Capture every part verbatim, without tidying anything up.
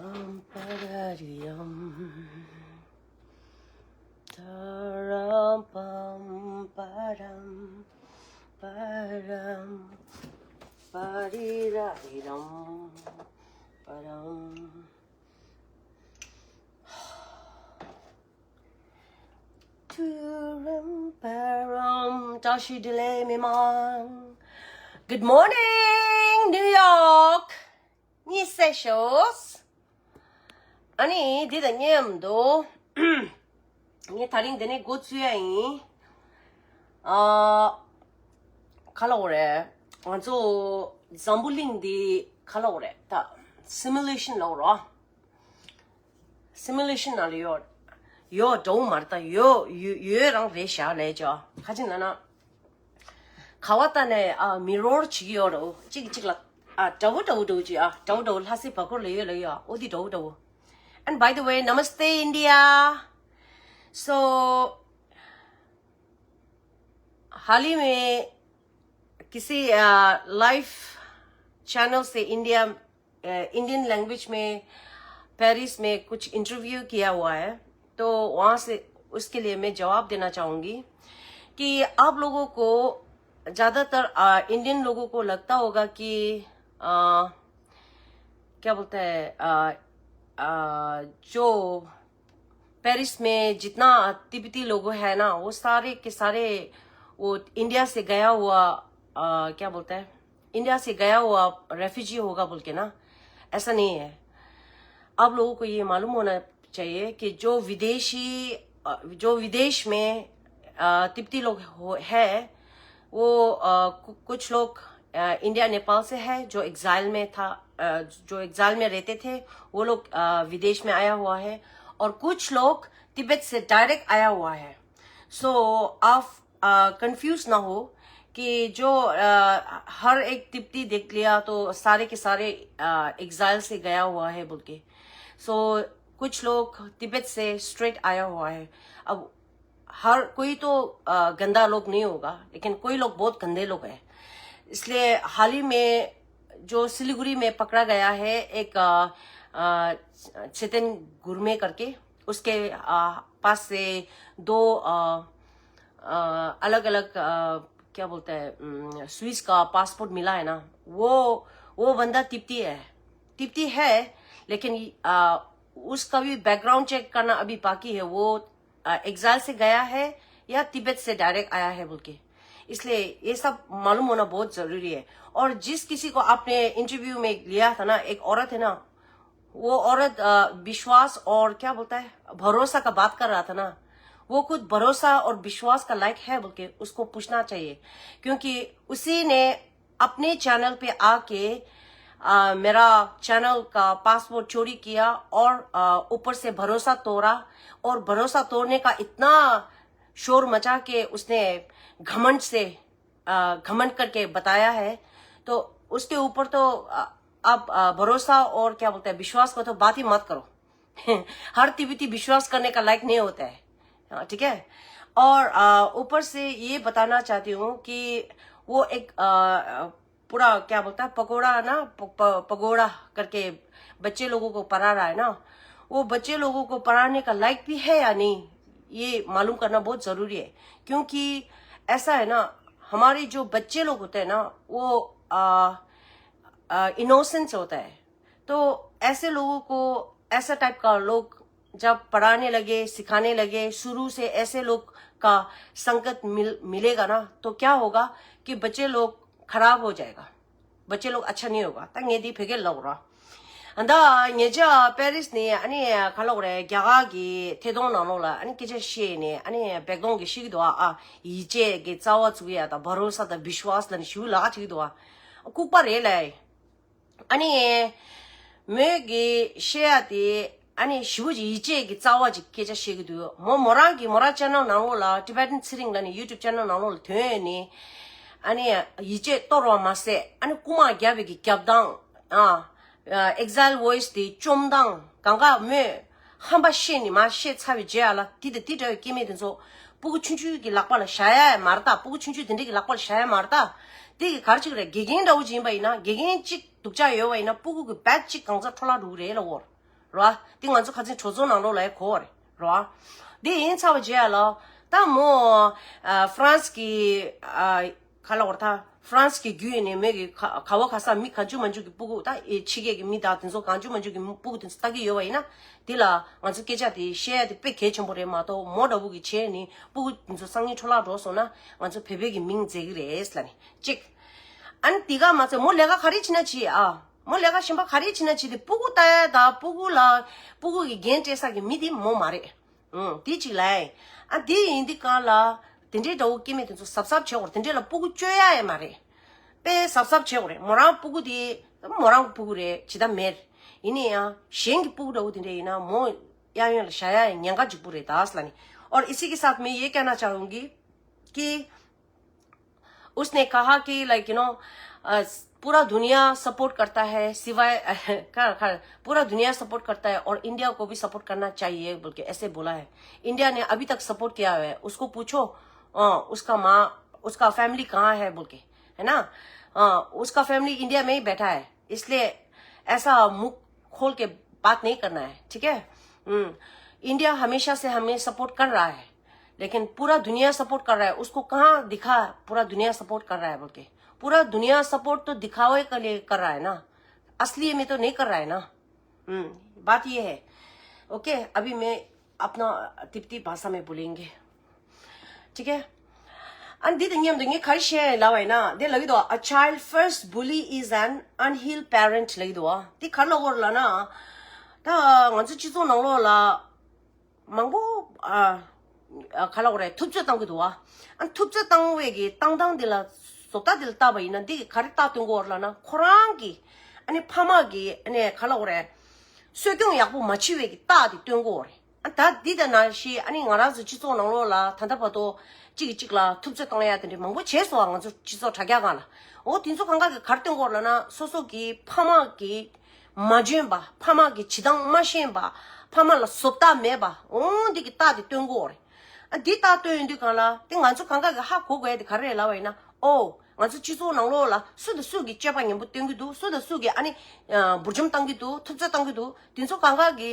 Pararam, taram pam param, param, pariraram, param. Turam param, tashi delay me mang. Good morning, New York. Ni sessions. Ani, did a nyam do. Ni taring dene go tsuya in. Ah, kalore. Anzo zambuling di kalore. Ta simulation lo ro. Simulation ནང་ལ་ཡོད། ཡོད་འགྲོ་མ་རེད་ད། ཡོད་ཡོད་ཡོད་རང་རེད་ཤག་ལས་ཅོ། ཁ་ཅིག་ན་ན། ཁ་བ་ད་ནས་ཨ་མི་རོར་བྱེད་ཀྱི་ཡོད་རོ། གཅིག་གཅིག་ལ་ཨ་འདྲ་བོ་འདྲ་བོ་འདྲ་བོ་ཅིག་ཨ་འདྲ་བོ་འདྲ་བོ་ལྷ་སའི་བར་སྐོར་ལ་ཡོད་ལ་ཡོད། འོ་དེ་འདྲ་བོ་འདྲ་བོ། And by the way, Namaste India. So, हाल ही में किसी live channel से India Indian language में पेरिस में कुछ इंटरव्यू किया हुआ है, तो वहाँ से उसके लिए मैं जवाब देना चाहूँगी कि आप लोगों को, ज़्यादातर इंडियन लोगों को लगता होगा कि अ, क्या बोलते हैं, अ, अ, जो पेरिस में जितना तिब्बती लोग है ना, वो सारे के सारे वो इंडिया से गया हुआ, अ, क्या बोलते हैं, इंडिया से गया हुआ रेफ्यूजी होगा बोल के ना। ऐसा नहीं है। आप लोगों को ये मालूम होना चाहिए कि जो विदेशी, अ, जो विदेश में अ, तिब्बती लोग हो, है, वो अ, कु- कुछ लोग अ, इंडिया नेपाल से है, जो एग्जाइल में था, अ, जो एग्जाइल में रहते थे, वो लोग अ, विदेश में आया हुआ है। और कुछ लोग तिब्बत से डायरेक्ट आया हुआ है। सो आप कंफ्यूज ना हो कि जो अ, हर एक तिब्बती देख लिया तो सारे के सारे एग्जाइल से गया हुआ है बोल के। सो कुछ लोग तिब्बत से स्ट्रेट आया हुआ है। अब हर कोई तो अ, गंदा लोग नहीं होगा, लेकिन कोई लोग बहुत गंदे लोग हैं। इसलिए हाल ही में जो सिलीगुड़ी में पकड़ा गया है एक अ, अ, चेतन गुरमे करके, उसके अ, पास से दो अ, अ, अलग-अलग अ, क्या बोलते हैं, उम, स्विस का पासपोर्ट मिला है ना, वो वो बंदा तिब्बती है, तिब्बती है, लेकिन अ, उसका भी बैकग्राउंड चेक करना अभी बाकी है। वो एग्जाइल से गया है या तिब्बत से डायरेक्ट आया है बोल के, इसलिए ये सब मालूम होना बहुत जरूरी है। और जिस किसी को आपने इंटरव्यू में लिया था ना, एक औरत है ना, वो औरत अ, विश्वास और क्या बोलता है, भरोसा का बात कर रहा था ना, वो खुद भरोसा और विश्वास का लायक है बोल के उसको पूछना चाहिए, क्योंकि उसी ने अपने चैनल पे आके अ, मेरा चैनल का पासवर्ड चोरी किया और अ, ऊपर से भरोसा तोड़ा, और भरोसा तोड़ने का इतना शोर मचा के उसने घमंड से अ, घमंड करके बताया है। तो उसके ऊपर तो अ, आप अ, भरोसा और क्या बोलते हैं, विश्वास को तो बात ही मत करो। हर तिब्बती विश्वास करने का लायक नहीं होता है। हाँ, ठीक है। और अ, ऊपर से ये बताना चाहती हूँ कि वो एक अ, अ, पूरा क्या बोलता है, पकौड़ा ना, प, प, पगोड़ा करके बच्चे लोगों को पढ़ा रहा है ना, वो बच्चे लोगों को पढ़ाने का लायक भी है या नहीं, ये मालूम करना बहुत जरूरी है। क्योंकि ऐसा है ना, हमारे जो बच्चे लोग होते हैं ना, वो आ, आ, इनोसेंस होता है। तो ऐसे लोगों को, ऐसा टाइप का लोग जब पढ़ाने लगे, सिखाने लगे, शुरू से ऐसे लोग का संगत मिल मिलेगा ना, तो क्या होगा कि बच्चे लोग खराब हो जाएगा, बच्चे लोग अच्छा नहीं होगा। ད་ངས་འདི་བོད་སྐད་ལབ་ར། ད་ངེད་ཅག་པེ་རིས་ནས་ཨ་ནི་ག་ལབ་རེད། རྒྱ་གར་གྱི་ཐད་གཏོང་ནང་ལོགས་ལ་ཨ་ནི་སྐད་ཆ་བཤད་ནས་ཨ་ནི་བེག་དོང་གི་ཤིག་འདུག་ཨ། ཡིད་ཆེས་ཀྱི་རྩ་བ་བཙུགས་ཡ་དང་བ་རོ་ས་དང་བི་ཤུ་ཝཱ་སི་ལ་ནི་ཞུ་ལག་ཅིག་འདུག་ཨ། ལྐུགས་པ་རེད་ལ། ཨ་ནི་མོས་ཀྱི་བཤད་ཡ་དེ་ཨ་ནི་ཞི་བོ་ཅིག་ཡིད་ཆེས་ཀྱི་རྩ་བ་ཅིག་སྐད་ཆ་བཤད་ཀྱི་འདུག། མོ་མོ་རང་གི་མོ་རང་ཅེ་ནལ་ནང་ལོགས་ལ་ཊི་བེ་ཊན་ཚེ་རིང་ལ་ནི་ཡུ་ཊུབ་ཅེ་ནལ་ནང་ལོགས་ལ་ཐོན་ནས་ཨ་ནི་ཡིད་ཆེས་གཏོར་བ་མ་ཟད་ཨ་ནི་རྐུ་མ་བརྒྱབ་པའི་གི་རྒྱབ་སྟངས་ཨ། ཨེག་ཟལ་ཝོ་ཡིས་དེ་བཅོམ་སྟངས་གང་ག་མོས་ཧམ་པ་བཤད་ནི་མ་བཤད་ཚར་བའི་རྗེས་ཨ་ལ་དེ་དང་དེ་འདྲ་བའི་སྐྱེ་དམན་དེ་ཚོ་སྤུ་གུ་ཆུང་ཆུང་གི་ལག་པ་ལ་བཞག་ཡ་མ་རེད་ད། སྤུ་གུ་ཆུང་ཆུང་དེ་འདྲ་གི་ལག་པ་ལ་བཞག་ཡ་མ་རེད་ད། དེ་གི་ག་རེ་ཅིག་རེད། དགེ་རྒན་འདྲ་བོ་ཅིག་ཡིན་པ་ཡིན་ན་དགེ་རྒན་གཅིག་སྡུག་ཅག་ཡོད་པ་ཡིན་ན་སྤུ་གུ་གི་བེད་གཅིག་གང་ཚ་འཕྲོ་བརླག་འགྲོ་གི་རེད་ལ་འོར། རོ། དེ་ང་ཚོ་ཁ་སང་གྲོས་ཚོགས་ནང་ལོགས་ལ་ཡང་གོ་བ་རེད་རོ། དེ་ཡིན་ཚར་བ་རྗེས་ལ་ད་མོ་ཨ་ཧྥ་རན་སི་གི་ཨ་ག་ལ་བར་ད་ཧྥ་རན་སི་གི་བརྒྱུད་ནས་མོས་གི་ག་ག་བ་ག་ས་མི་གང་བྱུང་མང་བྱུང་གི་སྤུ་གུ་ད་ཨེ་ཕྱི་རྒྱལ་གི་མི་དང་དེ་ཚོ་གང་བྱུང་མང་བྱུང་གི་སྤུ་གུ་དེ་ཚོ་ལྟ་གི་ཡོད་པ་ཡིན་ན། དེ་ལ་ང་ཚོ་སྐད་ཆ་དེ་བཤད་ཡ་དེ་དཔེ་གལ་ཆེན་པོ་རེད་མ་གཏོགས་མོ་འདྲ་བོ་གི་བྱས་ནས་སྤུ་གུ་དེ་ཚོ་སང་ཉིན་འཕྲོ་བརླག་འགྲོ་སོང་ན་ང་ཚོ་བོད་པའི་གི་མིང་འཛད་གི་རེད་ལབ་ནས་གཅིག་ཨ་ནི་དེ་ག་མ་ཚད་མོ་ལས་ཀ་ག་རེ་བྱེད་ན་བྱེད་ཨ། མོ་ལས་ཀ་གཞན་པ་ག་རེ་བྱེད་ན་བྱེད་དེ་སྤུ་གུ་ལྟ་ཡ་དང་སྤུ་གུ་ལ་སྤུ་གུ་གི་འགན་སྤྲད་ས་གི་མི་དེ་མོ་མ་རེད། ཨུང་དེ་གཅིག་ལ་ཨ་དེ་ཡིན་དེ་ག་ལ་དེ་འདྲའི་འདྲ་བོ་སྐྱེ་མེད་དེ་ཚོ་གཟབ་གཟབ་བྱེད་དགོས་རེད། དེ་འདྲའི་ལ་སྤུ་གུ་བཅོལ་ཡ་ཡ་མ་རེད། དཔེ་གཟབ་གཟབ་བྱེད་དགོས་རེད། མོ་རང་སྤུ་གུ་དེ་མོ་རང་སྤུ་གུ་རེད་ཇི་ལྟ་མེད། ཡིན་ནའི་ཡང་གཞན་གྱི་སྤུ་གུ་འདྲ་བོ་དེ་འདྲ་ཡིན་ན་མོ་གཡས་གཡོན་ལ་བཞག་ཡ་ཡ་ཉེན་ཁ་འཇུག་པོ་རེད་ད་ཟེར་ལ་ནི། और इसी के साथ मैं ये कहना चाहूँगी कि उसने कहा कि लाइक यू नो पूरा दुनिया सपोर्ट करता है सिवाय का, का, पूरा दुनिया सपोर्ट करता है और इंडिया को भी सपोर्ट करना चाहिए बोल के ऐसे बोला है। इंडिया ने अभी तक सपोर्ट किया हुआ है। उसको पूछो अ, उसका माँ उसका फैमिली कहाँ है बोल के, है ना? अ, उसका फैमिली इंडिया में ही बैठा है, इसलिए ऐसा मुंह खोल के बात नहीं करना है, ठीक है? हम्म, इंडिया हमेशा से हमें सपोर्ट कर रहा है, लेकिन पूरा दुनिया सपोर्ट कर रहा है। उसको कहाँ दिखा पूरा दुनिया सपोर्ट कर रहा है बोल के? पूरा दुनिया सपोर्ट तो दिखावे के लिए कर रहा है ना, असली में तो नहीं कर रहा है ना। हम्म, बात ये है। ओके, अभी मैं अपना तिब्बती भाषा में बोलेंगे, ठीक है? And འདི་དང་མཉམ་དུ་ངས་ག་རེ་བཤད་ལབ་པ་ཡིན་ན། འདི་ལབ་ཀྱི་འདུག A child first bully is an unhealed parent ལབ་ཀྱི་འདུག་འདི་ག་རེ་ལབ་ཀྱི་ཡོད་རེད་ལབ་ན། ད་ང་ཚོ་སྤྱི་ཚོགས་ནང་ལོགས་ལ་མང་པོ་ཨ་ཨ་ག་ལབ་དགོས་རེད། ཐུབ་ཚོད་བཏང་གི་འདུག་ཨ་ཐུབ་ཚོད་བཏང་བའི་གི་བཏང་སྟངས་འདི་ལ་བཟོ་ལྟ་འདི་ལ་བལྟས་པ་ཡིན་ན་འདི་གི་ག་རེ་རྟགས་སྟོན་གྱི་ཡོད་རེད་ལབ་ན། ཁོ་རང་གི་ཨ་ནི་ཕ་མ་གི་ཨ་ནི་ག་ལབ་དགོས་རེད། གསོ་སྐྱོང་ཡག་པོ་མ་བྱས་པའི་གི་རྟགས་དེ་སྟོན་གྱི་ཡོད་རེད། ཨ་ད་འདི་དང་ནང་བཞིན་ཨ་ནི་ང་རང་ཚོ་སྤྱི་ཚོགས་ནང་ལོགས་ལ་ད་ལྟ་བར་དུ་གཅིག་གིས་གཅིག་ལ་ཐུབ་ཚོད་བཏང་ཡ་དེ་འདྲ་མང་པོ་བྱས་སོང་ང་ཚོ་སྤྱི་ཚོགས་དྲ་རྒྱ་སྒང་ལ། འོ་དེ་ཚོ་གང་ག་གིས་ག་རེ་སྟོན་གྱི་ཡོད་རེད་ལབ་ན། སོ་སོ་གི་ཕ་མ་གི་མ་འཇོན་པ། ཕ་མ་གི་བྱེད་སྟངས་མ་ཤེས་པ། ཕ་མ་ལ་བཟོ་ལྟ་མེད་པ། འོ་འདི་གི་རྟགས་དེ་སྟོན་གྱི་ཡོད་རེད། ཨ་འདི་རྟགས་སྟོན་ཡོང་དུས་སྒང་ལ་དེ་ང་ཚོ་གང་ག་གིས་ཧ་གོ་དགོས་ཡ་དེ་ག་རེ་རེད་ལབ་པ་ཡིན་ན། ཨོ། ང་ཚོ་སྤྱི་ཚོགས་ནང་ལོགས་ལ་སུ་དང་སུ་གིས་སྤྱོད་པ་ངན་པོ་སྟོན་གྱི་འདུག་སུ་དང་སུ་གིས་ཨ་ནི་ཨ་འབུར་འཇོམས་བཏང་གི་འདུག་ཐུབ་ཚོད་བཏང་གི་འདུག་དེ་ཚོ་གང་ག་གི་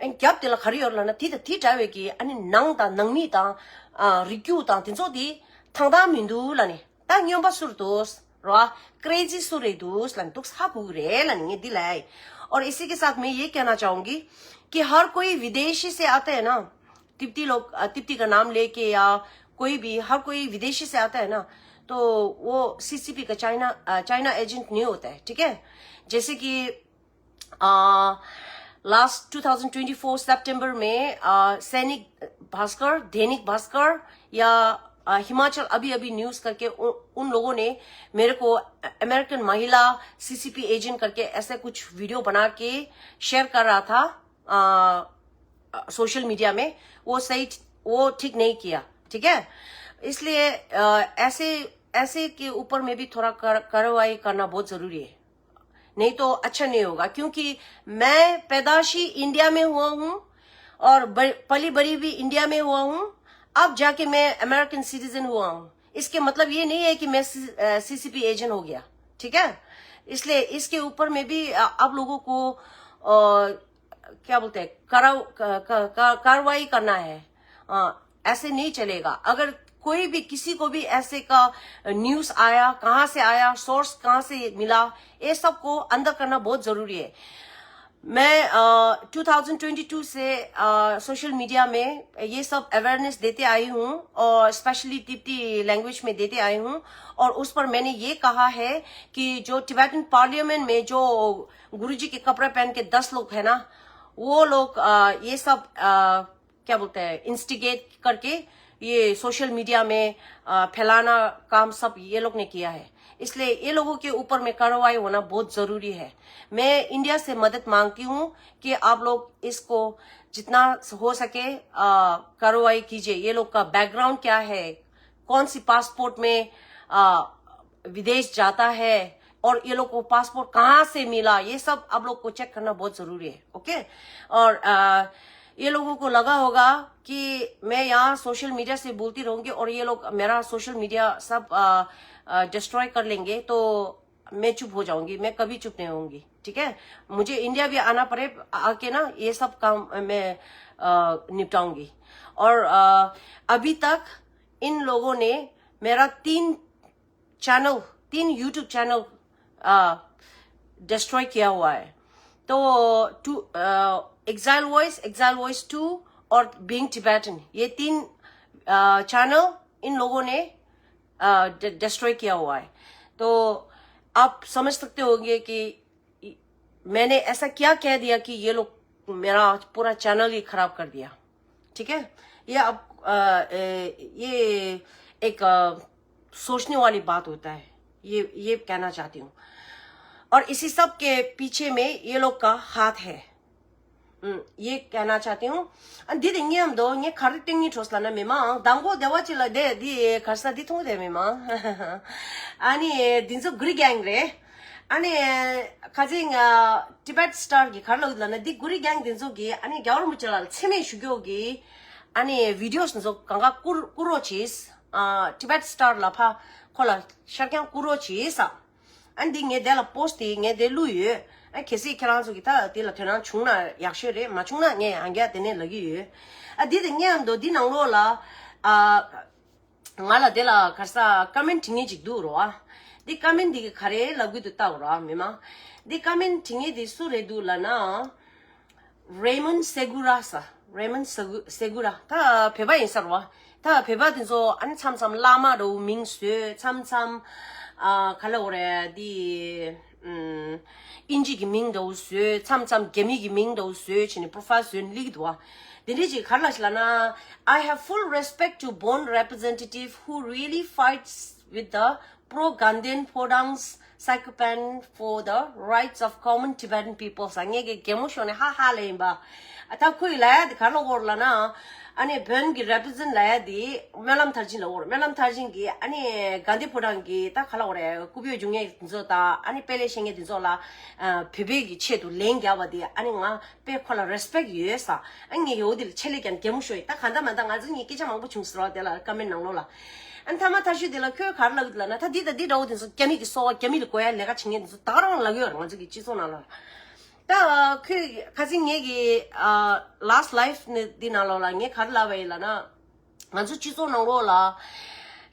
ཨ་རྒྱབ་དེ་ལ་ག་རེ་ཡོད་ལབ་ན། དེ་དང་དེ་འདྲ་བའི་གི་ཨ་ནི་ནང་དང་ནང་མི་དང་ཨ་རིགས་རྒྱུད་དང་དེ་ཚོ་དེ་ཐང་ཐང་མི་འདུག་ལབ་ནས། ད་སྨྱོན་པ་སུ་རེད་འདུག་རོ། ཀྲེ་ཛི་སུ་རེད་འདུག་ལབ་ནས་འདུག་ཧ་གོ་གི་རེད་ལབ་ནས། ངས་འདི་ལབ་ཡ་ཡིན། और इसी के साथ मैं ये कहना चाहूँगी कि हर कोई विदेशी से आता है ना, तिब्बती लोग, अ, तिब्बती का नाम लेके या कोई भी, हर कोई विदेशी से आता है ना, तो वो सीसीपी का चाइना, अ, चाइना एजेंट नहीं होता है, ठीक है? जैसे कि, अ, लास्ट ट्वेंटी ट्वेंटी फ़ोर सितंबर में, अ, सैनिक भास्कर, दैनिक भास्कर या, अ, हिमाचल अभी अभी न्यूज़ करके उ-, उन लोगों ने मेरे को अमेरिकन महिला सीसीपी एजेंट करके ऐसे कुछ वीडियो बना के शेयर कर रहा था। अ, सोशल मीडिया में, वो सही, वो ठीक नहीं किया, ठीक है? इसलिए, अ, ऐसे, ऐसे के ऊपर में भी थोड़ा कर, कार्रवाई करना बहुत ज़रूरी है, नहीं तो अच्छा नहीं होगा, क्योंकि मैं पैदाशी इंडिया में हुआ हूँ और ब-, पली बड़ी भी इंडिया में हुआ हूँ। अब जाके मैं अमेरिकन सिटीजन हुआ हूँ, इसके मतलब ये नहीं है कि मैं सी-, अ, सीसीपी एजेंट हो गया, ठीक है? इसलिए इसके ऊपर में भी, अ, आप लोगों को, अ, क्या बोलते हैं, करा-, क-, क-, क-, कार्रवाई करना है। अ, ऐसे नहीं चलेगा। अगर कोई भी, किसी को भी ऐसे का न्यूज़ आया, कहाँ से आया, सोर्स कहाँ से मिला, ये सब को अंदर करना बहुत ज़रूरी है। मैं, अ, ट्वेंटी ट्वेंटी टू से, अ, सोशल मीडिया में ये सब अवेयरनेस देते आई हूँ और स्पेशली तिब्बती लैंग्वेज में देते आई हूँ। और उस पर मैंने ये कहा है कि जो टिबेटन पार्लियामेंट में जो गुरुजी के कपड़े पहन के दस लोग हैं ना, वो लोग, अ, ये सब, अ, क्या बोलते हैं, इंस्टिगेट करके ये सोशल मीडिया में, अ, फैलाना काम सब ये लोग ने किया है। इसलिए ये लोगों के ऊपर में कार्रवाई होना बहुत ज़रूरी है। मैं इंडिया से मदद मांगती हूँ कि आप लोग इसको जितना हो सके, अ, कार्रवाई कीजिए। ये लोग का बैकग्राउंड क्या है, कौन सी पासपोर्ट में, अ, विदेश जाता है और ये लोग को पासपोर्ट कहाँ से मिला, ये सब आप लोग को चेक करना बहुत ज़रूरी है, ओके? और, अ, ये लोगों को लगा होगा कि मैं यहाँ सोशल मीडिया से बोलती रहूँगी और ये लोग मेरा सोशल मीडिया सब, अ, अ, डिस्ट्रॉय कर लेंगे, तो मैं चुप हो जाऊंगी, मैं कभी चुप नहीं होंगी। ठीक है, मुझे इंडिया भी आना पड़े, आके ना ये सब काम मैं अ, निपटाऊंगी। और अ, अभी तक इन लोगों ने मेरा तीन चैनल, तीन यूट्यूब चैनल डिस्ट्रॉय किया हुआ है। तो to exile voice, exile voice two और बीइंग टिबेटन, ये तीन चैनल इन लोगों ने डिस्ट्रॉय किया हुआ है। तो आप समझ सकते होंगे कि मैंने ऐसा क्या कह दिया कि ये लोग मेरा पूरा चैनल ही खराब कर दिया। ठीक है, ये अब अ, ए, ये एक अ, सोचने वाली बात होता है। ये ये कहना चाहती हूँ। और इसी सब के पीछे में ये लोग का हाथ है। ཨུམ། ཡེ་ཀ་ན་ཆ་ཏེ་ཡོང་། ཨ་འདི་དེ་ངའི་ཨམ་དོ་ངས་ག་རེ་སྟེང་ཉིད་འཕྲོས་ལ་ན་མི་མང་དང་པོ་བདེ་བ་ཅི་ལ་དེ་འདི་གར་ས་འདི་མཐོང་དེ་མི་མང་། ཨ་ནི་འདི་ཚོ་གུ་རི་གེང་རེད། ཨ་ནི་ཁ་ཚིག་ང་ཊི་བེཊ་སི་ཊར་གི་གར་ལ་ཡོད་ལ་ན་འདི་གུ་རི་གེང་འདི་ཚོ་གི་ཨ་ནི་རྒྱལ་བ་རིན་པོ་ཆེ་ལ་མཚན་སྨད་ཞུ་རྒྱུ་གི་ཨ་ནི་བི་ཌི་ཡོ་འདི་ཚོ་གང་ག་བསྐུར་བསྐུར་རོགས་གྱིས། ཨ་ཊི་བེཊ་སི་ཊར་ལ་ཕ་ཁོ་ལ་ཤར་རྐྱང་བསྐུར་རོགས་གྱིས་ས། ཨ་འདི་ངས་དེ་ལ་པོ་སི་ཊི་དེ་ངས་དེ་བླུགས་ཡོད། ཨ་གལ་སྲིད་ཁྱེད་རང་ཚོ་གི་ད་དེ་ལ་དོ་སྣང་བྱུང་ན་ཡག་ཤོས་རེད། མ་བྱུང་ན་ངས་ཡང་བསྐྱར་དེ་ནས་ལབ་ཀྱི་ཡོད། ཨ་འདི་དེ་ངས་ཨ་མདོ་འདི་ནང་ལོགས་ལ་ཨ་ང་ལ་དེ་ལ་གར་ས་ཀ་མེན་ཊི་བྲིས་མཁན་ཅིག་འདུག་རོ། ཨ་འདི་ཀ་མེན་ཊི་འདི་གི་ག་རེ་ལབ་གི་འདུག་ལྟ་རོ། ཨ་མི་མ་འདི་ཀ་མེན་ཊི་བྲིས་མཁན་འདི་སུ་རེད་འདུག་ལབ་ན། རེ་མོན་སེ་གུ་ར་ས། རེ་མོན་སེ་གུ་སེ་གུ་ར། ད་བོད་པ་ཡིན་ས་རེད་བ། ད་བོད་པ་དེ་ཚོ་ཨ་ནི་མཚམས་མཚམས་བླ་མ་འདྲ་བོ་མིང་བཟོས། མཚམས་མཚམས་ཨ་ག་ལ་འོ་རེད་འདི། ཨུམ། ཨིན་ཇི་གི་མིང་འདྲ་བོ་བཟོས། མཚམས་མཚམས་རྒྱ་མི་གི་མིང་འདྲ་བོ་བཟོས་བྱས་ནས་པོ་རོ་ཕའིལ་བཟོས་ནས་སླེབས་ཀྱི་འདུག་བ། དེ་འདྲས་ཅིག་ག་རེ་ལབ་ཤག་ལབ་ན། I have full respect to Bon representative who really fights with the pro-Gandhian Phodangs psychopath for the rights of common Tibetan people ཟེར། ངས་གི་གད་མོ་ཤོར་ནས་ཧ་ཧ་ལབ་ཡིན་པ། ཨ་ད་ཁོས་ལབ་ཡ་དེ་ག་རེ་ལབ་ཀྱི་ཡོད་རེད་ལབ་ན། ཨ་ནི་བོན་གྱི་རེ་པི་རི་ཛེན་ཊི་ལབ་ཡ་དེ་སྨོན་ལམ་མཐར་ཕྱིན་ལབ་ཀྱི་ཡོད་རེད། སྨོན་ལམ་མཐར་ཕྱིན་གྱིས་ཨ་ནི་གྷན་དྷི་ཕོ་བྲང་གི་ད་ག་རེ་ལབ་ཀྱི་ཡོད་རེད། ཀུ་བེ་འབྱུང་མཁན་དེ་ཚོ་དང་ཨ་ནི་དཔལ་ལས་བཤད་མཁན་དེ་ཚོ་ལ་ཨ་བོད་པའི་གི་ཆེད་དུ་ལན་བརྒྱབ་པ་དེ་ཨ་ནི་ང་དཔེ་ཁོ་ལ་རེ་སི་པེག་ཊི་ཡོད་ས། ཨ་ངས་ཡོད་དེ་ལ་ཆེད་ལས་ཀྱང་གད་མོ་ཤོར་ཡིན། ད་གང་ལྟར་མ་ལྟར་ང་ཚོ་གཉིས་སྐད་ཆ་མང་པོ་བྱུང་ཟེར་བ་དེ་ལ་ཀ་མེན་ཊི་ནང་ལོགས་ལ། ཨ་ནི་མཐའ་མ་མཐའ་གཞུག་དེ་ལ་ཁོས་ག་རེ་ལབ་ཀྱི་འདུག་ལབ་ན། ད་འདི་དང་འདི་འདྲ་བོ་དེ་ཚོ་རྒྱ་མི་གི་སོ་པ་རྒྱ་མི་ལ་དགོས་ཡ་ལས་ཀ་བྱེད་མཁན་དེ་ཚོ་ད་ག་རང་ལབ་ཀྱི་ཡོད་རེད། ང་ཚོ་གི་སྤྱི་ཚོགས་ནང་ལ། ད་ཁོས་ཁ་སང་ངེད་ཀྱི་ཨ་ལ་སི་ཊི་ལའེ་ཕི་ནི་འདི་ནང་ལོགས་ལ་ངས་ག་རེ་ལབ་པ་ཡིན་ལབ་ན། ང་ཚོ་སྤྱི་ཚོགས་ནང་ལོགས་ལ་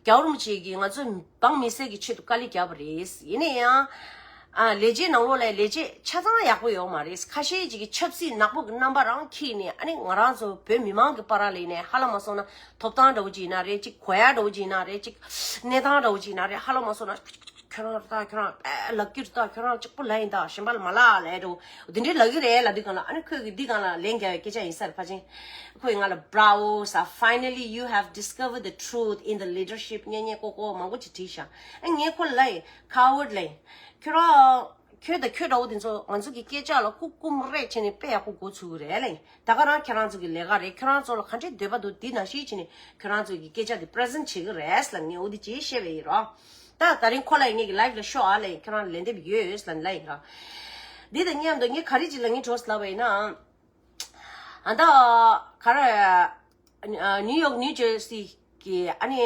རྒྱལ་བ་རིན་པོ་ཆེ་གིས་ང་ཚོ་འབངས་མི་སེར་གྱི་ཆེད་དུ་དཀའ་ལས་བརྒྱབ་པ་རེད། ཡིན་ན་ཡང་ཨ་ལས་བྱེད་ནང་ལོགས་ལ་ལས་བྱེད་ཆ་ཚང་ཡག་པོ་ཡོད་མ་རེད། ཁ་ཤས་ཅིག་གིས་ཆབ་སྲིད་ནག་པོ་གི་རྣམ་པ་རང་འཁྱེར་ནས་ཨ་ནི་ང་རང་ཚོ་བོད་མི་མང་གི་བར་ལ་ཡིན་ནའི་ཧ་ལམ་མ་སོང་ན་ཐོབ་ཐང་འདྲ་བོ་ཅིག་ཡིན་ན་རེད། ཅིག་གོ་ཡ་འདྲ་བོ་ཅིག་ཡིན་ན་རེད། ཅིག་གནས་སྟངས་འདྲ་བོ་ཅིག་ཡིན་ན་རེད། ཧ་ལམ་མ་སོང་ན། ཁྱོད་རང་ད་ཁྱོད་རང་དཔེ་ལབ་ཀྱི་རེད། ད་ཁྱོད་རང་གཅིག་པོ་ལབ་ཡིན། ད་གཞན་པ་ལ་མ་ལབ་ལབ་འགྲོ། འདི་འདྲའི་ལབ་ཀྱི་རེད་ལབ་དུས་སྒང་ལ་ཨ་ནི་ཁོས་ཀྱིས་འདི་སྒང་ལ་ལན་རྒྱག་པའི་སྐད་ཆ་ཡིན་ས་རེད། ཕལ་ཆེར་ཁོས་ང་ལ་bravo ཟེར། Finally you have discovered the truth in the leadership. ཉེ་ཉེ་ཀོ་ཀོ་མང་པོ་ཅིག་བྲིས་ཤག་ཨ་ངས་ཁོ་ལ་ལབ་ཡིན། Coward ལབ་ཡིན། ཁྱོད་རང་ཁྱོད་དང་ཁྱོད་འདྲ་བོ་དེ་ཚོ་ང་ཚོ་གི་སྐད་ཆ་ལ་ཁུག་ཀུམ་རེ་བྱས་ནས་དཔེ་ཡག་པོ་གོ་ཚུགས་ཀྱི་རེད་ལབ་ཡིན། ད་ག་རང་ཁྱེད་རང་ཚོ་གི་ལས་ཀ་རེད། ཁྱེད་རང་ཚོ་ལ་ག་འདྲའི་འདོད་པ་འདུག་འདི་ནང་བཞིན་བྱས་ནས་ཁྱེད་རང་ཚོ་གི་སྐད་ཆ་དེ་པི་རི་ཛེན་ཊི་བྱེད་ཀྱི་རེད་ལབ་ངས་འོ་དེ་ཅིག་བཤད་པ་ཡིན་རོ། ད་ད་རིང་ཁོ་ལ་ངེད་ཀྱི་ལའེ་ཕི་ལ་ཤོག་ཨ་ལབ་ཡིན། ཁྱེད་རང་ལ་ལན་འདེབས་ཡོད་ལབ་ལབ་ཡིན་རོ། འདི་དང་མཉམ་དུ་ངས་ག་རེ་ཅིག་ལབ་ངེས་འགྲོ་ལབ་པ་ཡིན་ན། ཨ་ད་ག་རེ་ནིའུ་ཡོག་ནིའུ་ཇར་སི་གི་ཨ་ནི་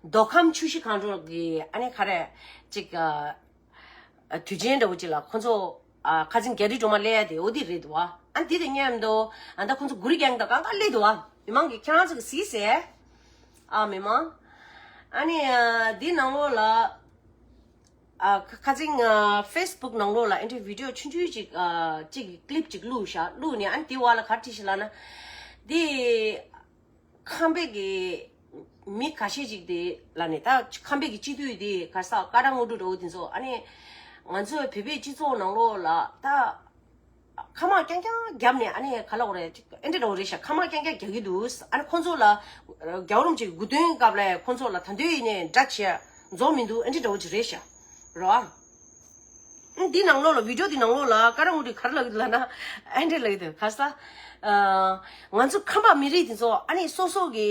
མདོ་ཁམས་ཆུ་བཞི་སྒང་དྲུག་གི་ཨ་ནི་ག་རེ་ཅིག་ཨ་དུས་ཆེན་འདྲ་བོ་ཅིག་ལ་ཁོ་ཚོ་ཨ་ཁ་སང་རྒྱ་རི་སྒྲོལ་མ་སླེབས་ཡ་དེ་འོ་དེ་རེད་འདུག་བ། ཨ་འདི་དང་མཉམ་དུ་ཨ་ད་ཁོ་ཚོ་གུ་རི་གེང་དང་གང་ག་སླེབས་འདུག་བ། མི་མང་གིས་ཁྱེད་རང་ཚོ་གིས་གཟིགས་ཟེར། ཨ་མི་མང་། ཨ་ནི་ཨ་འདི་ནང་ལོགས་ལ་ཨ་ཁ་ཁ་སང་ཨ་ཕེ་སི་བུག་ནང་ལོགས་ལ་ཨེ་འདྲའི་བི་ཌི་ཡོ་ཆུང་ཆུང་ཅིག་ཨ་ཅིག་གི་ཀི་ལིབ་ཅིག་བླུགས་ཤག་བླུགས་ནས་ཨ་ནི་དེའི་བར་ལ་ག་རེ་བྲིས་ཤག་ལབ་ན། འདི་ཁམས་པའི་གི་མི་ཁ་ཤས་ཅིག་དེ་ལ་ནི་ད་ཁམས་པའི་གི་སྤྱི་འཐུས་དེ་ག་ས་ཀ་ར་ངོ་ཀྲུ་འདྲ་བོ་དེ་ཚོ་ཨ་ནི་ང་ཚོའི་བོད་པའི་སྤྱི་ཚོགས་ནང་ལོགས་ལ་ད་ཁ་མག་རྐྱང་རྐྱང་བརྒྱབ་ནས་ཨ་ནི་ག་ལབ་དགོས་རེད། ཨེ་འདྲ་འདྲ་བོ་རེད་ཤག་ཁ་མག་རྐྱང་རྐྱང་རྒྱག་གི་འདུག་ཨ་ནི་ཁོང་ཚོ་ལ་རྒྱལ་བ་རིན་པོ་ཆེ་གི་དགུང་སྟོན་སྐབས་ལ་ཁོང་ཚོ་ལ་ད་དུང་ཡིན་ནའི་འདྲ་བྱས་རྫོགས་མི་འདུག་ཨེ་འདྲ་འདྲ་བོ་ཅིག་རེད་ཤག་རོ། ཨ་འདི་ནང་ལོགས་ལ་བི་ཌི་ཡོ་འདི་ནང་ལོགས་ལ་ཀ་ར་ངོ་ཀྲུ་ག་རེ་ལབ་ཀྱི་འདུག་ལབ་ན། ཨེ་འདྲ་ལབ་ཀྱི་འདུག་ག་ས། ཨ་ང་ཚོ་ཁམས་པ་མི་རིགས་འདི་ཚོ་ཨ་ནི་སོ་སོ་གི་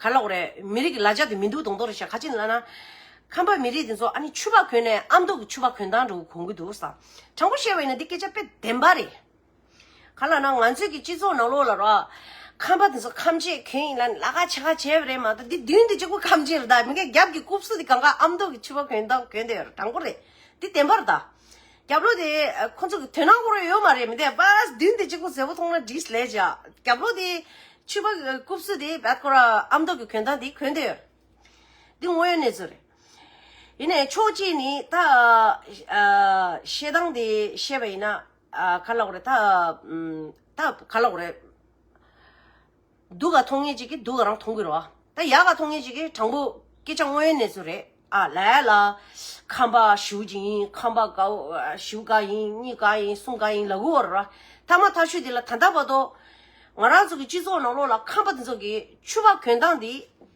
ག་ལབ་དགོས་རེད། མི་རིགས་ཀྱི་ལ་རྒྱ་དེ་མི་འདུག་མདོག་མདོག་རེད་ཤག་ག་ཅི་ལབ་ན། ཁམས་པ་མི་རིགས་འདི་ཚོ་ཨ་ནི་ཕྱུ་པ་གོན་ནས་ཨ་མདོ་གི་ཕྱུ་པ་གོན་སྟངས་འདྲ་བོ་གོན་གྱི་འདུག་ས། དྲང་པོ་བཤད་པ་ཡིན་ན་འདི་སྐད་ཆ་དཔེ་བདེན་པ་རེད། ག་ལབ་ན་ང་ཚོའི་གི་སྤྱི་ཚོགས་ནང་ལོགས་ལ་རོ། ཁམས་པ་དེ་ཚོ་ཁམས་ཆས་གྱོན་ཡིན་ལ་ལ་ཁ་ཆ་ཁ་བྱས་པ་རེད་མ་གཏོགས། འདི་མདུན་དེ་གཅིག་པོ་ཁམས་ཆས་རེད། ད་མི་ཁའི་རྒྱབ་ཀྱི་རྐུབ་སུ་དེ་གང་ག་ཨ་མདོ་གི་ཕྱུ་པ་གྱོན་སྟངས་གྱོན་བསྡད་ཡོད་རེད། དྲང་པོ་རེད། འདི་བདེན་པ་རེད་ད། རྒྱབ་ལོགས་དེ་ཁོ་ཚོ་གི་དོན་སྣང་ཁོ་རང་ཡོད་མ་རེད། མི་དེ་པས་མདུན་དེ་གཅིག་པོ་གཟེར་པོ་མཐོང་ན་འགྲིག་ལས་བྱ། རྒྱབ་ལོགས་དེ་ཕྱུ་པ་རྐུབ་སུ་དེ་བད་ཁོ་ར་ཨ་མདོ་གི་གྱོན་སྟངས་དེ་གྱོན་བསྡད་ཡོད་རེད། འདི་དངོས་ཡོད་གནས་ཚུལ་རེད། ཡིན་ནའི་ཕྱོགས་གཅིག་ནི་ད་ཨ་བཤད་སྟངས་དེ་བཤད་པ་ཡིན་ན། ཨ་ག་ལབ་དགོས་རེད། ད་ཨམ་ད་ག་ལབ་དགོས་རེད། སྡུག་ག་མཐོང་མཁན་ཅིག་གིས་སྡུག་ག་རང་མཐོང་གི་རེད་བ། ད་ཡག་ག་མཐོང་མཁན་ཅིག་གིས་དྲང་པོ་སྐད་ཆ་དངོས་ཡོད་གནས་ཚུལ་རེད། ཨ་ལས་ལ་ཁམས་པ་ཞེ་པོ་ཅིག་ཡིན། ཁམས་པ་དགའ་བོ་ཞེ་པོ་དགའ་ཡིན། གཉིད་དགའ་ཡིན། གསུང་དགའ་ཡིན་ལབ་ཀྱི་ཡོད་རེད་བ། ཐ་མ་ཐག་ཆོད་དེ་ལ་ད་ལྟ་བར་དུ་ང་རང་ཚོ་གི་སྤྱི་ཚོགས་ནང་ལོགས་ལ་ཁམས་པ་དེ་ཚོ་གི་ཕྱུ་པ་གྱོན་སྟངས་འདི།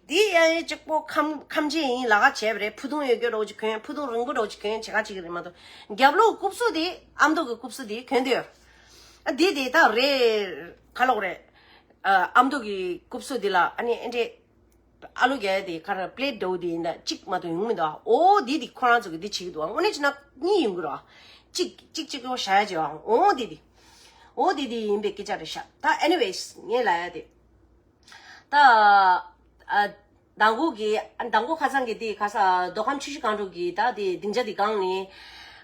འདི་ཡང་ཡང་གཅིག་པོ་ཁམས་ཁམས་ཆས་ཡིན་ལ་ཁ་བྱས་པ་རེད། ཕུ་ཐུང་ཡོད་རྒྱུ་འདྲ་བོ་ཅིག་གྱོན། ཕུ་ཐུང་རིང་པོ་འདྲ་བོ་ཅིག་གྱོན་བྱེད་ཁ་ཅིག་རེད་མ་གཏོགས། རྒྱབ་ལོགས་རྐུབ་སུ་དེ་ཨ་མདོ་གི་རྐུབ་སུ་དེ་གྱོན་བསྡད་ཡོད། ཨ་འདི་དེ་ད་རེད། ག་ལབ་དགོས་རེད། ཨ་ཨ་མདོ་གི་རྐུབ་སུ་དེ་ལ་ཨ་ནི་ཨེ་འདྲས་ཨ་ལུ་རྒྱག་ཡ་དེ་ག་རེ་པི་ལེཊ་འདྲ་བོ་དེ་ཡིན་ད་གཅིག་མ་གཏོགས་ཡོང་མི་འདུག་ཨོ་དེ་དེ་ཁོ་རང་ཚོ་གི་དེ་བྱེད་ཀྱི་འདུག་དངོས་གནས་བྱས་ན་གཉིས་ཡོང་གི་རེད། གཅིག་གཅིག་གཅིག་པོ་བཞག་ཡ་བྱེད་ཨ། ཨོ་དེ་དེ་ཨོ་དེ་དེ་ཡིན་པའི་སྐད་ཆ་རེད་ཤག་ད་ཨེ་ནི་ཝེ་སི་ངས་ལབ་ཡ་དེ། ད་ཨ་མདང་དགོང་གི་མདང་དགོང་ཁ་སང་གི་དེ་ག་ས་མདོ་ཁམས་ཆུ་བཞི་སྒང་དྲུག་གི་ད་དེ་སྡིངས་ཆ་དེ་སྒང་ནས་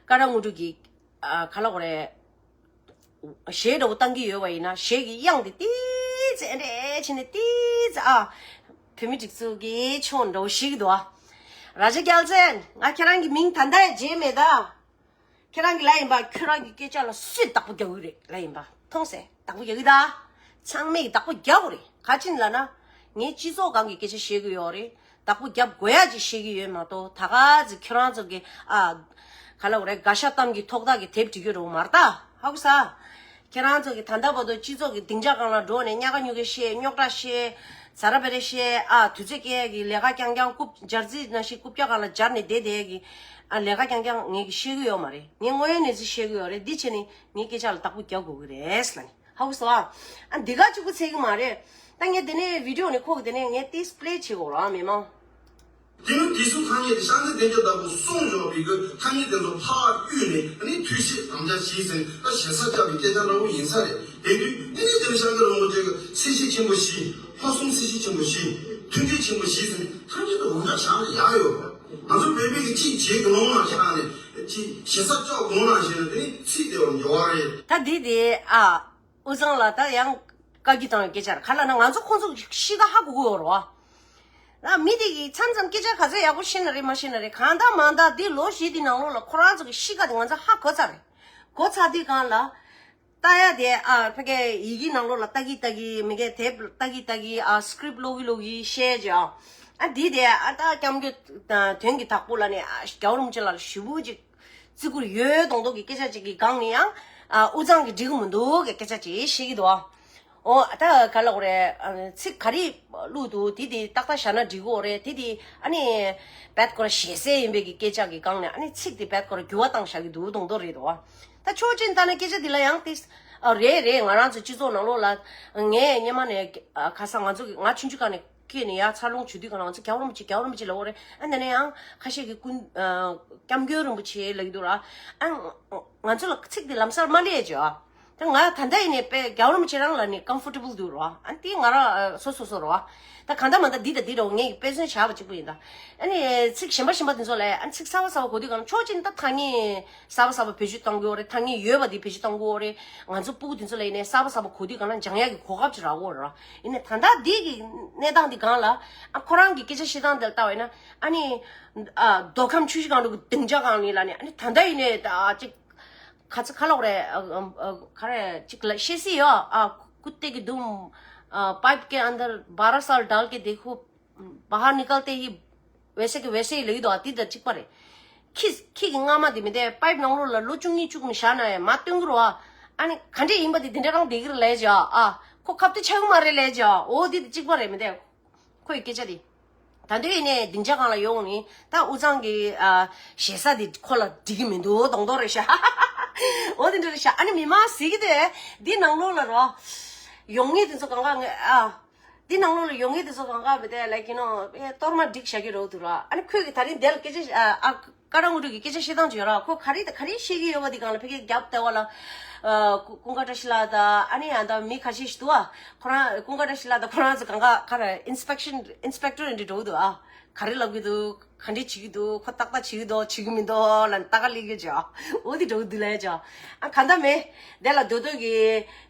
ཀ་ར་དངོས་གྲུབ་ཀྱིས་ཨ་ག་ལབ་དགོས་རེད། གཞས་འདྲ་བོ་བཏང་གི་ཡོད་པ་ཡིན་ན་གཞས་ཀྱི་དབྱངས་དེ་ཏིས་ཙི་ཨེ་འདྲས་བྱས་ནས་ཏིས་ཙི་ཨ་བོད་མི་སྒྲིག་འཛུགས་ཀྱི་ཆོ་འདྲ་བོ་ཤེས་ཀྱི་འདུག་ཨ། ར་ཇ་རྒྱལ་མཚན། ང་ཁྱེད་རང་གི་མིང་ད་ལྟ་ཡང་བརྗེད་མེད་ད། ཁྱེད་རང་གི་ལབ་ཡིན་པ། ཁྱོད་རང་གི་སྐད་ཆ་ལ་སུས་བདག་པོ་རྒྱག་གི་རེད་ལབ་ཡིན་པ། མཐོང་སེ་བདག་པོ་རྒྱག་གི་ད། ཚང་མས་བདག་པོ་རྒྱག་དགོས་རེད། ག་ཅི་ལབ་ན། ངས་སྤྱི་ཚོགས་སྒང་གི་སྐད་ཆ་བཤད་གི་ཡོད་རེད། བདག་པོ་རྒྱབ་དགོས་ཡ་ཅིག་བཤད་གི་ཡོད་མ་གཏོགས། ད་ག་ཚོད་ཁྱོད་རང་ཚོ་གི་ཨ་ག་ལབ་དགོས་རེད། དགའ་ཤ་གཏམ་གྱི་ཐོག་ཐག་གི་དེབ་བྲིས་གི་རོགས་མ་རེད་ད། ཧ་གོ་ས། ཁྱེད་རང་ཚོ་གི་ད་ལྟ་བར་དུ་སྤྱི་ཚོགས་ཀྱི་སྡིངས་ཆ་སྒང་ལ་འགྲོ་ནས་ཉག་ག་ཉུག་ག་བཤད། རྙོག་དྲ་བཤད། ཟ་ར་བེ་རེ་བཤད། ཨ་དུས་ཚོད་སྐྱེལ་ཡ་གི་ལས་ཀ་རྐྱང་རྐྱང་རྐུབ་སྦྱར་རྩི་ནང་བཞིན་རྐུབ་བཀྱག་སྒང་ལ་སྦྱར་ནས་བསྡད་བསྡད་ཡ་གི་ཨ་ལས་ཀ་རྐྱང་རྐྱང་ངས་གི་བཤད་གི་ཡོད་མ་རེད། ངས་དངོས་ཡོད་གནས་ཚུལ་བཤད་གི་ཡོད་རེད། འདི་བྱས་ནས་ངའི་སྐད་ཆ་ལ་བདག་པོ་རྒྱག་དགོས་གི་རེད་ལབ་ནས། ཧ་གོ་སོང་ཨ། ཨ་འདི་ག་གཅིག་པུ་ཚད་གི་མ་རེད། ད་ངས་དེ་ནས་བི་ཌི་ཡོ་ནས་ཁོ་གི་དེ་ནས་ངས་ཏིས་པི་ལེ་བྱེད་དགོས་ར་མི་མང་། དེ་ནི་དེ་ཚོ་ཐ་སྙད་དེ་ཤཱཀྱ་དེ་ཉིད་ལྟ་བུ་གསུངས་འཇོག་པའི་གི་ཐ་སྙད་དེ་ཚོ་ཕར་བརྒྱུད་ནས་ཨ་ནི་ཐུགས་བཞེད་དམ་བཅའ་བྱས་ཟིན་ད་ཞེ་ས་བཅའ་བའི་སྐད་ཆ་འདྲ་བོ་ཡིན་ས་རེད། དེ་དུས་དེ་ནི་དེ་ནི་ཤཱཀྱ་རིན་པོ་ཆེ་གི་སྲིད་ཞི་ཆེན་པོ་བཞི། ལྷ་གསུམ་སྲིད་ཞི་ཆེན་པོ་བཞི། མཐུན་སྒྲིལ་ཆེན་པོ་བཞི་ཟེར་ནས་ཐ་སྙད་དེ་འུར་སྒྲ་བཞག་ན་ཡག་ཡོད་རེད། ང་ཚོ་བོད་པའི་གི་གཅིག་བྱེད་དགོས་ལོང་ལ་ཤར་ནས་གཅིག་ཞེ་ས་བཅའ་དགོས་ལོང་ལ་ཤར་ནས་དེ་ནི་ཚིག་དེ་བ་འགྱོ་བ་རེད། ད་འདི་དེ་ཨ། དབུས་གཙང་ལ་ད་ཡང་བཀའ་བཀྱོན་བཏང་བའི་སྐད་ཆ་རེད། ག་ལབ་ན་ང་ཚོ་ཁོང་ཚོ་གཤིས་ཀ་ཧ་གོ་གི་ཡོད་རེད་བ། ན་མི་དེ་གིས་མཚམས་མཚམས་སྐད་ཆ་ག་ཚོད་ཡག་པོ་བཤད་ན་རེད་མ་བཤད་ན་རེད། གང་ལྟར་མང་ལྟར་འདི་ལོ་བཞི་འདི་ནང་ལོགས་ལ་ཁོ་རང་ཚོ་གི་གཤིས་ཀ་དེ་ང་ཚོ་ཧ་གོ་ཚར་རེད། གོ་ཚར་དུས་སྒང་ལ། ལྟ་ཡ་དེ་ཨ་ཕ་གི་ཡི་གེ་ནང་ལོགས་ལ་ལྟ་གི་ལྟ་གི་མི་གི་དེབ་ལྟ་གི་ལྟ་གི་ཨ་སི་ཀི་རིབ་ཀློག་གི་ཀློག་གི་བཤད་ཀྱི་ཨ། ཨ་འདི་དེ་ཨ་ད་སྐྱབས་མགོན་དོན་གྱི་བདག་པོ་ལ་ནི་ཨ་རྒྱལ་བ་རིན་པོ་ཆེ་ལ་ཞུ་བུ་ཅིག་བརྩི་བཀུར་ཡོད་མདོག་མདོག་གི་སྐད་ཆ་ཅིག་གི་སྒང་ནས་ཡང་ཨ་དབུས་གཙང་གི་འགྲིག་གི་མི་འདུག་གི་སྐད་ཆ་ཅིག་བཤད་ཀྱི་འདུག་ཨ། འོ་ད་ག་ལབ་དགོས་རེད། ཚིག་ག་རེ་བླུགས་འདུག་དེ་དེ་ཏག་ཏག་བཞག་ན་འགྲིག་གི་ཡོད་རེད། དེ་དེ་ཨ་ནི་བད་ཁོ་ར་ཞེ་སའི་ཡིན་པའི་གི་སྐད་ཆ་གི་སྒང་ནས་ཨ་ནི་ཚིག་དེ་བད་ཁོ་ར་འགྱུར་བ་བཏང་བཞག་གི་འདུག་མདོག་མདོག་རེད་འདུག་ད་ཕྱོགས་གཅིག་ནས་ལྟ་ན་སྐད་ཆ་འདི་ལ་ཡང་དེ་ཨ་རེད་རེད། ང་རང་ཚོ་སྤྱི་ཚོགས་ནང་ལོགས་ལ་ངས་སྔོན་མ་ནས་ཨ་ཁ་སང་ང་ཚོ་གི་ང་ཆུང་ཆུང་སྒང་ནས། ཁྱེད་ནི་ཡར་འཚར་ལོངས་བྱེད་དུས་གང་ལ་ང་ཚོ་རྒྱལ་བ་རིན་པོ་ཆེ་རྒྱལ་བ་རིན་པོ་ཆེ་ལབ་ཀྱི་ཡོད་རེད། ཨ་ནི་ནས་ཡང་ཁ་ཤས་ཀྱིས་སྐུ་ཨ་སྐྱབས་མགོན་རིན་པོ་ཆེ་ལབ་ཀྱི་འདུག་ར། ཨ་ང་ཚོ་ལ་ཚིག་དེ་ལམ་སང་མ་སླེབས་ཀྱི་ཨ། ད་ང་ད་ལྟ་ཡིན་ནའི་དཔེ་རྒྱལ་བ་རིན་པོ་ཆེ་རང་ལ་ནི་ཀམ་ཕོར་ཊེ་བལ་འདུག་ར། ཨ་དེ་ང་རང་ཨ་སོ་སོ་སོ་ར། ད་གང་ལྟར་མ་ལྟར་འདི་དང་འདི་འདྲ་བོ་ངས་དཔེ་མཚོན་བཞག་པ་གཅིག་པུ་ཡིན་ད། ཨ་ནི་ཚིག་གཞན་པ་གཞན་པ་དེ་ཚོ་ལ་ཨ་ཚིག་གསར་པ་གསར་པ་གོ་དུས་གང་ལ་ཕྱོགས་གཅིག་ནས་ད་ཐ་སྙད་གསར་པ་གསར་པ་བེད་སྤྱོད་གཏོང་གི་ཡོད་རེད། ཐ་སྙད་ཡོད་པ་དེ་བེད་སྤྱོད་གཏོང་གི་ཡོད་རེད། ང་ཚོ་སྤུ་གུ་དེ་ཚོ་ལ་ཡིན་ནའི་གསར་པ་གསར་པ་གོ་དུས་གང་ལ་སྦྱང་ཡག་གི་གོ་སྐབས་ཅིག་རག་གི་ཡོད་རེད། ཡིན་ནའི་ད་ལྟ་འདི་གི་གནས་སྟངས་འདི་སྒང་ལ་ཨ་ཁོ་རང་གི་སྐད་ཆ་བཤད་སྟངས་དེ་ལ་ལྟ་བ་ཡིན་ན་ཨ་ནི་ཨ་མདོ་ཁམས་ཆུ་བཞི་སྒང་དྲུག་གི་སྡིངས་ཆ་སྒང་ནས་ལ་ནི་ཨ་ནི་ད་ལྟ་ཡིན་ནའི་ད་ཅིག་ག་ཚོད་ག་ལབ་དགོས་རེད། ཨ་ཨ་ག་རེ་ཅིག་ལ་བཤད་སྲིད་ཡོད། ཨ་कुत्ते की दुम पाइप के अंदर बारह साल डाल के देखो बाहर निकलते ही वैसे के वैसे ही ལབ་ཀྱི་འདུག་ཨ། དེ་ལྟར་གཅིག་པ་རེད། ཁྱི་ཁྱི་གི་རྔ་མ་དེ་མི་དེ་པའིབ་ནང་ལོགས་ལ་ལོ་བཅུ་གཉིས་བཅུ་གསུམ་བཞག་ན་ཡང་མ་སྟོན་གྱི་རེད་བ། ཨ་ནི་ག་འདྲས་ཡིན་པ་དེ་དེ་འདྲ་རང་བསྡད་ཀྱི་རེད་ལབ་བྱས་ཨ། ཁོ་ཁ་བརྡ་ཆགས་ཀྱི་མ་རེད་ལབ་བྱས་ཨ། འོ་དེ་དེ་གཅིག་པ་རེད་མི་དེ། ཁོ་ཡི་སྐད་ཆ་དེ། ད་དུང་ཡིན་ནའི་སྡིངས་ཆ་སྒང་ལ་ཡོང་ནི་ད་དབུས་གཙང་གི་ཨ་ཞེ་ས་དེ་ཁོ་ལ་འགྲིག་གི་མི་འདུག་མདོག་མདོག་རེད་ཤག་འོ་དེ་འདྲ་རེད་ཤག་ཨ་ནི་མི་མང་ཟེར་གྱི་དེ་འདི་ནང་ལོགས་ལ་རོ། ཡོང་ངེས་དེ་ཚོ་གང་ག་ངས་ཨ། འདི་ནང་ལོགས་ལ་ཡོང་མཁན་དེ་ཚོ་གང་ག་བས་དེ་like you know གཏོར་མ་སྒྲིག་བཞག་གི་རེད་འདུག་ར། ཨ་ནི་ཁོས་ཀྱི་ད་རིང་དེ་ལ་སྐད་ཆ་ཨ་ཨ་ ཀ་ར་ངོ་སྤྲོད་ཀྱི་སྐད་ཆ་བཤད་སྟངས་ཅིག་ཡོད་ར། ཁོ་ག་རེ་དང་ག་རེ་བཤད་ཀྱི་ཡོད་པ་དེ་སྒང་ལ་ཕ་གིར་རྒྱབ་ལྟ་བ་ལ། ཨ་ཀུན་དགའ་བཀྲ་ཤིས་ལགས་དང་ཨ་ནི་ཡང་ད་མི་ཁ་ཤས་ཤིག་འདུག་ཨ། ཁོ་རང་ཀུན་དགའ་བཀྲ་ཤིས་ལགས་དང་ཁོ་རང་ཚོ་གང་ག་ག་རེ་ཨིན་སི་པེག་ཤན་ཨིན་སི་པེག་ཊར་འདྲ་འགྲོ་གི་འདུག་ཨ། ག་རེ་ལབ་ཀྱི་འདུག་ག་འདྲ་བྱེད་ཀྱི་འདུག་ཁོ་ཏག་ཏག་བྱེད་ཀྱི་འདུག་བྱེད་ཀྱི་མི་འདུག་ལབ་ནས་ལྟ་ག་སླེབས་ཀྱི་ཅག་འོ་དེ་འགྲོ་གི་འདུག་ལབ་ཅག་ཨ་གང་ལྟར་མེད། དེ་ལ་སྡོད་སྡོད་ཀྱི་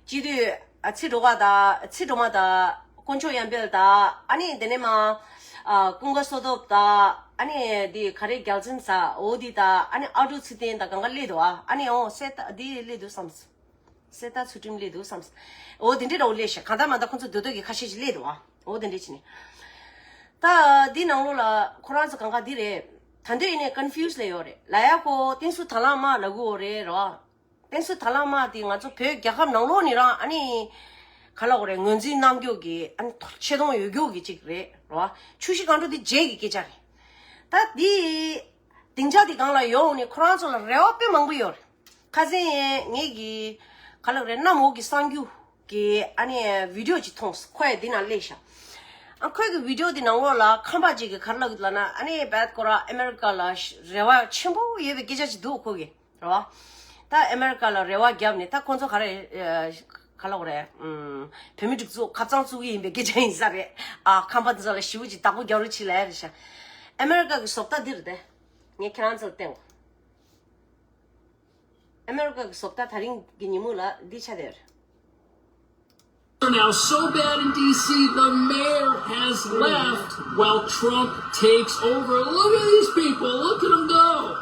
སྤྱི་འཐུས་ཨ་ཚེ་སྒྲོལ་དཀར་དང་ཚེ་སྒྲོལ་མ་དང་དཀོན་མཆོག་དབྱངས་དཔལ་དང་ཨ་ནི་དེ་ནས་མ་ཨ་ཀུན་དགའ་བསོད་སྟོབས་དང་ཨ་ནི་དེ་ག་རེ་རྒྱལ་མཚན་ཟེར་འོ་དེ་དང་ཨ་ནི་ཨ་ཀྲུག་ཚེ་བརྟན་དང་གང་ག་སླེབས་འདུག་ཨ། ཨ་ནི་འོ་གསེར་རྟ་དེ་སླེབས་འདུག་བསམ། གསེར་རྟ་ཚུལ་ཁྲིམས་སླེབས་འདུག་བསམ། འོ་དེ་འདྲའི་འདྲ་བོ་སླེབས་ཤག་གང་ལྟར་མ་ལྟར་ཁོང་ཚོ་སྡོད་སྡོད་ཀྱི་ཁ་ཤས་ཤིག་སླེབས་འདུག་ཨ། འོ་དེ་འདྲའི་བྱས་ནས། ད་འདི་ནང་ལོགས་ལ་ཁོ་རང་ཚོ་གང་ག་འདི་རེད། ད་འདོད་ཡིན་ནས་ཀོན་ཕིའུ་སི་ལ་ཡོད་རེད་ལབ་ཡ། ཁོ་བསྟན་འཛིན་དར་ལགས་དམག་ལབ་གི་ཡོད་རེད་རོ། བསྟན་འཛིན་དར་ལགས་དམག་དེ་ང་ཚོ་བོད་རྒྱལ་ཁབ་ནང་ལོགས་ནས་རང་ཨ་ནི་ག་ལབ་དགོས་རེད། ངོས་འཛིན་གནང་རྒྱུ་གི་ཨ་ནི་ཆེ་མཐོང་ཡོད་རྒྱུ་གི་ཅིག་རེད་རོ། ཆུ་བཞི་སྒང་དྲུག་དེ་རྗེས་ཀྱི་སྐད་ཆ་རེད། ད་འདི་སྡིངས་ཆ་དེ་སྒང་ལ་ཡོང་ནས་ཁོ་རང་ཚོ་ལ་རེ་བ་དཔེ་མང་པོ་ཡོད་རེད། ཁ་སང་ངེད་ཀྱི་ག་ལབ་རེད། གནམ་འོག་གི་གསར་འགྱུར་གྱི་ཨ་ནི་བི་ཌི་ཡོ་ཅིག་མཐོང་སོང་། ཁོ་ཡ་འདི་ན་སླེབས་ཤག་ཨ་ཁོའི་གི་བི་ཌི་ཡོ་འདི་ནང་ལོགས་ལ་ཁམས་པ་ཅིག་གིས་ག་རེ་ལབ་ཀྱི་འདུག་ལབ་ན། ཨ་ནི་བད་ཁོ་རང་ཨ་མེ་རི་ཀ་ལ་རེ་བ་ཆེན་པོ་ཡོད་པའི་སྐད་ཆ་ཅིག་འདུག་ཁོ་གི་རེད་བ། ད་ཨ་མེ་རི་ཀ་ལ་རེ་བ་བརྒྱབ་ནས་ད་ཁོ་ཚོ་ག་རེ་ག་ལབ་དགོས་རེད། ཨུམ། བོད་མི་སྒྲིག་འཛུགས་ཁ་གཙང་བཙུགས་ཀྱི་ཡིན་པའི་སྐད་ཆ་ཡིན་ས་རེད། ཨ་ཁམས་པ་འདི་ཚོ་ལ་ཞེ་པོ་ཅིག་བདག་པོ་རྒྱག་རོགས་བྱེད་ལབ་ཡ་རེད་ཤག་ཨ་མེ་རི་ཀ་གི་བཟོ་ལྟ་འདི་རེད་དེ། ངས་ཁྱེད་རང་ཚོར་བསྟན། ཨ་མེ་རི་ཀ་གི་བཟོ་ལྟ་དེ་རིང་གི་ཉིན་མོ་ལ་འདི་ཆགས་བསྡད་ཡོད་རེད། Now, so bad in D C, the mayor has left while Trump takes over. Look at these people. Look at them go.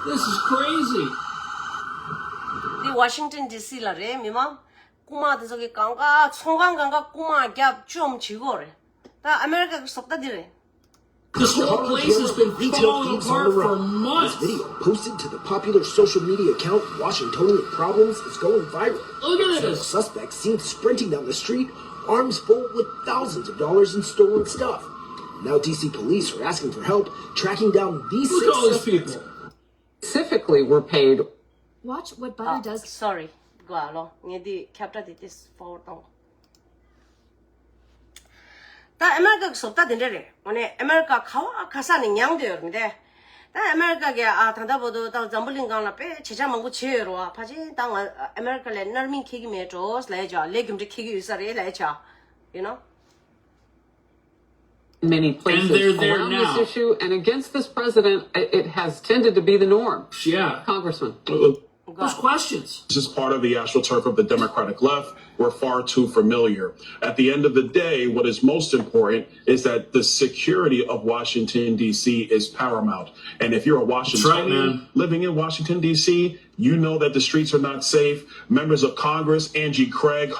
This is crazy. འདི་ཝ་ཤིང་ཊོན་ཌི་སི་ལ་རེད། མི་མང་རྐུན་མ་དེ་ཚོ་གི་གང་ག་ཚོང་ཁང་གང་ག་རྐུན་མ་རྒྱབ་བཅོམ་བྱེད་ཀྱི་ཡོད་རེད། ད་ཨ་མེ་རི་ཀ་གི་བཟོ་ལྟ་འདི་རེད། This whole place has been falling apart for months. Video posted to the popular social media account Washingtonian Problems is going viral. Look at this. Several suspects seen sprinting down the street, arms full with thousands of dollars in stolen stuff. Now D C police are asking for help tracking down these six suspects. Look at all these people. Specifically were paid. Watch what butter does. Sorry. གོ་ཨ་ལོ། ངས་འདི་ཁྱབ་བསྒྲགས་འདི་ཏིས་ཕོར་ཝར་གཏོང་། ད་ཨ་མེ་རི་ཀ་གི་བཟོ་ལྟ་དེ་འདྲ་རེད། འོ་ནས་ཨ་མེ་རི་ཀ་ག་བ་ག་ས་ནས་མྱངས་བསྡད་ཡོད་རེད་དེ། ད་ཨ་མེ་རི་ཀ་གི་ཨ་ད་ལྟ་བར་དུ་ད་འཛམ་བུ་གླིང་སྒང་ལ་དཔེ་བྱེད་ཆག་མང་པོ་བྱས་ཡོད་རེད་བ། ཕལ་ཆེར་ད་ང་ཨ་མེ་རི་ཀ་ལ་མནར་མེད་འཁེལ་གྱི་མེད་འགྲོ་ལབ་ཡ་ཅག་ལས་རྒྱུ་འབྲས་འཁེལ་གྱི་ཡོད་ས་རེད་ལབ་ཡ་ཅག you know. Many places around this issue, and against this president, it, it has tended to be the norm. Yeah. Congressman. Those questions. This is part of the astroturf of the Democratic left. We're far too familiar. At the end of the day, what is most important is that the security of Washington, D C is paramount. And if you're a Washingtonian living in Washington, D C, you know that the streets are not safe. Members of Congress, Angie Craig,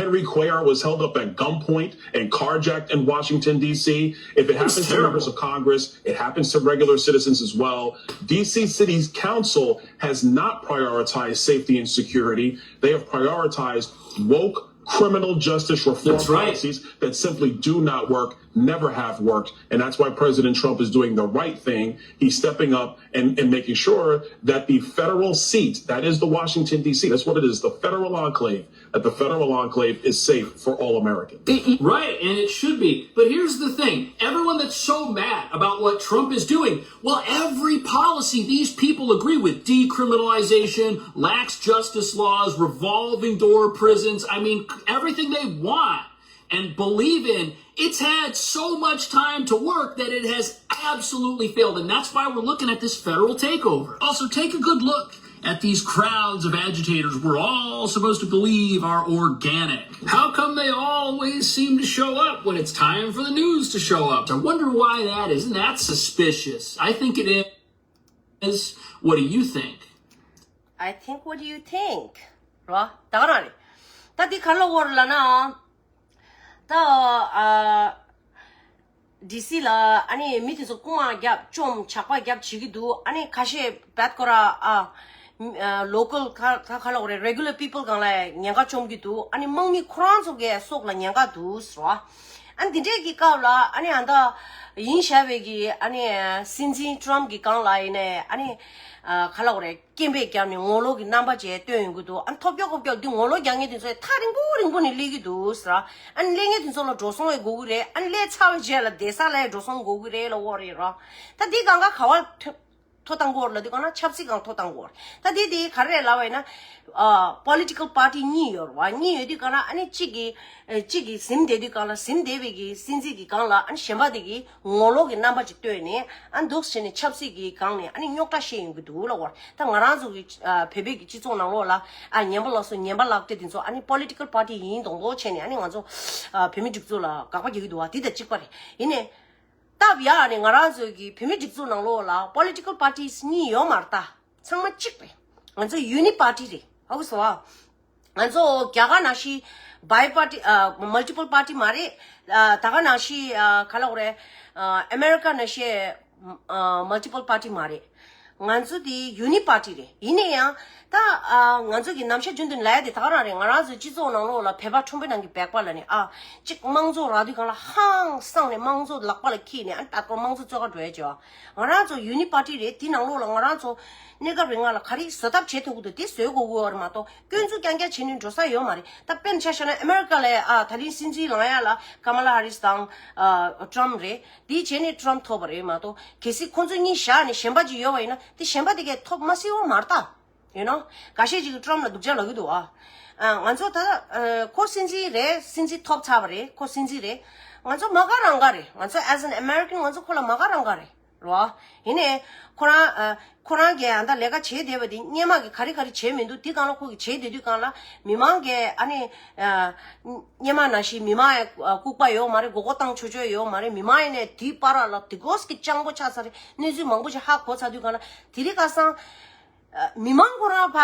Henry Cuellar was held up at gunpoint and carjacked in Washington, D C. If it happens to members of Congress, it happens to regular citizens as well. D C City's council has not prioritized safety and security. They have prioritized woke criminal justice reform policies that simply do not work, never have worked. And that's why President Trump is doing the right thing. He's stepping up and, and making sure that the federal seat, that is the Washington, D C, that's what it is, the federal enclave, that the federal enclave is safe for all Americans. Right, and it should be. But here's the thing. Everyone that's so mad about what Trump is doing, well, every policy these people agree with, decriminalization, lax justice laws, revolving door prisons, I mean, everything they want and believe in, it's had so much time to work that it has absolutely failed. And that's why we're looking at this federal takeover. Also, take a good look at these crowds of agitators we're all supposed to believe are organic. How come they always seem to show up when it's time for the news to show up? I wonder why that is. Isn't that suspicious? I think it is. What do you think? I think, what do you think? རོ། ད་ག་རང་རེད། ད་འདི་ག་ལ་བོར་ལ་ན། ད་ཨ། ཌི་སི་ལ་ཨ་ནི་མི་དེ་ཚོ་རྐུན་མ་རྒྱབ་བཅོམ་ཇག་པ་རྒྱབ་བྱེད་ཀྱི་འདུག་ཨ་ནི་ཁ་ཤས་བད་ཀོ་ར་ཨ། ལོ་ཀལ་ཁ་ཁ་ཁ་ལོག་རེད། རེ་གུ་ལར་པི་པལ་སྒང་ལ་ཉེན་ཁ་བཅོམ་གྱི་འདུག་ཨ་ནི་དམག་མི་ཁོ་རང་ཚོ་གའི་སྲོག་ལ་ཉེན་ཁ་འདུག་ཟེར་བ། ཨ་ནི་འདི་འདྲས་ཀྱི་སྐབས་ལ་ཨ་ནི་ཨ་ད་ཡིན་བཞག་པའི་གི་ཨ་ནི་སྲིད་འཛིན་ཊམ་གྱི་སྒང་ལ་ཡིན་ནའི་ཨ་ནི་ཁ་ལོག་རེད། སྐད་འབོད་བརྒྱབ་ནས་ངོ་ལོག་གི་རྣམ་པ་ཅིག་སྟོན་ཡོང་གི་འདུག་ཨ་ནི་ཐོབ་རྒྱག་ཁོབ་རྒྱག་འདི་ངོ་ལོག་རྒྱག་མཁན་དེ་ཚོ་ཐག་རིང་པོ་རིང་པོ་ནས་སླེབས་ཀྱི་འདུག་ཟེར། ཨ་ནི་སླེབས་མཁན་དེ་ཚོ་ལ་འགྲོ་སོང་ཡང་དགོས་ཀྱི་རེད། ཨ་ནི་སླེབས་ཚར་བའི་རྗེས་ལ་བསྡད་ས་ལ་ཡང་འགྲོ་སོང་དགོས་ཀྱི་རེད་ལབ་ཀྱི་ཡོད་རེད་རོ། ད་འདི་སྒང་ག་ག་བ་ཐོན། ཐོ་བཏང་གི་ཡོད་རེད་ལབ་དུས་སྒང་ལ་ཆབ་སྲིད་སྒང་ཐོ་བཏང་གི་ཡོད་རེད། ད་དེ་དེ་ག་རེ་རེད་ལབ་པ་ཡིན་ན། ཨ་པོ་ལི་ཊི་ཀལ་པར་ཊི་གཉིས་ཡོད་རེད་བ། གཉིས་ཡོད་དུས་སྒང་ལ་ཨ་ནི་གཅིག་གིས་ཨ་གཅིག་གིས་ཟིན་བསྡད་དུས་སྒང་ལ་ཟིན་བསྡད་པའི་གི་སྲིད་འཛིན་གྱི་སྒང་ལ་ཨ་ནི་གཞན་པ་དེ་གིས་ངོ་ལོག་གི་རྣམ་པ་ཅིག་བཏོན་ནས་ཨ་འདུག་བྱས་ནས་ཆབ་སྲིད་ཀྱི་སྒང་ནས་ཨ་ནི་རྙོག་དྲ་བཤད་ཡོང་གི་འདུག་ལབ་པ་རེད། ད་ང་རང་ཚོ་གི་ཨ་བོད་པའི་གི་སྤྱི་ཚོགས་ནང་ལོགས་ལ་ཨ་ངན་པ་ལ་སོགས་ངན་པ་ལག་དེ་དེ་ཚོ་ཨ་ནི་པོ་ལི་ཊི་ཀལ་པར་ཊི་ཡིན་མདོག་མདོག་བྱས་ནས་ཨ་ནི་ང་ཚོ་ཨ་བོད་མི་སྒྲིག་འཛུགས་ལ་དགག་པ་རྒྱག་གི་འདུག་བ། དེ་དང་གཅིག་པ་རེད། ཡིན་ནའི། སྟབས་ཡག་ནས་ང་རང་ཚོའི་གི་བོད་མི་སྒྲིག་འཛུགས་ནང་ལོགས་ལ་པོ་ལི་ཊི་ཀལ་པར་ཊི་སི་གཉིས་ཡོད་མ་རེད། ད་ཚང་མ་གཅིག་རེད། ང་ཚོ་ཡུ་ནི་པར་ཊི་རེད། ཧ་གོ་སོང་ཨ། ང་ཚོ་རྒྱ་གར་ནང་བཞིན་བྷའི་པར་ཊི་ཨ་མལ་ཊི་པལ་པར་ཊི་མ་རེད། ཨ་ད་ག་ནང་བཞིན་ཨ་ག་ལབ་དགོས་རེད། ཨ་ཨ་མེ་རི་ཀ་ནང་བཞིན་ཨ་མལ་ཊི་པལ་པར་ཊི་མ་རེད། ང་ཚོ་དེ་ཡུ་ནི་པར་ཊི་རེད། ཡིན་ན་ཡང་ད་ཨ་ང་ཚོ་གི་ནམ་ཞག་རྒྱུན་དུ་ལབ་ཡ་དེ་ད་ག་རང་རེད། ང་རང་ཚོའི་སྤྱི་ཚོགས་ནང་ལོགས་ལ་བོད་པ་ཁྲོམ་དཔོན་ནང་གི་སྦལ་པ་ལབ་ནས་ཨ་གཅིག་དམངས་གཙོ་རག་དུས་སྒང་ལ་ཧང་སངས་ནས་དམངས་གཙོ་ལག་པ་ལ་འཁྱེར་ནས་ཨ་ད་ཀོ་དམངས་གཙོ་རྩོད་ག་འགྲོ་ཡ་བྱེད་བ། ང་རང་ཚོ་ཡུ་ནི་པར་ཊི་རེད། དེ་ནང་ལོགས་ལ་ང་རང་ཚོ་གནས་སྐབས་རིང་ང་ལ་ག་རེ་བཟོ་ཐབས་བྱེད་ཐུབ་ཀྱི་འདུག་དེ་བཟོ་དགོས་ཀྱི་ཡོད་རེད་མ་གཏོགས་སྐྱོན་འཛུགས་རྐྱང་རྐྱང་བྱས་ནས་འགྲོ་ས་ཡོད་མ་རེད། ད་དཔེར་ན་ཆ་བཞག་ན་ཨ་མེ་རི་ཀ་ལ་ཨ་ད་རིང་སྲིད་འཛིན་ལངས་ཡ་ལ་ཀ་མ་ལ་ཧ་རིས་དང་ཨ་ཊམ་རེད། དེ་བྱས་ནས་ཊམ་ཐོབ་པ་རེད་མ་གཏོགས་གལ་སྲིད་ཁོང་ཚོ་གཉིས་བཞག་ནས་གཞན་པ་ཅིག་ཡོད་པ་ཡིན་ན་དེ་གཞན་པ་དེ་གས་ཐོབ་མ་སྲིད་པ་མ་རེད་ད། ཡིན་ནོ། འགའ་ཤས་ཅིག་གིས་ཊམ་ལ་སྡུག་ཅག་ལབ་ཀྱི་འདུག་ཨ། ཨ་ང་ཚོ་ད་ཨ་ཁོ་སྲིད་འཛིན་རེད། སྲིད་འཛིན་ཐོབ་ཚར་བ་རེད། ཁོ་སྲིད་འཛིན་རེད། ང་ཚོ་མ་དགའ་རང་དགའ་རེད། ང་ཚོ་as an American ང་ཚོ་ཁོ་ལ་མ་དགའ་རང་དགའ་རེད་རོ། ཡིན་ནའི་ཁོ་རང་ཨ་ཁོ་རང་གིས་ཨ་ད་ལས་ཀ་བྱེད་བསྡད་པ་དེ་སྔོན་མ་གི་ག་རེ་ག་རེ་བྱས་མི་འདུག་དེ་སྒང་ལ་ཁོ་གིས་བྱེད་བསྡད་དུས་སྒང་ལ་མི་མང་གིས་ཨ་ནི་ཨ་སྔོན་མ་ནང་བཞིན་མི་མང་ཡང་ལྐུགས་པ་ཡོད་མ་རེད། མགོ་སྐོར་བཏང་ཆོག་ཆོག་ཡོད་མ་རེད། མི་མང་ཡིན་ནའི་དེའི་བར་ལ་དེ་གོས་ཀྱི་སྤྱང་པོ་ཆགས་ཚར་རེད། གནས་ཚུལ་མང་པོ་ཞིག་ཧ་གོ་ཚར་དུས་སྒང་ལ་དེ་རིང་ཁ་སང་། མི་མང་ཁོ་རང་ཕ་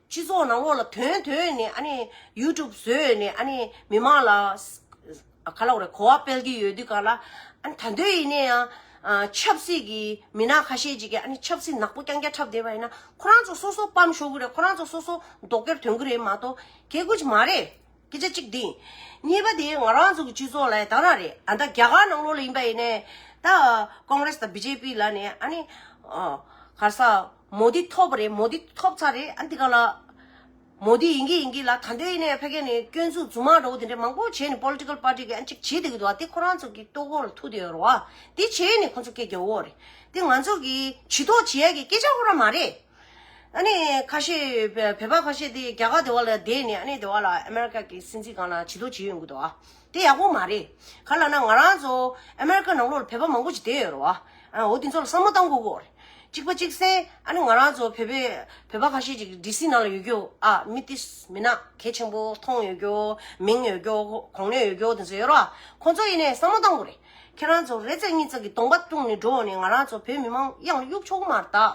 སྤྱི་ཚོགས་ནང་ལོགས་ལ་དོན་དོན་ནས་ཨ་ནི་ཡུ་ཊུབ་བཟོས་ནས་ཨ་ནི་མི་མང་ལ་ག་ལབ་དགོས་རེད། གོ་བ་སྤེལ་གྱི་ཡོད་དུས་སྒང་ལ་ཨ་ནི་ད་དུང་ཡིན་ན་ཡང་ཆབ་སྲིད་ཀྱི་མི་སྣ་ཁ་ཤས་ཅིག་གིས་ཨ་ནི་ཆབ་སྲིད་ནག་པོ་རྐྱང་རྐྱང་འཁྲབ་བསྡད་པ་ཡིན་ན་ཁོ་རང་ཚོ་སོ་སོ་སྤམ་ཤོར་གི་རེད། ཁོ་རང་ཚོ་སོ་སོ་ལྡོག་རྒྱུར་ཐོན་གི་རེད་མ་གཏོགས་གལ་དགོས་ཀྱི་མ་རེད། སྐད་ཆ་གཅིག་འདི། གཉིས་པ་དེ་ང་རང་ཚོ་གི་སྤྱི་ཚོགས་ལ་ད་རང་རེད། ཨ་ད་རྒྱ་གར་ནང་ལོགས་ལ་ཡིན་པ་ཡིན་ནའི་ད་ཀོང་རེས་དང་བི་ཇེ་པི་ལ་ནས་ཨ་ནི་ཨ་ག་རེ་ཟ་མོ་དི་ཐོབ་པ་རེད། མོ་དི་ཐོབ་ཚར་རེད། ཨ་འདི་ག་ལ་མོ་དི་ཡིན་གི་ཡིན་གི་ལ་ད་འདོད་ཡིན་ནའི་ཕ་གི་ནས་སྐྱོན་འཛུགས་རྫུན་མ་འདྲ་བོ་དེ་འདྲ་མང་པོ་བྱས་ནས་པོ་ལི་ཊི་ཀལ་པར་ཊི་གི་ཨ་ཅིག་བྱེད་བསྡད་ཀྱི་འདུག་ཨ་དེ་ཁོ་རང་ཚོ་གི་ལྟོ་གོས་ལ་ཐུག་བསྡད་ཡོད་རེད་བ། དེ་བྱས་ནས་ཁོ་ཚོ་སྐད་རྒྱག་འོ་རེད། དེ་ང་ཚོ་གི་ཇུས་གཏོགས་བྱེད་ཡ་གི་སྐད་ཆ་ཁོ་རང་མ་རེད། ཨ་ནི་ཁ་ཤས་བོད་པ་ཁ་ཤས་དེ་རྒྱ་གར་དེ་བ་ལ་བསྡད་ནས་ཨ་ནི་དེ་བ་ལ་ཨ་མེ་རི་ཀ་གི་སྲིད་འཛིན་སྒང་ལ་ཇུས་གཏོགས་བྱེད་ཡོང་གི་འདུག་ཨ། དེ་ཡག་པོ་མ་རེད། ག་ལབ་ན་ང་རང་ཚོ་ཨ་མེ་རི་ཀ་ནང་ལོགས་ལ་བོད་པ་མང་པོ་ཅིག་བསྡད་ཡོད་རེད་བ། ཨ་འོ་དེ་ཚོ་ལ་བསམ་བློ་གཏང་དགོས་ཀྱི་རེད། གཅིག་པ་གཅིག་སེ་ཨ་ནི་ང་རང་ཚོ་བོད་པའི་བོད་པ་ཁ་ཤས་ཅིག་ཌི་སི་ནང་ལ་ཡོད་རྒྱུ་ཨ་མི་ཏིས་མི་ན་གལ་ཆེན་པོ་མཐོང་ཡོད་རྒྱུ་མིང་ཡོད་རྒྱུ་གོང་ནས་ཡོད་རྒྱུ་དེ་ཚོ་ཡོད་རེད་བ། ཁོང་ཚོ་ཡིན་ནའི་བསམ་བློ་གཏང་དགོས་རེད། ཁྱེད་རང་ཚོ་རེ་ཙེ་གཉིས་ཙེ་གི་གདོང་པ་བརྡུངས་ནས་འགྲོ་ནས་ང་རང་ཚོ་བོད་མི་མང་གཡང་གཡུག་ཆོག་མ་རེད་ད།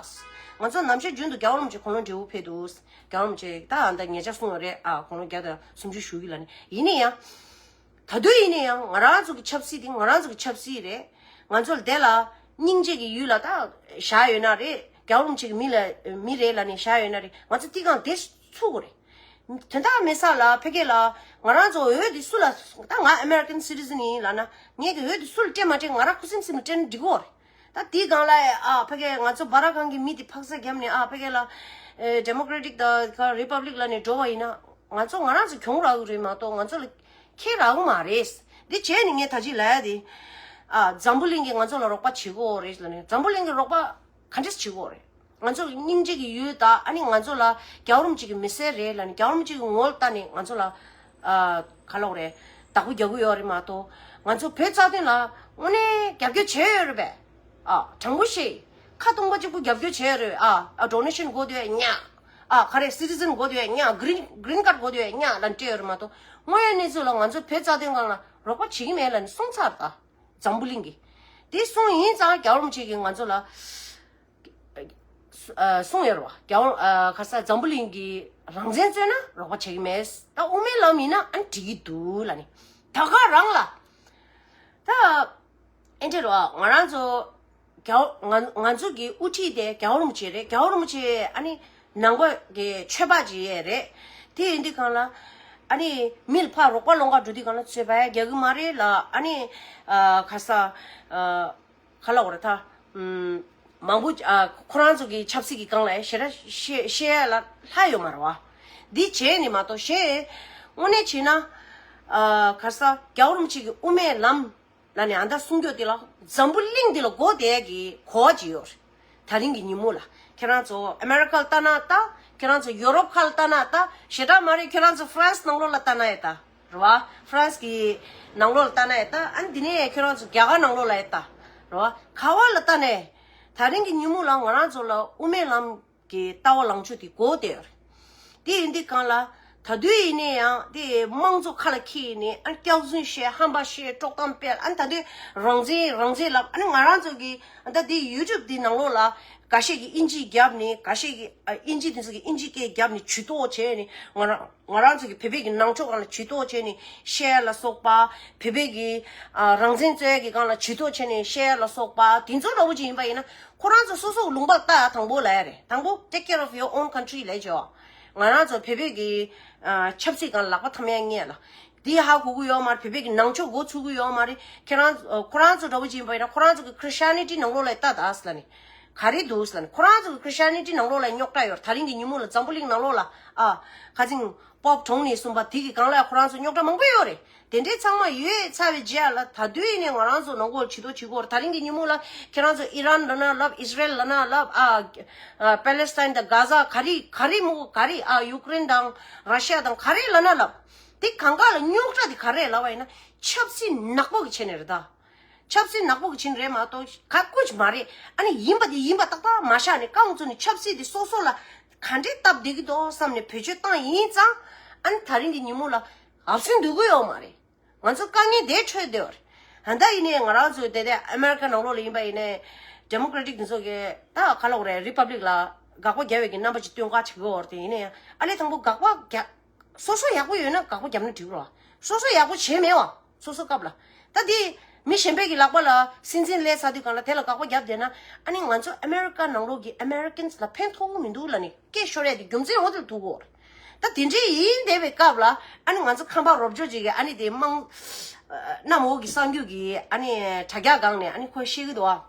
ང་ཚོ་ནམ་ཞག་རྒྱུན་དུ་རྒྱལ་བ་རིན་པོ་ཆེ་དགུང་ལོ་བགྲེས་པོ་ཕེབས་འདུག་རྒྱལ་བ་རིན་པོ་ཆེ་ད་ཨ་ད་ཉེ་ཆར་གསུངས་ཡོད་རེད་ཨ། དགུང་ལོ་བརྒྱ་དང་སུམ་ཅུ་བཞུགས་ཀྱི་ལ་ནི་ཡིན་ན་ཡང་། ད་དུང་ཡིན་ན་ཡང་ང་རང་ཚོ་གི་ཆབ་སྲིད་དེ་ང་རང་ཚོ་གི་ཆབ་སྲིད་རེད། ང་ཚོ་ལ་དེ་ལ་སྙིང་རྗེ་གི་ཡུལ་ལ་ད་བཞག་ཡོད་ན་རེད། རྒྱལ་བ་རིན་པོ་ཆེ་གི་མི་ལ་མི་རེད་ལ་ནི་བཞག་ཡོད་ན་རེད། ང་ཚོ་དེ་གང་དེ་ཚུགས་དགོས་རེད། དོན་དག་མེད་ས་ལ་ཕ་གི་ལ་ང་རང་ཚོ་འོས་དེ་སུ་ལ་ད་ང་ཨ་མེ་རི་ཀན་སི་ཊི་ཟན་ཡིན་ལབ་ན་ངས་ཀྱི་འོས་དེ་སུ་ལ་སྤྲད་མ་སྤྲད་ང་རང་ཁུ་སིམ་སིམ་ལ་སྤྲད་ན་འགྲིག་གོ་རེད། ད་དེའི་སྒང་ལ་ཨ་ཕ་གི་ང་ཚོ་སྦ་ར་གང་གི་མི་དེ་ཕག་ས་བརྒྱབ་ནས་ཨ་ཕ་གི་ལ་ཨེ་ཌེ་མོ་ཀ་རེ་ཊིག་དང་རི་པབ་ལིག་ལ་ནས་འགྲོ་བ་ཡིན་ན་ང་ཚོ་ང་རང་ཚོ་གྱོང་རག་གི་རེད་མ་གཏོགས་ང་ཚོ་ལ་ཁེ་རག་གི་མ་རེད། འདི་བྱས་ནས་ངས་ད་ཅི་ལབ་ཡ་དེ་ཨ་འཛམ་བུ་གླིང་གིས་ང་ཚོ་ལ་རོགས་པ་བྱེད་དགོས་རེད་ལབ་ནས་འཛམ་བུ་གླིང་གིས་རོགས་པ་ག་འདྲས་བྱེད་དགོས་རེད། ང་ཚོ་ལ་སྙིང་རྗེ་གི་ཡུལ་དང་ཨ་ནི་ང་ཚོ་ལ་རྒྱལ་བ་རིན་པོ་ཆེ་གི་མི་སེར་རེད་ལབ་ནས་རྒྱལ་བ་རིན་པོ་ཆེ་གི་ངོ་ལ་ལྟ་ནས་ང་ཚོ་ལ་ཨ་ག་ལབ་དགོས་རེད། བདག་པོ་རྒྱག་གི་ཡོད་རེད་མ་གཏོགས་ང་ཚོ་བོད་རྩ་དོན་ལ་དངོས་གནས་རྒྱབ་སྐྱོར་བྱས་ཡོད་རེད་པས། ཨ་དྲང་པོ་བཤད། ཁ་སྟོང་པ་གཅིག་པུ་རྒྱབ་སྐྱོར་བྱས་ཡོད་རེད། ཨ་ཨ་ཌོ་ནེ་ཤན་དགོས་དུས་ཉག་ཨ་ག་རེ་སི་ཊི་ཟན་དགོས་དུས་ཉག་གི་རིན་གི་རིན་ཀར་དགོས་དུས་ཉག་ལབ་སྤྲད་ཡོད་རེད་མ་གཏོགས་དངོས་ཡོད་གནས་ཚུལ་ལ་ང་ཚོ་བོད་རྩ་དོན་སྒང་ལ་རོགས་པ་བྱེད་ཀྱི་མེད་ལབ་ནས་གསུངས་ཚར་ད། འཛམ་བུ་གླིང་གིས། དེ་གསུངས་ཡིན་ཙང་རྒྱལ་བ་རིན་པོ་ཆེ་གིས་ང་ཚོ་ལ་ཨ་གསུངས་ཡོད་རེད་བ། རྒྱལ་བ་ཨ་ག་ས་འཛམ་བུ་གླིང་གི་རང་བཙན་རྩོད་ན་རོགས་པ་བྱེད་ཀྱི་མེད། ད་དབུ་མའི་ལམ་ཡིན་ན་ཨ་ནི་འགྲིག་གི་འདུག་ལབ་ནས་ད་ག་རང་ལ་ད་ཨེ་འདྲ་རེད་བ། ང་རང་ཚོ་རྒྱལ་བ་ང་ང་ཚོ་གི་དབུ་ཁྲིད་དེ་རྒྱལ་བ་རིན་པོ་ཆེ་རེད། རྒྱལ་བ་རིན་པོ་ཆེ་ཨ་ནི་ནང་པ་གི་ཆོས་པ་ཅིག་ཡས་རེད། དེ་ཡིན་དུས་སྒང་ལ་ཨ་ནི་མི་ལ་ཕར་རོགས་པ་སློང་ག་འགྲོ་དུས་སྒང་ལ་ཚོད་དཔག་རྒྱག་གི་མ་རེད་ལ་ཨ་ནི་ཨ་ག་ས་ཨ། ག་ལབ་དགོས་རེད་ད། ཨུམ། མང་པོ་ཨ་ཁོ་རང་ཚོ་གི་ཆབ་སྲིད་ཀྱི་སྒང་ལ་ཞེ་དྲག་བཤད་བཤད་ཡ་ལ་ལྷག་ཡོད་མ་རེད་བ། འདི་བྱས་ནས་མ་གཏོགས་གཞན་དངོས་གནས་བྱས་ན་ཨ་ག་རེ་ཟ་རྒྱལ་བ་རིན་པོ་ཆེ་གི་དབུ་མའི་ལམ་ལབ་ནས་ཨ་མདའ་གསུང་རྒྱུ་དེ་ལ་འཛམ་བུ་གླིང་འདི་ལ་མགོ་བསྡད་ཡ་གི་གོ་བ་ཅིག་ཡོད་རེད། ད་རིང་གི་ཉིན་མོ་ལ་ཁྱེད་རང་ཚོ་ཨ་མེ་རི་ཀ་ལ་ལྟ་ན་ལྟ། ཁྱེད་རང་ཚོ་ཡོ་རོབ་ཁ་ལ་ལྟ་ན་ལྟ། ཞེ་དྲག་མ་རེད། ཁྱེད་རང་ཚོ་ཧྥ་རན་སི་ནང་ལོགས་ལ་ལྟ་ན་ཡང་ལྟ། རེད་བ། ཧྥ་རན་སི་གི་ནང་ལོགས་ལ་ལྟ་ན་ཡང་ལྟ། ཨ་ནི་དེ་ནས་ཁྱེད་རང་ཚོ་རྒྱ་གར་ནང་ལོགས་ལ་ཡང་ལྟ། རེད་བ། ག་བ་ལ་ལྟ་ནས་ད་རིང་གི་ཉིན་མོ་ལ་ང་རང་ཚོ་ལ་དབུ་མའི་ལམ་གི་ལྟ་བ་ལངས་ཕྱོགས་དེ་དགོས་བསྡད་ཡོད་རེད། དེ་ཡིན་དུས་གང་ལ་ད་དུས་ཡིན་ནའི་ཡང་དེ་དམངས་གཙོ་ཁ་ལ་འཁྱེར་ནས་ཨ་ནི་སྐྱག་རྫུན་བཤད། ཧམ་པ་བཤད། དཀྲོག་གཏམ་སྤེལ། ཨ་ནི་ད་དུས་རང་བཙན་རང་བཙན་ལབ། ཨ་ནི་ང་རང་ཚོ་གི་ཨ་ད་དེ་ཡུ་ཊུབ་དེ་ནང་ལོགས་ལ་འགའ་ཤས་ཀྱིས་དབྱིན་ཇི་བརྒྱབ་ནས། འགའ་ཤས་ཀྱིས་ཨ་དབྱིན་ཇི་དེ་ཚོ་གིས་དབྱིན་ཇི་སྐད་བརྒྱབ་ནས་ཇུས་གཏོགས་བྱས་ནས་ང་རང་ང་རང་ཚོ་གི་བོད་པའི་གི་ནང་ཆོས་སྒང་ལ་ཇུས་གཏོགས་བྱས་ནས་བཤད་ལ་སོགས་པ། བོད་པའི་གི་ཨ་རང་བཙན་རྩོད་ཡ་གི་སྒང་ལ་ཇུས་གཏོགས་བྱས་ནས་བཤད་ལ་སོགས་པ་དེ་ཚོ་འདྲ་བོ་ཅིག་ཡིན་པ་ཡིན་ན། ཁོ་རང་ཚོ་སོ་སོ་གི་ལུང་པ་ལ་ལྟ་ཡ་དང་པོ་ལབ་ཡ་རེད། དང་པོ་take care of your own country ལབ་བྱས། ང་རང་ཚོ་བོད་པའི་གི་ཨ་ཆབ་སྲིད་སྒང་ལ་ལག་པ་འཐམ་ཡ་ངེས་ལ། དེ་ཧ་གོ་གི་ཡོད་མ་རེད། བོད་པའི་གི་ནང་ཆོས་མགོ་ཚུགས་གི་ཡོད་མ་རེད། ཁྱེད་རང་ཨ་ཁོ་རང་ཚོ་འདྲ་བོ་ཅིག་ཡིན་པ་ཡིན་ན་ཁོ་རང་ཚོ་གི་Christianity ནང་ལོགས་ལ་ལྟ་ད་ཟེར་ལབ་ནས། ག་རེ་འདུག་ཟེར་ན། ཁོ་རང་ཚོ་གི་Christianity ནང་ལོགས་ལ་རྙོག་དྲ་ཡོད་རེད། ད་རིང་གི་ཉིན་མོ་ལ་འཛམ་བུ་གླིང་ནང་ལོགས་ལ་ཨ་ཁ་སང་པོབ་གྲོངས་ནས་གསུངས་པ་དེ་གི་སྒང་ལ་ཁོ་རང་ཚོ་རྙོག་དྲ་མང་པོ་ཡོད་རེད། དེ་འདྲའི་ཚང་མ་ཡོད་ཚར་བའི་རྗེས་ལ་ད་དུས་ཡིན་ནའི་ང་རང་ཚོ་ནང་ལོགས་ལ་ཇུས་གཏོགས་བྱེད་དགོས་རེད། ད་རིང་གི་ཉིན་མོ་ལ་ཁྱེད་རང་ཚོ་ཨི་རན་ལབ་ན་ལབ། ཨི་སི་རེལ་ལབ་ན་ལབ། ཨ་ཨ་པེ་ལེ་སི་ཐན་དང་གྷ་ཟ་ག་རེ་ག་རེ་མོ་ག་རེ། ཨ་ཡུ་ཀེ་རེན་དང་ར་ཤི་ཡ་དང་ག་རེ་ལབ་ན་ལབ། དེ་གང་ག་ལ་རྙོག་དྲ་དེ་ག་རེ་ལབ་པ་ཡིན་ན་ཆབ་སྲིད་ནག་པོ་གི་བྱས་ནས་རེད་ད། ཆབ་སྲིད་ནག་པོ་གི་ཕྱིན་རེད་མ་གཏོགས་ག་ཀུ་ཅི་མ་རེད། ཨ་ནི་ཡིན་པ་དེ་ཡིན་པ་ཏག་ཏག་མ་བཞག་ནས་རྐང་བཙུགས་ནས་ཆབ་སྲིད་དེ་སོ་སོ་ལ་ག་འདྲས་སྟབས་བདེ་གི་འདུག་བསམ་ནས་བེད་སྤྱོད་བཏང་ཡིན་ཙང་། ཨ་ནི་ད་རིང་གི་ཉིན་མོ་ལ་ཨབ་སེན་འདུག་གི་ཡོད་མ་རེད། ང་ཚོ་དཀའ་ངལ་དེ་འཕྲད་བསྡད་ཡོད་རེད། ད་ལྟ་ཡིན་ནའི་ང་རང་ཚོའི་དེ་དེ་ཨ་མེ་རི་ཀ་ནང་ལོགས་ལ་ཡིན་པ་ཡིན་ནའི་ཌེ་མོ་ཀེ་ར་ཊིག་དེ་ཚོ་གི་ད་ག་ལབ་དགོས་རེད། རི་པབ་ལིག་ལ་དགག་པ་རྒྱབ་པའི་གི་རྣམ་པ་ཅིག་སྟོན་ག་བྱེད་ཀྱི་ཡོད་རེད། དེ་ཡིན་ནའི་ཨ་ནི་དང་པོ་དགག་པ་རྒྱབ། སོ་སོ་ཡག་པོ་ཡོད་ན་དགག་པ་བརྒྱབ་ན་འགྲིག་རོ། སོ་སོ་ཡག་པོ་བྱས་མེད་བ། སོ་སོ་སྐབས་ལ། ད་འདི་མི་གཞན་པའི་གི་ལག་པ་ལ་སྲིད་འཛིན་སླེབས་ཚར་དུས་སྒང་ལ་དེ་ལ་དགག་པ་བརྒྱབ་བསྡད་ན། ཨ་ནི་ང་ཚོ་ཨ་མེ་རི་ཀ་ནང་ལོགས་ཀྱི་ཨ་མེ་རི་ཀན་ལ་ཕན་ཐོགས་གི་མི་འདུག་ལབ་ནས་སྐད་ཤོར་ཡ་དེ་རྒྱུ་མཚན་འོ་དེ་ལ་ཐུག་གོ། ད་དེ་འདྲའི་ཡིན་བསྡད་པའི་སྐབས་ལ་ཨ་ནི་ང་ཚོ་ཁམས་པ་རོབ་ཅོ་ཅིག་གིས་ཨ་ནི་དེ་དམངས་གནམ་འོག་གི་གསར་འགྱུར་གྱི་ཨ་ནི་དྲ་རྒྱ་སྒང་ནས་ཨ་ནི་ཁོས་བཤད་གི་འདུག་ཨ།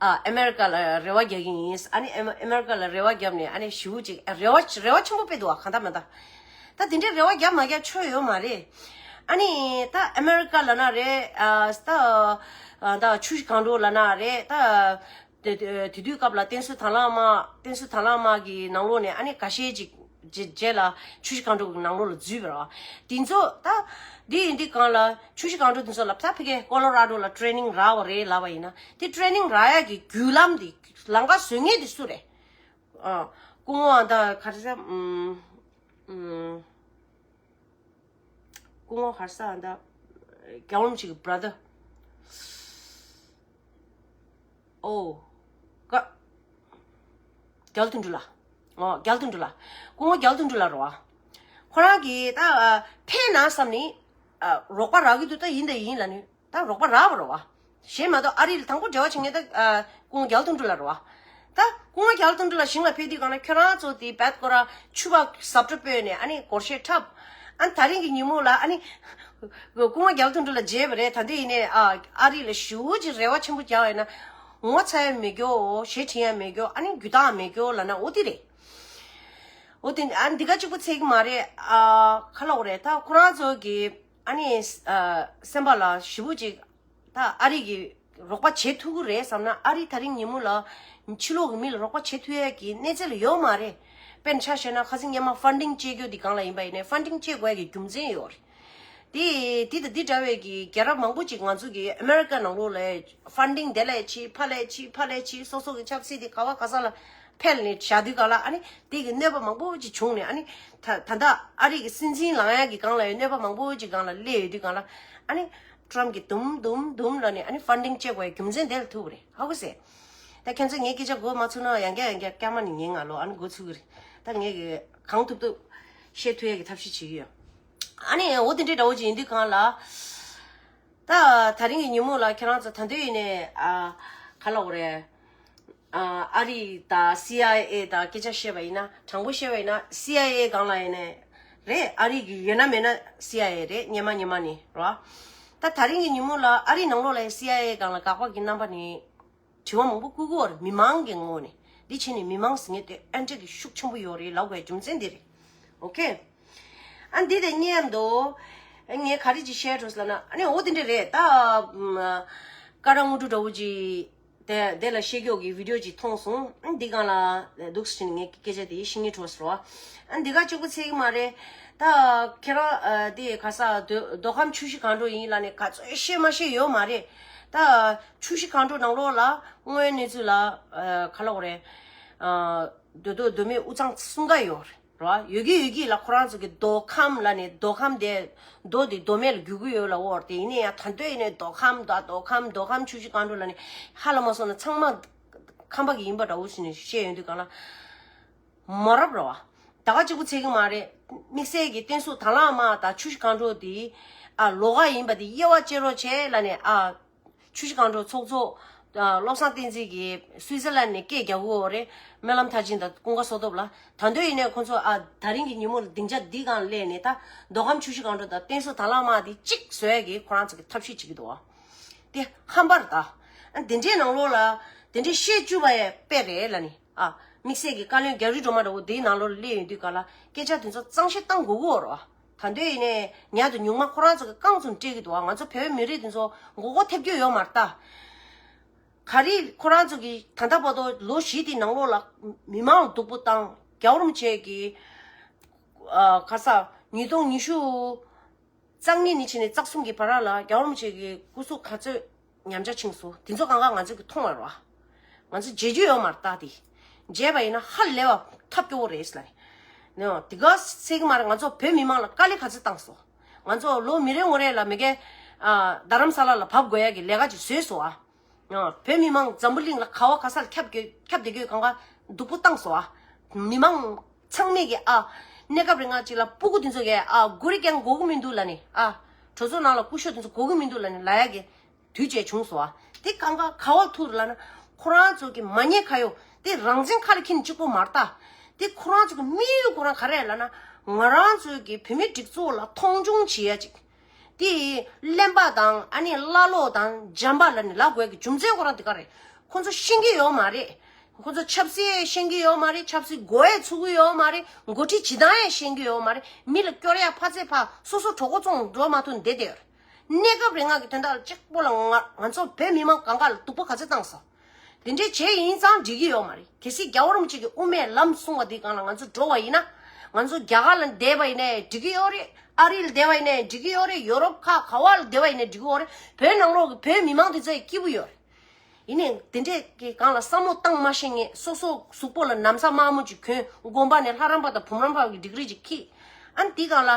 ཨ་ཨ་མེ་རི་ཀ་ལ་རེ་བ་རྒྱག་གི་ཡིན། ཨ་ནི་ཨ་མེ་ཨ་མེ་རི་ཀ་ལ་རེ་བ་བརྒྱབ་ནས་ཨ་ནི་ཞེ་པོ་ཅིག་རེ་བ་རེ་བ་ཆེན་པོ་དཔེ་འདུག་ཨ། གང་ལྟར་མ་ལྟར་ད་དེ་འདྲའི་རེ་བ་རྒྱབ་མ་རྒྱབ་ཆོ་ཡོད་མ་རེད། ཨ་ནི་ད་ཨ་མེ་རི་ཀ་ལབ་ན་རེད། ཨ་ད་ཨ་ད་ཆུ་བཞི་སྒང་དྲུག་ལབ་ན་རེད། ད་དེ་དེ་དུས་སྐབས་ལ་བསྟན་སྲིད་དང་བླངས་དམག་བསྟན་སྲིད་དང་བླངས་དམག་གི་ནང་ལོགས་ནས་ཨ་ནི་འགའ་ཤས་ཅིག་རྗེས་རྗེས་ལ་ཆུ་བཞི་སྒང་དྲུག་གི་ནང་ལོགས་ལ་འཛུལ་བ་རེད་བ། དེ་ཚོ་ད་འདི་ཡིན་དུས་སྒང་ལ་ཆུ་བཞི་སྒང་དྲུག་དེ་ཚོ་ལ་ད་ཕ་གི་ཀོ་ལོ་ར་ཌོ་ལ་ཊེ་ནིང་རག་པ་རེད་ལབ་པ་ཡིན་ན། དེ་ཊེ་ནིང་རག་ཡ་གི་བརྒྱུད་ལམ་དེ་ལམ་ཁ་བཟོ་མཁན་དེ་སུ་རེད། ཨ་སྐུ་ངོ་ཨ་ད་ག་རེ་ཟེར། ཨུམ་ཨུམ། སྐུ་ངོ་ག་རེ་ཟེར་ཨ་ད་རྒྱལ་བ་རིན་པོ་ཆེ་གི་བྷ་ར་དར། ཨོ། ཀ་རྒྱལ་དོན་གྲུབ་ལགས། ཨོ་རྒྱལ་དོན་གྲུབ་ལགས། སྐུ་ངོ་རྒྱལ་དོན་གྲུབ་ལགས་རེད་བ། ཁོ་རང་གིས་ད་ཨ་ཕན་ན་བསམ་ནས་ཨ་རོགས་པ་རག་གི་འདུག་ད་ཡིན་ད་ཡིན་ལབ་ནས་ད་རོགས་པ་རག་པ་རེད་བ། གཞན་མ་གཏོགས་ཨ་རི་ལ་དང་པོ་འབྲེལ་བ་བྱེད་མཁན་ད་ཨ་སྐུ་ངོ་རྒྱལ་དོན་གྲུབ་ལགས་རེད་བ། ད་སྐུ་ངོ་རྒྱལ་དོན་གྲུབ་ལགས་ཞིང་ལ་ཕེབས་དུས་སྒང་ལ་ཁྱོད་རང་ཚོ་དེ་བད་ཀོ་ར་ཕྱུ་པ་ཟབ་སྤྲོ་སྤོས་ནས་ཨ་ནི་སྒོར་གཞས་འཁྲབ། ཨ་ད་རིང་གི་ཉིན་མོ་ལ་ཨ་ནི་སྐུ་ངོ་རྒྱལ་དོན་གྲུབ་ལགས་མཇལ་བ་རེད། ད་འདི་ཡིན་ནས་ཨ་ཨ་རི་ལ་ཞེ་པོ་ཅིག་རེ་བ་ཆེན་པོ་རྒྱག་ཡོད་ན་ངོ་ཚ་ཡ་མེད་རྒྱུ། གཞས་འཁྲིད་ཡ་མེད་རྒྱུ། ཨ་ནི་རྒྱུ་དག་མེད་རྒྱུ་ལབ་ན་འོ་དེ་རེད། འོ་དེ་ཨ་འདི་ག་གཅིག་པུ་ཚད་གི་མ་རེད། ཨ་ག་ལབ་དགོས་རེད། ད་ཁོ་རང་ཚོ་གི་ཨ་ནི་ཨ་སེམས་པ་ལ་ཞེ་པོ་ཅིག་ད་ཨ་རི་གི་རོགས་པ་བྱེད་ཐུབ་ཀྱི་རེད་བསམ་ན། ཨ་རི་ད་རིང་ཉིན་མོ་ལ་ཕྱི་ལོགས་ཀྱི་མི་ལ་རོགས་པ་བྱེད་ཐུབ་ཡས་ཀྱི་གནས་ཚད་ལ་ཡོད་མ་རེད། དཔེར་ན་ཆ་བཞག་ན་ཁ་སང་སྔོན་མ་ཕན་ཌིང་བཅད་རྒྱུ་འདི་སྒང་ལ་ཡིན་པ་ཡིན་ནའི་ཕན་ཌིང་བཅད་དགོས་ཡས་ཀྱི་རྒྱུ་མཚན་ཡོད་རེད། དེ་དེ་དང་དེ་འདྲ་བའི་གི་རྒྱལ་རབས་མང་པོ་ཅིག་ང་ཚོ་གི་ཨ་མེ་རི་ཀ་ནང་ལོགས་ལ་ཕན་ཌིང་དེ་ལས་ཕྱི་ཕ་ལས་ཕྱི་ཕ་ལས་ཕྱི་སོ་སོ་གི་ཆབ་སྲིད་དེ་ག་བ་ག་ས་ལ་འཕེལ་ནས་བཞག་དུས་སྒང་ལ་ཨ་ནི་དེ་གི་གནོད་པ་མང་པོ་ཅིག་བྱུང་ནས། ཨ་ནི་ད་ད་ལྟ་ཨ་རི་གི་སྲིད་འཛིན་ལངས་ཡས་ཀྱི་སྒང་ལ་ཡང་གནོད་པ་མང་པོ་ཅིག་སྒང་ལ་སླེབས་ཡོད་དུས་སྒང་ལ་ཨ་ནི་ཊམ་གྱིས་དུམ་དུམ་དུམ་ལབ་ནས་ཨ་ནི་ཕན་ཌིང་བཅད་དགོས་ཡའི་རྒྱུ་མཚན་དེ་ལ་ཐུག་པ་རེད། ཧ་གོ་སོང་། ད་ཁྱེད་ཚོས་ངའི་སྐད་ཆ་གོ་མ་ཚོར་ན་ཡང་བསྐྱར་ཡང་བསྐྱར་བསྐྱར་མ་ནས་ཉན། ང་ལོ་ཨ་ནི་གོ་ཚུགས་ཀྱི་རེད། ད་ངས་གི་གང་ཐུབ་ཐུབ་བཤད་ཐུབ་ཡས་ཀྱི་ཐབས་ཤེས་བྱེད་ཀྱི་ཡོད། ཨ་ནི་འོ་དེ་འདྲའི་འདྲ་བོ་ཅིག་ཡིན་དུས་སྒང་ལ། ད་ད་རིང་གི་ཉིན་མོ་ལ་ཁྱེད་རང་ཚོ་ད་དུང་ཡིན་ནའི་ཨ་ག་ལབ་དགོས་རེད། ཨ་ཨ་རི་དང་སི་ཨའི་ཨེ་དང་སྐད་ཆ་བཤད་པ་ཡིན་ན། དྲང་པོ་བཤད་པ་ཡིན་ན་སི་ཨའི་ཨེ་སྒང་ལ་ཡིན་ནའི་རེད། ཨ་རི་གི་ཡོད་ན་མེད་ན་སི་ཨའི་ཨེ་རེད། སྔོན་མ་སྔོན་མ་ནས་རེད་བ། ད་ད་རིང་གི་ཉིན་མོ་ལ་ཨ་རི་ནང་ལོགས་ལ་སི་ཨའི་ཨེ་སྒང་ལ་དགག་པ་གི་རྣམ་པ་ནས་དྲི་བ་མང་པོ་བསྐུར་གི་ཡོད་རེད། མི་མང་གི་ངོས་ནས། འདི་བྱས་ནས་མི་མང་ཟེར་མཁན་དེ་ཨེ་འདྲ་གི་ཤུགས་ཆེན་པོ་ཡོད་རེད་ལབ་དགོས་རྒྱུ་མཚན་འདི་རེད། ཨོ་ཁེ། ཨ་འདི་དང་མཉམ་དུ་ངས་ག་རེ་ཅིག་བཤད་འགྲོ་ཟེར་ལབ་ན། ཨ་ནི་འོ་དེ་འདྲ་རེད། ད་ཀ་ར་དངོས་གྲུབ་འདྲ་བོ་ཅིག་ དེ་ལ་བཤད་རྒྱུ་གི་བི་ཌིའོ་ཅིག་མཐོང་སོང་། ཨ་འདི་སྒང་ལ་འདུག་སེ་བྱས་ནས་ངས་སྐད་ཆ་དེ་བཤད་སྙིང་བྲོ་སོང་། ཨ་འདི་ག་གཅིག་པུ་ཚད་ཀྱི་མ་རེད། ད་ཁྱེད་རང་དེ་ག་ས་མདོ་མདོ་ཁམས་ཆུ་བཞི་སྒང་དྲུག་ཡིན་ལབ་ནས་ག་ཚོད་བཤད་མ་བཤད་ཡོད་མ་རེད། ད་ཆུ་བཞི་སྒང་དྲུག་ནང་ལོགས་ལ་དངོས་ཡོད་གནས་ཚུལ་ལ་ག་ལབ་དགོས་རེད། མདོ་སྟོད་མདོ་སྨད་དབུས་གཙང་གསུམ་ཀ་ཡོད་རེད། རོ། ཡོད་ཀྱི་ཡོད་ཀྱི་ལ་ཁོ་རང་ཚོ་གི་མདོ་ཁམས་ལ་ནི་མདོ་ཁམས་དེ་མདོ་དེ་མདོ་སྨད་ལ་བསྒྱུར་གི་ཡོད་ལ། འོར་དེ་ཡིན་ནའི་ཡང་ད་འདོད་ཡིན་ནའི་མདོ་ཁམས་ད་མདོ་ཁམས་མདོ་ཁམས་ཆུ་བཞི་སྒང་དྲུག་ལ་ནི་ཧ་ལ་མ་སོང་ན་ཚང་མ་ཁམས་པ་གི་ཡིན་པ་འདྲ་བོ་ཞིག་ནས་བཤད་ཡོང་དུས་གང་ལ་མ་རབས་རོ། ད་ག་གཅིག་པུ་ཚད་ཀྱི་མ་རེད། དམིགས་བསལ་གྱི་བསྟན་སྲུང་དྭགས་ལྷ་དམག་དང་ཆུ་བཞི་སྒང་དྲུག་དེ་ཨ་ལོགས་ཀ་ཡིན་པ་དེ་དབྱེ་བ་ཕྱེ་རོགས་བྱས་ལ་ནི་ཨ། ཆུ་བཞི་སྒང་དྲུག་ཚོགས་གཙོ། ཨ། བློ་བཟང་བསྟན་འཛིན་གྱིས་སུའི་ཙི་ལན་ནས་སྐད་རྒྱག་གི་ཡོད་རེད། སྨོན་ལམ་མཐར་ཕྱིན་དང་ཀུན་དགའ་བསོད་སྟོབས་ལ། ད་དུང་ཡིན་ནའི་ཁོང་ཚོ་ཨ་ད་རིང་གི་ཉིན་མོ་ལ་སྡིངས་ཆ་འདི་སྒང་སླེབས་ནས་ད་མདོ་ཁམས་ཆུ་བཞི་སྒང་དྲུག་དང་བསྟན་སྲུང་དྭགས་ལྷ་དམག་འདི་གཅིག་བཟོ་ཡ་གི་ཁོ་རང་ཚོ་གི་ཐབས་ཤེས་བྱེད་ཀྱི་འདུག་བ། དེ་ཧམ་པ་རེད་ད། ཨ་འདི་འདྲའི་ནང་ལོགས་ལ་དེ་འདྲའི་བཤད་བཅུག་པ་ཡ་དཔེ་རེད་ལ་ནི། ཨ། དམིགས་བསལ་གྱི་བཀའ་བློན་རྒྱ་རི་སྒྲོལ་མ་འདྲ་བོ་འདིའི་ནང་ལོགས་ལ་སླེབས་ཡོང་དུས་ག་ལ་སྐད་ཆ་དེ་ཚོ་གཙང་བཤད་བཏང་དགོས་ཀྱི་ཡོད་རེད་བ། ད་འདོད་ཡིན་ནའི་ཉག་ཏུ་ཉུང་མ་ཁོ་རང་ཚོ་གི་རྐང་ཚུགས་སྤྲད་ཀྱི་འདུག་བ། ང་ཚོ་བོད་མི་རིགས་དེ་ཚོ་མགོ་སྐོར་ཐེབས་རྒྱུ་ཡོད་མ་རེད་ད། ག་རེ་ཁོ་རང་ཚོ་གི་ད་ལྟ་བར་དུ་ལོ་བཞི་དེའི་ནང་ལོགས་ལ་མི་མང་ལ་སྡུག་པོ་བཏང་། རྒྱལ་བ་རིན་པོ་ཆེ་གི་ཨ་ག་ས་ཉིས་སྟོང་ཉི་ཤུ་རྩ་གཉིས་ནས་བྱས་ནས་རྩ་གསུམ་གྱི་བར་ལ་རྒྱལ་བ་རིན་པོ་ཆེ་གི་སྐུ་གཟུགས་ག་ཚོད་ཉམས་ཆག་ཕྱིན་སོང་། དེ་ཚོ་གང་ག་ང་ཚོ་གིས་མཐོང་བ་རེད་བ། ང་ཚོ་བརྗེད་རྒྱུ་ཡོད་མ་རེད་ད། དེ་བརྗེད་པ་ཡིན་ན་ཧ་ལས་པ་ཐབས་སྐྱོ་བོ་རེད་ཟེར་ལ། ནོ། དེ་ག་ཟེར་གི་མ་རེད། ང་ཚོ་བོད་མི་མང་ལ་དཀའ་ལས་ག་ཚོད་བཏང་སོང་། ང་ཚོ་ལོ་མི་རེ་ངོ་རེ་ལ་མི་གེ་ཨ་རྡ་རམ་ས་ལ་ལ་བབས་དགོས་ཡ་གི་ལས་ཀ་ཅིག་བཟོས་སོང་ཨ། ཨ། བོད་མི་མང་འཛམ་བུ་གླིང་ལ་ག་བ་ག་ས་ལ་ཁྱབ་ཁྱབ་བསྡད་རྒྱུ་གང་ག་སྡུག་པོ་བཏང་སོང་ཨ། མི་མང་ཚང་མས་ཀྱི་ཨ་གནས་སྐབས་རིང་ང་ཅིག་ལ་སྤུ་གུ་དེ་ཚོ་གི་ཨ་གུ་རེ་རྐྱང་དགོས་ཀྱི་མི་འདུག་ལབ་ནས། ཨ་གྲོས་ཚོགས་ནང་ལ་སྐུ་ཞབས་དེ་ཚོ་དགོས་ཀྱི་མི་འདུག་ལབ་ནས་ལབ་ཡ་གི་དུས་བཅད་བྱུང་སོང་ཨ། དེ་གང་ག་ག་བ་ཐུག་རེད་ལབ་ན། ཁོ་རང་ཚོ་གི་མ་ཉེས་ཁ་གཡོག་དེ་རང་བཙན་ཁ་ལ་འཁྱེར་ནས་གཅིག་པོ་མ་རེད་ད། དེ་ཁོ་རང་ཚོ་གི་དམིགས་ཡུལ་ཁོ་རང་ག་རེ་ལབ་ན། ང་རང་ཚོ་གི་བོད་མི་སྒྲིག་འཛུགས་ལ་མཐོང་ཆུང་བྱེད་ཡ་ཅིག་དེ་གླེན་པ་དང་ཨ་ནི་ཀླ་ཀློ་དང་འཇམ་པ་ལབ་ནས་ལབ་དགོས་ཀྱི་རྒྱུ་མཚན་ཁོ་རང་དེ་ག་རེད། ཁོ་ཚོ་ཤེས་ཀྱི་ཡོད་མ་རེད། ཁོ་ཚོ་ཆབ་སྲིད་ཤེས་ཀྱི་ཡོད་མ་རེད། ཆབ་སྲིད་མགོ་ཡས་ཚུགས་ཀྱི་ཡོད་མ་རེད། འགོ་ཁྲིད་བྱེད་སྟངས་ཡང་ཤེས་ཀྱི་ཡོད་མ་རེད། མི་ལ་སྐྱོར་ཡ་ཕར་ཚད་ཕར་སོ་སོ་གྲོད་ཁོག་བཙོང་འགྲོ་མ་ཐུབ་བསྡད་དེ་ཡོད་རེད། གནས་སྐབས་རིང་ང་གི་དོན་དག་ལ་གཅིག་པོ་ལ་ང་ང་ཚོ་བོད་མི་མང་གང་ག་ལ་སྡུག་པོ་ག་ཚོད་བཏང་སོང་། དེ་འདྲའི་བྱས་ཡིན་ཙང་འགྲིག་གི་ཡོད་མ་རེད། གལ་སྲིད་རྒྱལ་བ་རིན་པོ་ཆེ་གི་དབུ་མའི་ལམ་གསུངས་པ་འདི་སྒང་ལ་ང་ཚོ་འགྲོ་བ་ཡིན་ན། ང་ཚོ་རྒྱ་གར་ལ་བསྡད་པ་ཡིན་ནའི་འགྲིག་གི་ཡོད་རེད། ཨ་རི་ལ་བསྡད་པ་ཡིན་ནའི་འགྲིག་གི་ཡོད་རེད། ཡོ་རོབ་ཁག་ག་བ་ལ་བསྡད་པ་ཡིན་ནའི་འགྲིག་གི་ཡོད་རེད། བོད་ནང་ལོགས་ཀྱི་བོད་མི་མང་དེ་ཚོ་ཡང་སྐྱིད་པོ་ཡོད་རེད། ཡིན་ནའི་དེ་འདྲས་ཀྱི་སྒང་ལ་བསམ་བློ་བཏང་མ་ཤེས་མཁན། སོ་སོ་གཟུགས་པོ་ལ་ན་བཟའ་དམར་མོ་ཅིག་གྱོན། དགོན་པ་ནས་ལྷ་རམས་པ་དང་བུམ་རམས་པ་གི་ཌིག་རི་ཅིག་ཁྱེར། ཨ་ནི་དེའི་སྒང་ལ་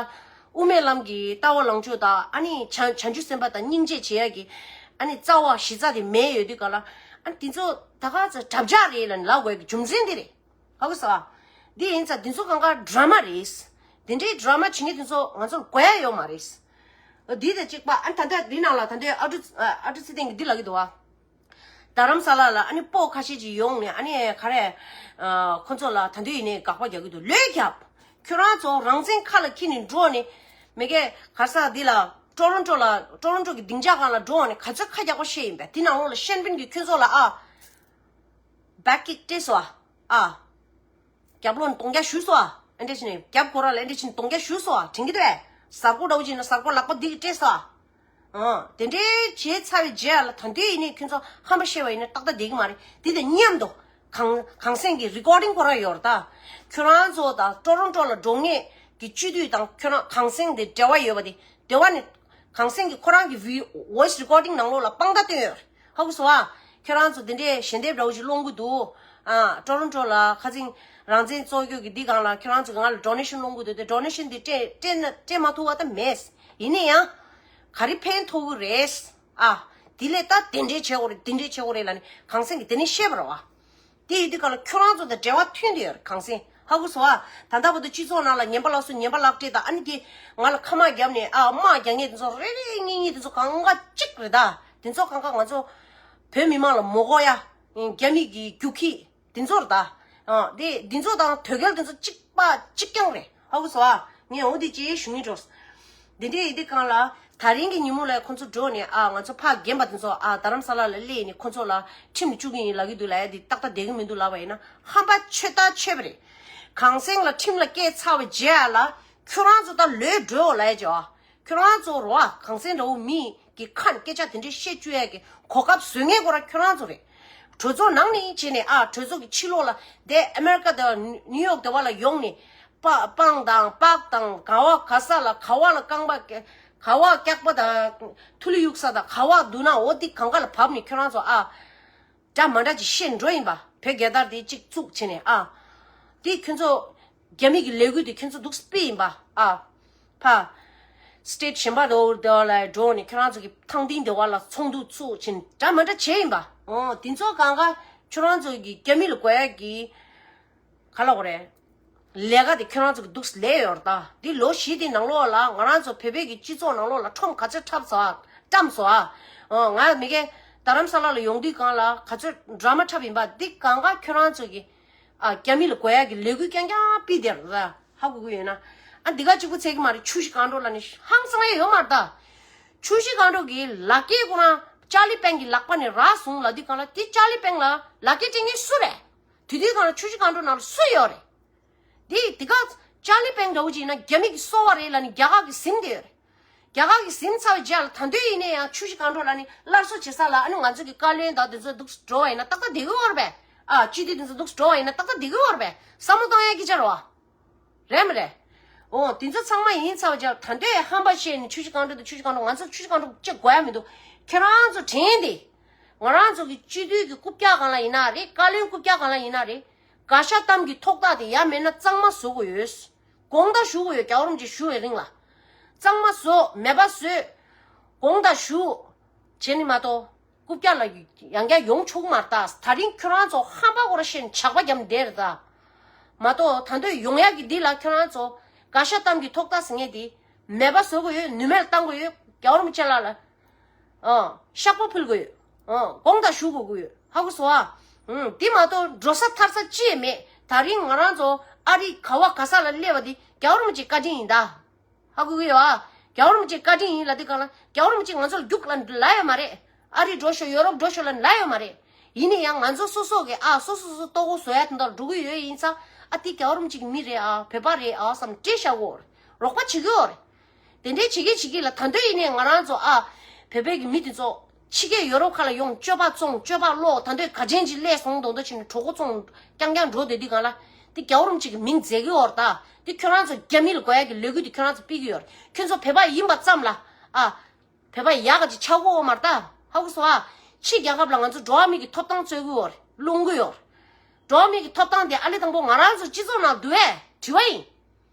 དབུ་མའི་ལམ་གྱི་ལྟ་བ་ལངས་ཕྱོགས་དང་། ཨ་ནི་བྱང་བྱང་ཆུབ་སེམས་དཔའ་དང་སྙིང་རྗེ་བྱེད་ཡ་གི་ཨ་ནི་རྩ་བ་གཞི་རྩ་དེ་མེད་ཡོད་དུས་སྒང་ལ། ཨ་ནི་དེ་ཚོ་ད་ག་ཚོད་དྲ་ཕྱག་རེད་ལབ་ནས་ལབ་དགོས་ཀྱི་རྒྱུ་མཚན་དེ་རེད། ཧ་གོ་སོང་ཨ། འདི་ཡིན་ཙང་འདི་ཚོ་གང་ག་ཌ་ར་མ་རེད། དེ་འདྲའི་ཌ་ར་མ་བྱེད་མཁན་དེ་ཚོ་ང་ཚོར་དགོས་ཡ་ཡོད་མ་རེད། འདི་དང་གཅིག་པ། ཨ་ནི་ད་ལྟ་འདི་ནང་ལ་ད་ལྟའི་ཨ་ཀྲུ་ཨ་ཀྲུ་ཚེ་བརྟན་གྱིས་འདི་ལབ་ཀྱི་འདུག་བ། རྡ་རམ་ས་ལ་ལ་ཨ་ནི་སྤོ་ཁ་ཤས་ཅིག་ཡོང་ནས། ཨ་ནི་ག་རེ། ཨ་ཁོ་ཚོ་ལ་ད་དུང་ཡིན་ནའི་དགག་པ་རྒྱག་གི་འདུག་ལོས་རྒྱབ། ཁྱོད་རང་ཚོ་རང་བཙན་ཁ་ལ་འཁྱེར་ནས་འགྲོ་ནས། མི་གེ་ག་ས་འདི་ལ་ཊོ་རོན་ཊོ་ལ། ཊོ་རོན་ཊོ་གི་སྡིངས་ཆ་སྒང་ལ་འགྲོ་ནས་ག་ཚོད་ཁ་རྒྱག་པ་བཤད་ཡིན་པས། དེ་ནང་ལོགས་ལ་ཤན་པིན་གྱི་ཁྱོད་ཚོ་ལ་ཨ་བེག་ཀིག་སྤྲད་སོང་ཨ། ཨ། རྒྱབ་ལོགས་ནས་གདོང་བརྒྱབ་བཞུས་སོང་ཨ། ཨེ་འདྲ་བྱས་ནས་རྒྱབ་སྐོར་ར་ལ་ཨེ་འདྲ་བྱས་ནས་གདོང་བརྒྱབ་བཞུས་སོང་ཨ། དྲན་གྱི་འདུག་གས། གཟར་མགོ་འདྲ་བོ་ཅིག་ཡིན་ན་གཟར་མགོ་ལག་པ་འདི་གིས་སྤྲད་སོང་ཨ། ཨ། དེ་འདྲའི་བྱས་ཚར་བའི་རྗེས་ལ་ད་དུང་ཡིན་ནའི་ཁྱོད་ཚོ་ཧམ་པ་བཤད་པ་ཡིན་ན་ཏག་ཏག་བསྡད་ཀྱི་མ་རེད། དེ་དང་མཉམ་དུ་གངས་གངས་སེང་གི་རི་ཀོར་ཌིང་ཁོ་རང་ཡོད་རེད་ད། ཁྱོད་རང་ཚོ་དང་ཊོ་རོན་ཊོ་ལ་འགྲོ་མཁན་གྱི་སྤྱི་འཐུས་དང་ཁྱོད་རང་གངས་སེང་དེ་འབྲེལ་བ་ཡོད་པ་དེ། འབྲེལ་བ་ནི། གངས་སེང་གིས་ཁོ་རང་གི་ཝི་ཝོ་ཡི་སི་རི་ཀོར་ཌིང་ནང་ལོགས་ལ་དཔང་རྟགས་བཏོན་ཡོད་རེད། ཧ་གོ་སོང་ཨ། ཁྱོད་རང་ཚོ་འདི་འདྲའི་ཞལ་འདེབས་འདྲ་བོ་ཞིག་སློང་གི་འདུག་ཨ། ཊོ་རོན་ཊོ་ལ་ཁ་སང་རང་བཙན་རྩོད་རྒྱུ་གི་འདི་སྒང་ལ་ཁྱོད་རང་ཚོ་གིས་ང་ལ་ཌོ་ནེ་ཤན་སློང་གི་འདུག་དེ་ཌོ་ནེ་ཤན་འདི་སྤྲད་སྤྲད་ན་སྤྲད་མ་ཐུབ་པ་ད་མེད། ཡིན་ན་ཡང་ག་རེ་ཕན་ཐོགས་ཀྱི་རེད་ཨ། དེ་ལས་ད་དེ་འདྲའི་བྱེད་དགོས་རེད། དེ་འདྲའི་བྱེད་དགོས་རེད་ལབ་ནས་གངས་སེང་གིས་དེ་ནས་བཤད་པ་རེད་བ། དེ་ཡིན་དུས་གང་ལ་ཁྱོད་རང་ཚོ་དང་འབྲེལ་བ་མཐུན་བསྡད་ཡོད་རེད། གངས་སེང་། ཧ་གོ་སོང་ཨ། ད་ལྟ་བར་དུ་སྤྱི་ཚོགས་ནང་ལ་ངན་པ་ལབ་སོང་། ངན་པ་ལབ་སྤྲད་དང་། ཨ་ནི་དེ་ང་ལ་ཁ་དམག་བརྒྱབ་ནས་ཨ་དམག་རྒྱག་མཁན་དེ་ཚོ་རེ་རེ་གཉིས་གཉིས་དེ་ཚོ་གང་ག་གཅིག་རེད་ད། དེ་ཚོ་གང་ག་ང་ཚོ་བོད་མི་མང་ལ་མོ་གོ་ཡ། རྒྱ་མི་གི་རྒྱུག་ཁྱི་དེ་ཚོ་རེད་ད། ཨ། དེ་དེ་ཚོ་དང་དོལ་རྒྱལ་དེ་ཚོ་གཅིག་པ་གཅིག་རྐྱང་རེད། ཧ་གོ་སོང་ཨ། ངས་འོ་དེ་ཅིག་ཞུ་སྙིང་བྲོ། འདི་འདྲའི་ཡིན་དུས་གང་ལ་ད་རིང་གི་ཉིན་མོ་ལ་ཁོང་ཚོ་འགྲོ་ནས་ཨ་ང་ཚོ་ཕ་རྒན་པ་དེ་ཚོ་ཨ་རྡ་རམ་ས་ལ་ལ་སླེབས་ནས་ཁོང་ཚོ་ལ་ཁྲིམས་ལ་བཅུག་གི་ཡིན་ལབ་ཀྱི་འདུག་ལབ་ཡ་འདི་ཏག་ཏག་བསྡད་ཀྱི་མི་འདུག་ལབ་པ་ཡིན་ན་ཧམ་པ་ཆོད་ད་ཆོད་པ་རེད། གངས་སེང་ལ་ཁྲིམས་ལ་བཀལ་ཚར་བའི་རྗེས་ལ་ཁྱོད་རང་ཚོ་ད་ལོས་འགྲོ་ལབ་ཡ་ཅིག་ཨ། ཁྱོད་རང་ཚོ་རོ་ཨ། གངས་སེང་འདྲ་བོ་མི་གི་ཁ་ནས་སྐད་ཆ་དེ་འདྲའི་བཤད་བཅུག་ཡ་གི་གོ་སྐབས་བཟོ་མཁན་ཁོ་རང་ཁྱོད་རང་ཚོ་རེད། གྲོས་ཚོགས་ནང་ནས་བྱས་ནས་ཨ་གྲོས་ཚོགས་ཀྱི་ཕྱི་ལོགས་ལ་དེ་ཨ་མེ་རི་ཀ་དང་ནིའུ་ཡོག་དེ་བ་ལ་ཡོང་ནས་པ་སྤང་དང་པགས་དང་ག་བ་ག་ས་ལ་ག་བ་ལ་རྐང་པ་ག་བ་སྐྱག་པ་དང་ཐུ་ལི་གཡུག་ས་དང་ག་བ་འདུག་ན་འོ་དེ་གང་ག་ལ་བབས་ནས་ཁྱོད་རང་ཚོ་ཨ་འདྲ་མ་འདྲ་ཅིག་བཤད་འགྲོ་ཡིན་པ། བོད་རྒྱལ་དར་དེ་གཅིག་བཙུགས་བྱས་ནས་ཨ་དེ་ཁྱོད་ཚོ་རྒྱ་མི་གི་ལས་འགུལ་དེ་ཁྱོད་ཚོ་འདུག་སྤེལ་ཡིན་པ་ཨ། ཕ། སི་ཊེ་ཊི་གཞན་པ་དེ་བ་དེ་བ་ལ་འགྲོ་ནས་ཁྱོད་རང་ཚོ་གི་ཐང་སྟེང་དེ་བ་ལ་ཚོགས་འདུ་ཚུགས་ཕྱིན་འདྲ་མི་འདྲ་བྱས་ཡིན་པ། འོ་དེ་ཚོ་གང་ག་ཁྱོད་རང་ཚོ་གི་རྒྱ་མི་ལ་དགོས་ཡ་གི་ག་ལ་གོ་རེད། ལས་ཀ་དེ་ཁྱོད་རང་ཚོ་གི་འདུག་ལས་ཡོད་རེད་ད། འདི་ལོ་བཞི་དེ་ནང་ལོགས་ལ་ང་རང་ཚོ་བོད་པའི་གི་སྤྱི་ཚོགས་ནང་ལོགས་ལ་ཁྲོམ་ག་ཚོད་འཁྲབ་སོང་ཨ། བཀྲམ་སོང་ཨ། འོ་ང་མི་གེ་རྡ་རམ་ས་ལ་ལ་ཡོང་དུས་གང་ལ་ག་ཚོད་ཌ་ར་མ་འཁྲབ་ཡིན་པ་འདི་གང་ག་ཁྱོད་རང་ཚོ་གི་ཨ་རྒྱ་མི་ལ་དགོས་ཡ་གི་ལས་འགུལ་རྐྱང་རྐྱང་སྤེལ་བསྡད་རེད་ད། ཧ་གོ་གི་ཡོད་ན། ཨ་འདི་ག་གཅིག་པུ་ཚད་གི་མ་རེད། ཆུ་བཞི་སྒང་དྲུག་ལ་ནི་ཧང་སང་ཡ་ཡོད་མ་རེད་ད། ཆུ་བཞི་སྒང་དྲུག་གི་ལག་སྐྱེས་ཁོ་རང་ཅཱ་ལི་པན་གི་ལག་པ་ནས་རག་སོང་ལབ་དུས་གང་ལ་དེ་ཅཱ་ལི་པན་ལ་ལག་སྐྱེས་སྤྲད་མཁན་སུ་རེད། དེ་དུས་གང་ལ་ཆུ་བཞི་སྒང་དྲུག་ནང་ལ་སུ་ཡོད་རེད། དེ་དེ་ག་ཅཱ་ལི་པན་འདྲ་བོ་ཅིག་ཡིན་ན་རྒྱ་མི་གི་སོ་བ་རེད་ལབ་ནི་རྒྱ་གར་གི་ཟིན་བསྡད་ཡོད་རེད། རྒྱ་གར་གྱི་ཟིན་ཚར་བའི་རྗེས་ལ་ད་དུང་ཡིན་ནའི་ཡང་ཆུ་བཞི་སྒང་དྲུག་ལ་ནི་སླར་གསོ་བྱེད་ས་ལ་ཨ་ནི་ང་ཚོ་གི་བཀའ་བློན་དང་དེ་ཚོ་འདུག་འགྲོ་བ་ཡིན་ན་ཏག་ཏག་བསྡད་ཀྱི་ཡོད་རེད་པས། ཨ་སྤྱི་འཐུས་དེ་ཚོ་འདུག་འགྲོ་བ་ཡིན་ན་ཏག་ཏག་བསྡད་ཀྱི་ཡོད་རེད་པས། བསམ་བློ་གཏོང་ཡ་སྐད་ཆ་རེད་བ། རེད་མི་རེད། འོ་དེ་ཚོ་ཚང་མ་ཡིན་ཚར་བའི་རྗེས་ལ་ད་དུང་ཧམ་པ་བཤད་ནི་ཆུ་བཞི་སྒང་དྲུག་དང་ཆུ་བཞི་སྒང་དྲུག་ང་ཚོ་ཆུ་བཞི་སྒང་དྲུག་ཅེས་དགོས་ཡ་མི་འདུག་ཁྱེད་རང་ཚོ་དྲན་ཏེ། ང་རང་ཚོ་གི་སྤྱི་འཐུས་ཀྱི་རྐུབ་བཀྱག་སྒང་ལ་ཡིན་ན་རེད། བཀའ་བློན་རྐུབ་བཀྱག་སྒང་ལ་ཡིན་ན་རེད། བཀའ་ཤག་གཏམ་གྱི་ཐོག་ཐག་དེ་ཡ་མེད་ན་གཙང་མ་བཟོ་དགོས་ཡོད། དགོངས་དག་ཞུ་དགོས་ཡོད། རྒྱལ་བ་རིན་པོ་ཆེ་བཞུགས་པའི་རིང་ལ། གཙང་མ་བཟོ། མེད་པ་བཟོས། དགོངས་དག་ཞུ། བྱས་ནི་མ་གཏོགས། རྐུབ་བཀྱག་ལ་ཡང་བསྐྱར་ཡོང་ཆོག་གི་མ་རེད་ད། ད་རིང་ཁྱོད་རང་ཚོ་ཧམ་པ་སྐོར་བཤད་ནས་ཇག་པ་བརྒྱབ་ནས་བསྡད་རེད་ད། མ་གཏོགས་ད་དུང་ཡོང་ཡག་གི་འདི་ལ་ཁྱོད་རང་ཚོ་བཀའ་ཤག་གཏམ་གྱི་ཐོག་ཐག་ཟེར་མཁན་དེ་མེད་པ་བཟོ་དགོས་ཡོད། ནུས་མེད་ལ་བཏང་དགོས་ཡོད། རྒྱལ་བ་རིན་པོ་ཆེ་ལགས་ལ། ཨང་། བཤགས་པ་ཕུལ་དགོས་ཡོད། ཨང་། དགོངས་དག་ཞུ་དགོས་ཀྱི་ཡོད། ཧ་གོ་སོང་ཨ། ཨང་། འདི་མ་གཏོགས་འགྲོ་ས་ཐར་ས་ཅི་ཡང་མེད། ད་རིང་ང་རང་ཚོ་ཨ་རི་ག་བ་ག་ས་ལ་སླེབས་པ་འདི་རྒྱལ་བ་རིན་པོ་ཆེའི་བཀའ་དྲིན་ཡིན་ད། ཧ་གོ་གི་ཡོད་ཨ། རྒྱལ་བ་རིན་པོ་ཆེའི་བཀའ་དྲིན་ཡིན་ལབ་དུས་གང་ལ་རྒྱལ་བ་རིན་པོ་ཆེ་ང་ཚོ་ལ་རྒྱུགས་ལ་ལབ་ཡོད་མ་རེད། ཨ་རི་འགྲོ་ཤོག་ཡོ་རོབ་འགྲོ་ཤོག་ལབ་ལབ་ཡོད་མ་རེད། ཡིན་ན་ཡང་ང་ཚོ་སོ་སོ་གི་ཨ་སོ་སོ་སོ་ལྟོ་གོས་བཟོ་ཡ་དེ་འདྲ་འགྲོ་གི་ཡོད་ཡིན་ཙང་ཨ་དེ་རྒྱལ་བ་རིན་པོ་ཆེ་གི་མི་རེད་ཨ། བོད་པ་རེད་ཨ་བསམ་སྤྲད་བཞག་གོ། རོགས་པ་བྱེད་ཀྱི་ཡོད་རེད། དེ་འདྲའི་བྱེད་ཀྱི་བྱེད་ཀྱི་ལ་ད་དུང་ཡིན་ནའི་ང་རང་ཚོ་ཨ་བོད་པའི་གི་མི་དེ་ཚོ་ཕྱི་རྒྱལ་ཡོ་རོབ་ཁག་ལ་ཡོང་སྤྱོད་པ་བཙོང་སྤྱོད་པ་ལོག་ད་དུང་ག་ཅན་ཅིག་སླེབས་སོང་མདོག་མདོག་བྱས་ནས་གྲོད་ཁོག་བཙོང་རྐྱང་རྐྱང་འགྲོ་བསྡད་དུས་གང་ལ་དེ་རྒྱལ་བ་རིན་པོ་ཆེ་གི་མིང་འཛད་ཀྱི་ཡོད་རེད་ད། དེ་ཁྱོད་རང་ཚོ་རྒྱ་མི་ལ་དགོས་ཡ་གི་ལས་འགུལ་དེ་ཁྱོད་རང་ཚོ་སྤེལ་གྱི་ཡོད་རེད། ཁྱོད་ཚོ་བོད་པ་ཡིན་པ་ཙམ་ལ་ཨ། བོད་པ་ཡག་ག་ཅིག་ཆགས་ཀྱི་ཡོད་མ་རེད་ད། ཧ་གོ་སོང་ཨ། ཕྱི་རྒྱལ་ཁབ་ལ་ང་ཚོ་འགྲོ་བ་མི་གི་ཐོབ་ཐང་རྩོད་ཀྱི་ཡོད་རེད། སློང་གི་ཡོད་རེད། འགྲོ་བ་མི་གི་ཐོབ་ཐང་དེ་ཨ་ལེ་དང་པོ་ང་རང་ཚོ་སྤྱི་ཚོགས་ནང་འདུག་པས་དྲི་བ་ཡིན།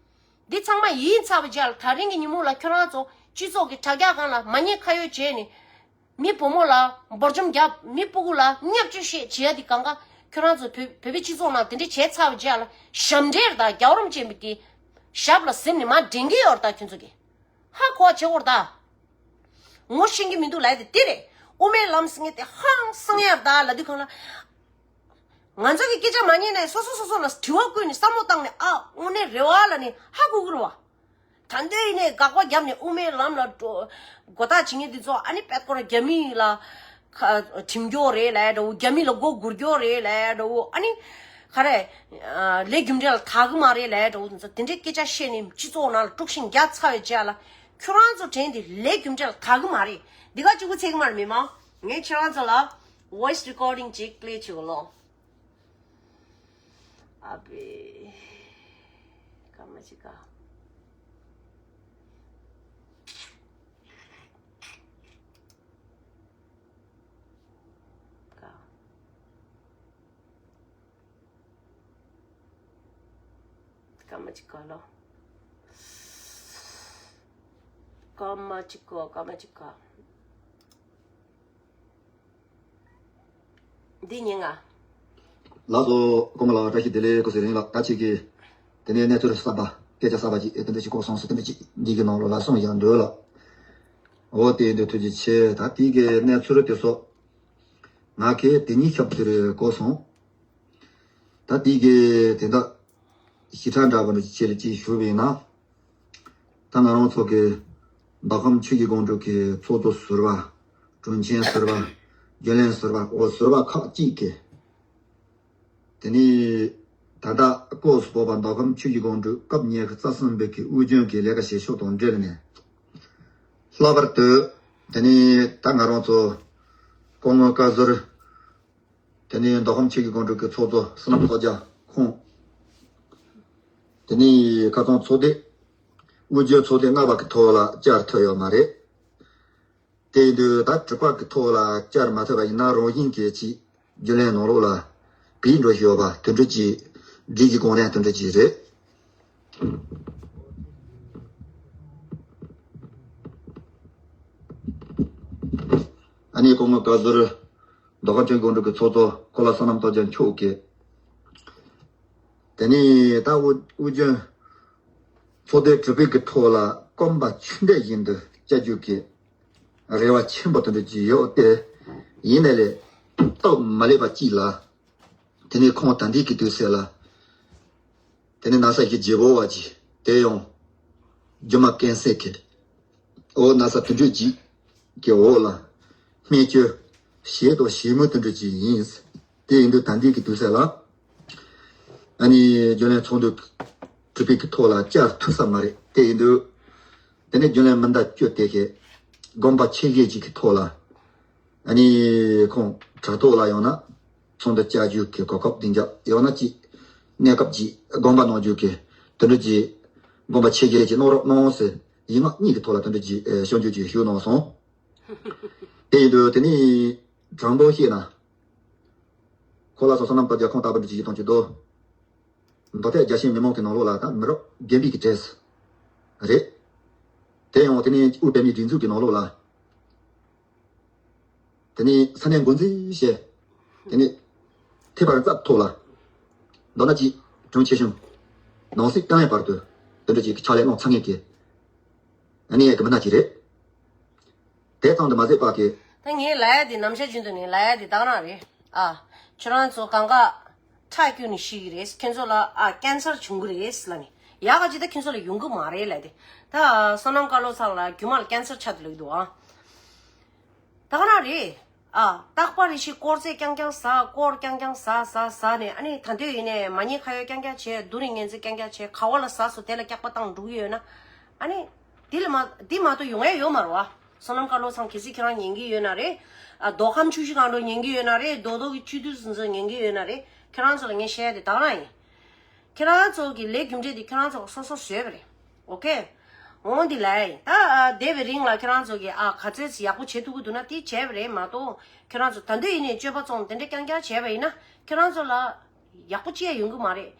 འདི་ཚང་མ་ཡིན་ཚར་བའི་རྗེས་ལ་ད་རིང་གི་ཉིན་མོ་ལ་ཁྱོད་རང་ཚོ་སྤྱི་ཚོགས་ཀྱི་དྲ་རྒྱ་སྒང་ལ་མ་ཉེས་ཁ་གཡོགས་བྱས་ནས་མི་བུ་མོ་ལ་འབོར་འཇོམས་རྒྱབ། མི་སྤུ་གུ་ལ་བརྙས་བཅོས་བྱས་བྱས་ཏེ་གང་ག་ཁྱོད་རང་ཚོ་བོད་བོད་པའི་སྤྱི་ཚོགས་ནང་དེ་འདྲ་བྱས་ཚར་བའི་རྗེས་ལ་ཞབས་འདྲེན་རེད་ད། རྒྱལ་བ་རིན་པོ་ཆེ་གི་ཞབས་ལ་གཟིམ་ནས་མར་འདྲེན་གྱི་ཡོད་རེད་ད་ཁྱོད་ཚོ་གི། ཧ་གོ་བྱེད་དགོས་རེད་ད། ངོ་ཤེས་ཀྱི་མི་འདུག་ལབ་ཡ་དེ་དེ་རེད། དབུ་མའི་ལམ་ཟེར་མཁན་དེ་ཧང་སང་ཡ་རེད་ད་ལབ་དུས་གང་ལ། ང་ཚོ་གི་སྐད་ཆ་མ་ཉན་ནས་སོ་སོ་སོ་སོ་ལ་དྲི་བ་བཀོད་ནས་བསམ་བློ་བཏང་ནས་ཨ་དངོས་གནས་རེད་བ་ལབ་ནས་ཧ་གོ་གི་རེད་བ། ད་འདོད་ཡིན་ནས་དགག་པ་བརྒྱབ་ནས་དབུ་མའི་ལམ་ལ་འགྲོ་མགོ་བཏགས་བྱེད་མཁན་འདི་ཚོ་ཨ་ནི་པད་ཀོར་རྒྱ་མི་ལ་ཁ་ཁྲིམས་སྐྱོར་རེད་ལབ་ཡ་འདྲ་བོ། རྒྱ་མི་ལ་མགོ་སྒུར་སྐྱོར་རེད་ལབ་ཡ་འདྲ་བོ། ཨ་ནི་ག་རེ་ལས་རྒྱུ་འབྲས་ལ་དག་གི་མ་རེད་ལབ་ཡ་འདྲ་བོ། འདི་ཚོ་དེ་འདྲའི་སྐད་ཆ་བཤད་ནས་སྤྱི་ཚོགས་ནང་ལ་དཀྲུག་ཤིང་རྒྱག་ཚར་བའི་རྗེས་ལ་ཁྱོད་རང་ཚོ་དྲན་ཏེ་ལས་རྒྱུ་འབྲས་ལ་དག་གི་མ་རེད། འདི་ག་གཅིག་པུ་ཚད་གི་མ་རེད་མི་མང་། ངས་ཁྱེད་རང་ཚོ་ལ་voice recording་ཅིག་play་བྱེད་གོ་ལོ། ཨ་བེ། ཀ་མ་ཅི་ཀ། ཀ། ཀ་མ་ཅི་ཀ་ལོ། ཀ་མ་ཅི་ཀ་ཀ་མ་ཅི་ཀ། འདི་ཉིན་ང་། ལགས་སོ། ཀརྨ་ལགས་བཀྲ་ཤིས་བདེ་ལེགས། སྐུ་ཚེ་རིང་ལགས། ད་ཅིག་གིས་དེ་ནས་གནས་ཚུལ་གསར་པ་སྐད་ཆ་གསར་པ་ཅིག་ཨེ་དེ་འདྲ་ཞིག་གོ་སོང་ཟེར་དེ་འདྲ་ཅིག་འདི་གི་ནང་ལོགས་ལ་གསུངས་ཡང་འདོད་ལགས། འོ་དེ་འདི་ཐུགས་རྗེ་ཆེ། ད་དེ་གི་གནས་ཚུལ་དེ་ཚོ་ང་གིས་དེ་ཉིད་ཞབས་ཏུ་རེ་གོ་སོང་། ད་དེ་གི་དེ་འདྲ་ཞིབ་ཕྲ་འདྲ་བ་འདྲ་ཅིག་ལ་ཅིག་ཞུ་བས་ན། ད་ང་རང་ཚོ་གི་མདོ་ཁམས་ཆོས་ཀྱི་སྒང་དྲུག་གི་ཚོགས་གཙོ་ཟུར་པ། དྲུང་ཆེ་ཟུར་པ། རྒྱུན་ལས་ཟུར་པ། འོ་ཟུར་པ་ཁག་ཅིག་གིས། དེ་ནས་ད་ལྟ་སྐོར་སུ་སྤོ་བ་མདོ་ཁམས་ཆོས་ཀྱི་སྒང་དྲུག་སྐབས་ཉི་ཤུ་རྩ་གསུམ་པའི་གི་དབུས་རྒྱུན་གྱི་ལས་ཀ་བྱེད་ཕྱོགས་དང་འབྲེལ་ནས། ལྷག་པར་དུ་དེ་ནས་ད་ང་རང་ཚོ་སྐུ་ངོ་བཀའ་ཟུར། དེ་ནས་མདོ་ཁམས་ཆོས་ཀྱི་སྒང་དྲུག་གི་ཚོགས་གཙོ་བསོད་ནམས་ཚོགས་རྒྱལ་ཁོང་། དེ་ནས་ཁ་སང་ཚོགས་སྡེ་དབུས་རྒྱུན་ཚོགས་སྡེ་ལྔ་པ་གི་ཐོག་ལ་བཅར་ཐུབ་ཡོད་མ་རེད། དེ་ཡིན་དུས་ད་དྲུག་པ་གི་ཐོག་ལ་བཅར་མ་ཐུབ་པ་ཡིན་ན་རང་བཞིན་གྱིས་ཅིག་རྒྱུན་ལས་ནང་ལོགས་ལ་བེད་འགྲོ་ཞུ་བ་དེ་འདྲ་ཅིག་སྒྲིག་གཞི་གོང་རིམ་དེ་འདྲ་ཅིག་རེད། ཨ་ནི་སྐུ་ངོ་བཀའ་ཟུར་མདོ་ཁམས་ཆོས་ཀྱི་སྒང་དྲུག་གི་ཚོགས་གཙོ་འཁོར་ལགས་བསོད་ནམས་རྡོ་རྗེ་མཆོག་གིས། དེ་ནས་ད་དབུས་དབུས་རྒྱུན་ཚོགས་སྡེ་དྲུག་པའི་གི་ཐོག་ལ་སྐོམ་པ་ཆུ་འདྲ་བཞིན་དུ་བཅར་རྒྱུ་གི་རེ་བ་ཆེན་པོ་དེ་འདྲ་ཅིག་ཡོད་དེ། ཡིན་ནའི་ལས་སྟབས་མ་ལེགས་པ་ཅིག་ལ། དེ་ནས་ཁོང་ད་ལྟའི་གི་དུས་ཚོད་ལ། དེ་ནས་ན་ཚ་ཞིག་བརྗེ་པོ་བ་ཅིག་དེ་ཡང་རྒྱུ་མ་ཀན་སར་གི་འོ་ན་ཚ་དེ་འདྲ་ཅིག་གི་འོག་ལ་སྨན་བཅོས་བྱེད་དང་བྱེད་མུས་དེ་འདྲ་ཅིག་ཡིན། དེ་ཡིན་དུས་ད་ལྟའི་གི་དུས་ཚོད་ལ་ཨ་ནི་རྒྱུན་ལས་ཚོགས་འདུ་གྲུབ་པའི་གི་ཐོག་ལ་བཅར་ཐུབ་ས་མ་རེད། དེ་ཡིན་དུས་དེ་ནས་རྒྱུན་ལས་མི་ཟླ་བཅུ་དེ་གི་དགོངས་པ་ཆེ་བཞེས་ཅིག་གི་ཐོག་ལ། ཨ་ནི་ཁོང་དྲ་ཐོག་ལ་ཡང་ན་ཚོགས་འདུ་བཅར་རྒྱུ་གི་གོ་སྐབས་འདི་འཇགས་ཡང་ན་ཅིག་གནས་སྐབས་ཀྱི་དགོངས་པ་གནང་རྒྱུ་གི་དེ་འདྲ་གྱི་དགོངས་པ་ཆེ་བཞེས་ཀྱི་གནང་རོགས་གནང་ཟེར་ཡིག་ངག་གཉིས་ཀྱི་ཐོག་ལ་དེ་འདྲ་གྱི་ཨེ་ཞུ་རྒྱུ་ཅིག་ཞུས་གནང་སོང་། དེ་ཡིན་དུས་དེ་ནི་དྲང་པོ་བཤད་ན་ཁོ་ལ་སོ་སོ་ནམ་ལྟ་རྒྱ་ཁོང་ལྟ་བུ་འདྲ་ཅིག་གཏོང་རྒྱུ་འདུག་མདོ་སྟོད་རྒྱ་ཆེའི་མི་མང་གི་ནང་ལོགས་ལ་ད་མི་རབས་རྒན་པའི་གི་གྲས་རེད། དེ་ཡང་དེ་ནི་དབུས་བོད་མིའི་སྒྲིག་འཛུགས་ཀྱི་ནང་ལོགས་ལ། དེ་ནས་ས་གནས་འགོ་འཛིན་བྱས། དེ་ནས་ཐད་པར་རྩ་ཐོག་ལ། མདོར་ན་ཅིག་གྲོང་ཁྱེར་གཞུང་། ནང་སྲིད་ཏང་ཡོན་བར་དུ་དེ་འདྲ་ཅིག་ཕྱག་ལས་གནང་ཚར་མཁན་གྱི་ཨ་ནི་ཡ་གི་མི་སྣ་ཅིག་རེད། དེ་ཙམ་དུ་མ་ཟད་པ་གི། ད་ངས་ལབ་ཡ་དེ་ནམ་ཞག་རྒྱུན་དུ་ནས་ལབ་ཡ་དེ་ད་ག་རང་རེད། ཨ། ཁྱོད་རང་ཚོ་གང་ག་ཁྲག་སྐྱུག་ནས་ཤི་གི་རེད། ཁྱོད་ཚོ་ལ་ཨ་ཀན་སར་བྱུང་གི་རེད་ལབ་ནས། ཡག་ག་ཅིག་ད་ཁྱོད་ཚོ་ལ་ཡོང་གི་མ་རེད་ལབ་དེ། ད་བསོད་ནམས་བཀའ་བློ་ཚང་ལ་རྒྱུ་མ་ལ་ཀན་སར་ཆགས་འདུག་ལབ་ཀྱི་འདུག་ཨ། ད་ག་རང་རེད། ཨ། རྟག་པར་རེ་ཞིག་སྐོར་རྫས་རྐྱང་རྐྱང་ཟ། སྐོར་རྐྱང་རྐྱང་ཟ་ཟ་ཟ་ནས། ཨ་ནི་ད་འདོད་ཡིན་ནས་མ་ཉེས་ཁ་གཡོག་རྐྱང་རྐྱང་བྱས། སྡུག་རུས་ངལ་འཚོ་རྐྱང་རྐྱང་བྱས། ག་བ་ལ་ཟ་སོ་དེ་ལ་སྐྱག་པ་བཏང་འགྲོ་གི་ཡོད་ན། ཨ་ནི་འདི་ལ་མ་འདི་མ་གཏོགས་ཡོང་ཡ་ཡོད་མ་རེད་བ། བསོད་ནམས་བཀའ་བློ་ཚང་། གལ་སྲིད་ཁྱེད་རང་ཉན་གི་ཡོད་ན་རེད། ཨ། མདོ་ཁམས་ཆུ་བཞི་སྒང་དྲུག་ཉན་གི་ཡོད་ན་རེད། རྡོག་རྡོག་གི་བཅུད་བསྡུས་ཟིན་ཚོ་ཉན་གི་ཡོད་ན་རེད། ཁྱེད་རང་ཚོ་ལ་ངས་བཤད་ཡ་དེ་ད་ག་རང་ཡིན། ཁྱེད་རང་ཚོ་གི་ལས་རྒྱུ་འབྲས་དེ་ཁྱེད་རང་ཚོ་སོ་སོ་བཟོས་པ་རེད། ཨོ་ཁེ། འོང་འདི་ལ་ཡིན། ད་ཨ་འདས་པའི་རིང་ལ་ཁྱེད་རང་ཚོ་གི་ཨ་ག་ཚོད་ཅིག་ཡག་པོ་བྱེད་ཐུབ་ཀྱི་འདུག་ན་དེ་བྱས་པ་རེད་མ་གཏོགས། ཁྱེད་རང་ཚོ་ད་འདོད་ཡིན་ནས་སྤྱོད་པ་བཙོང་དེ་འདྲ་རྐྱང་རྐྱང་བྱས་པ་ཡིན་ན་ཁྱེད་རང་ཚོ་ལ་ཡག་པོ་ཅི་ཡང་ཡོང་གི་མ་རེད།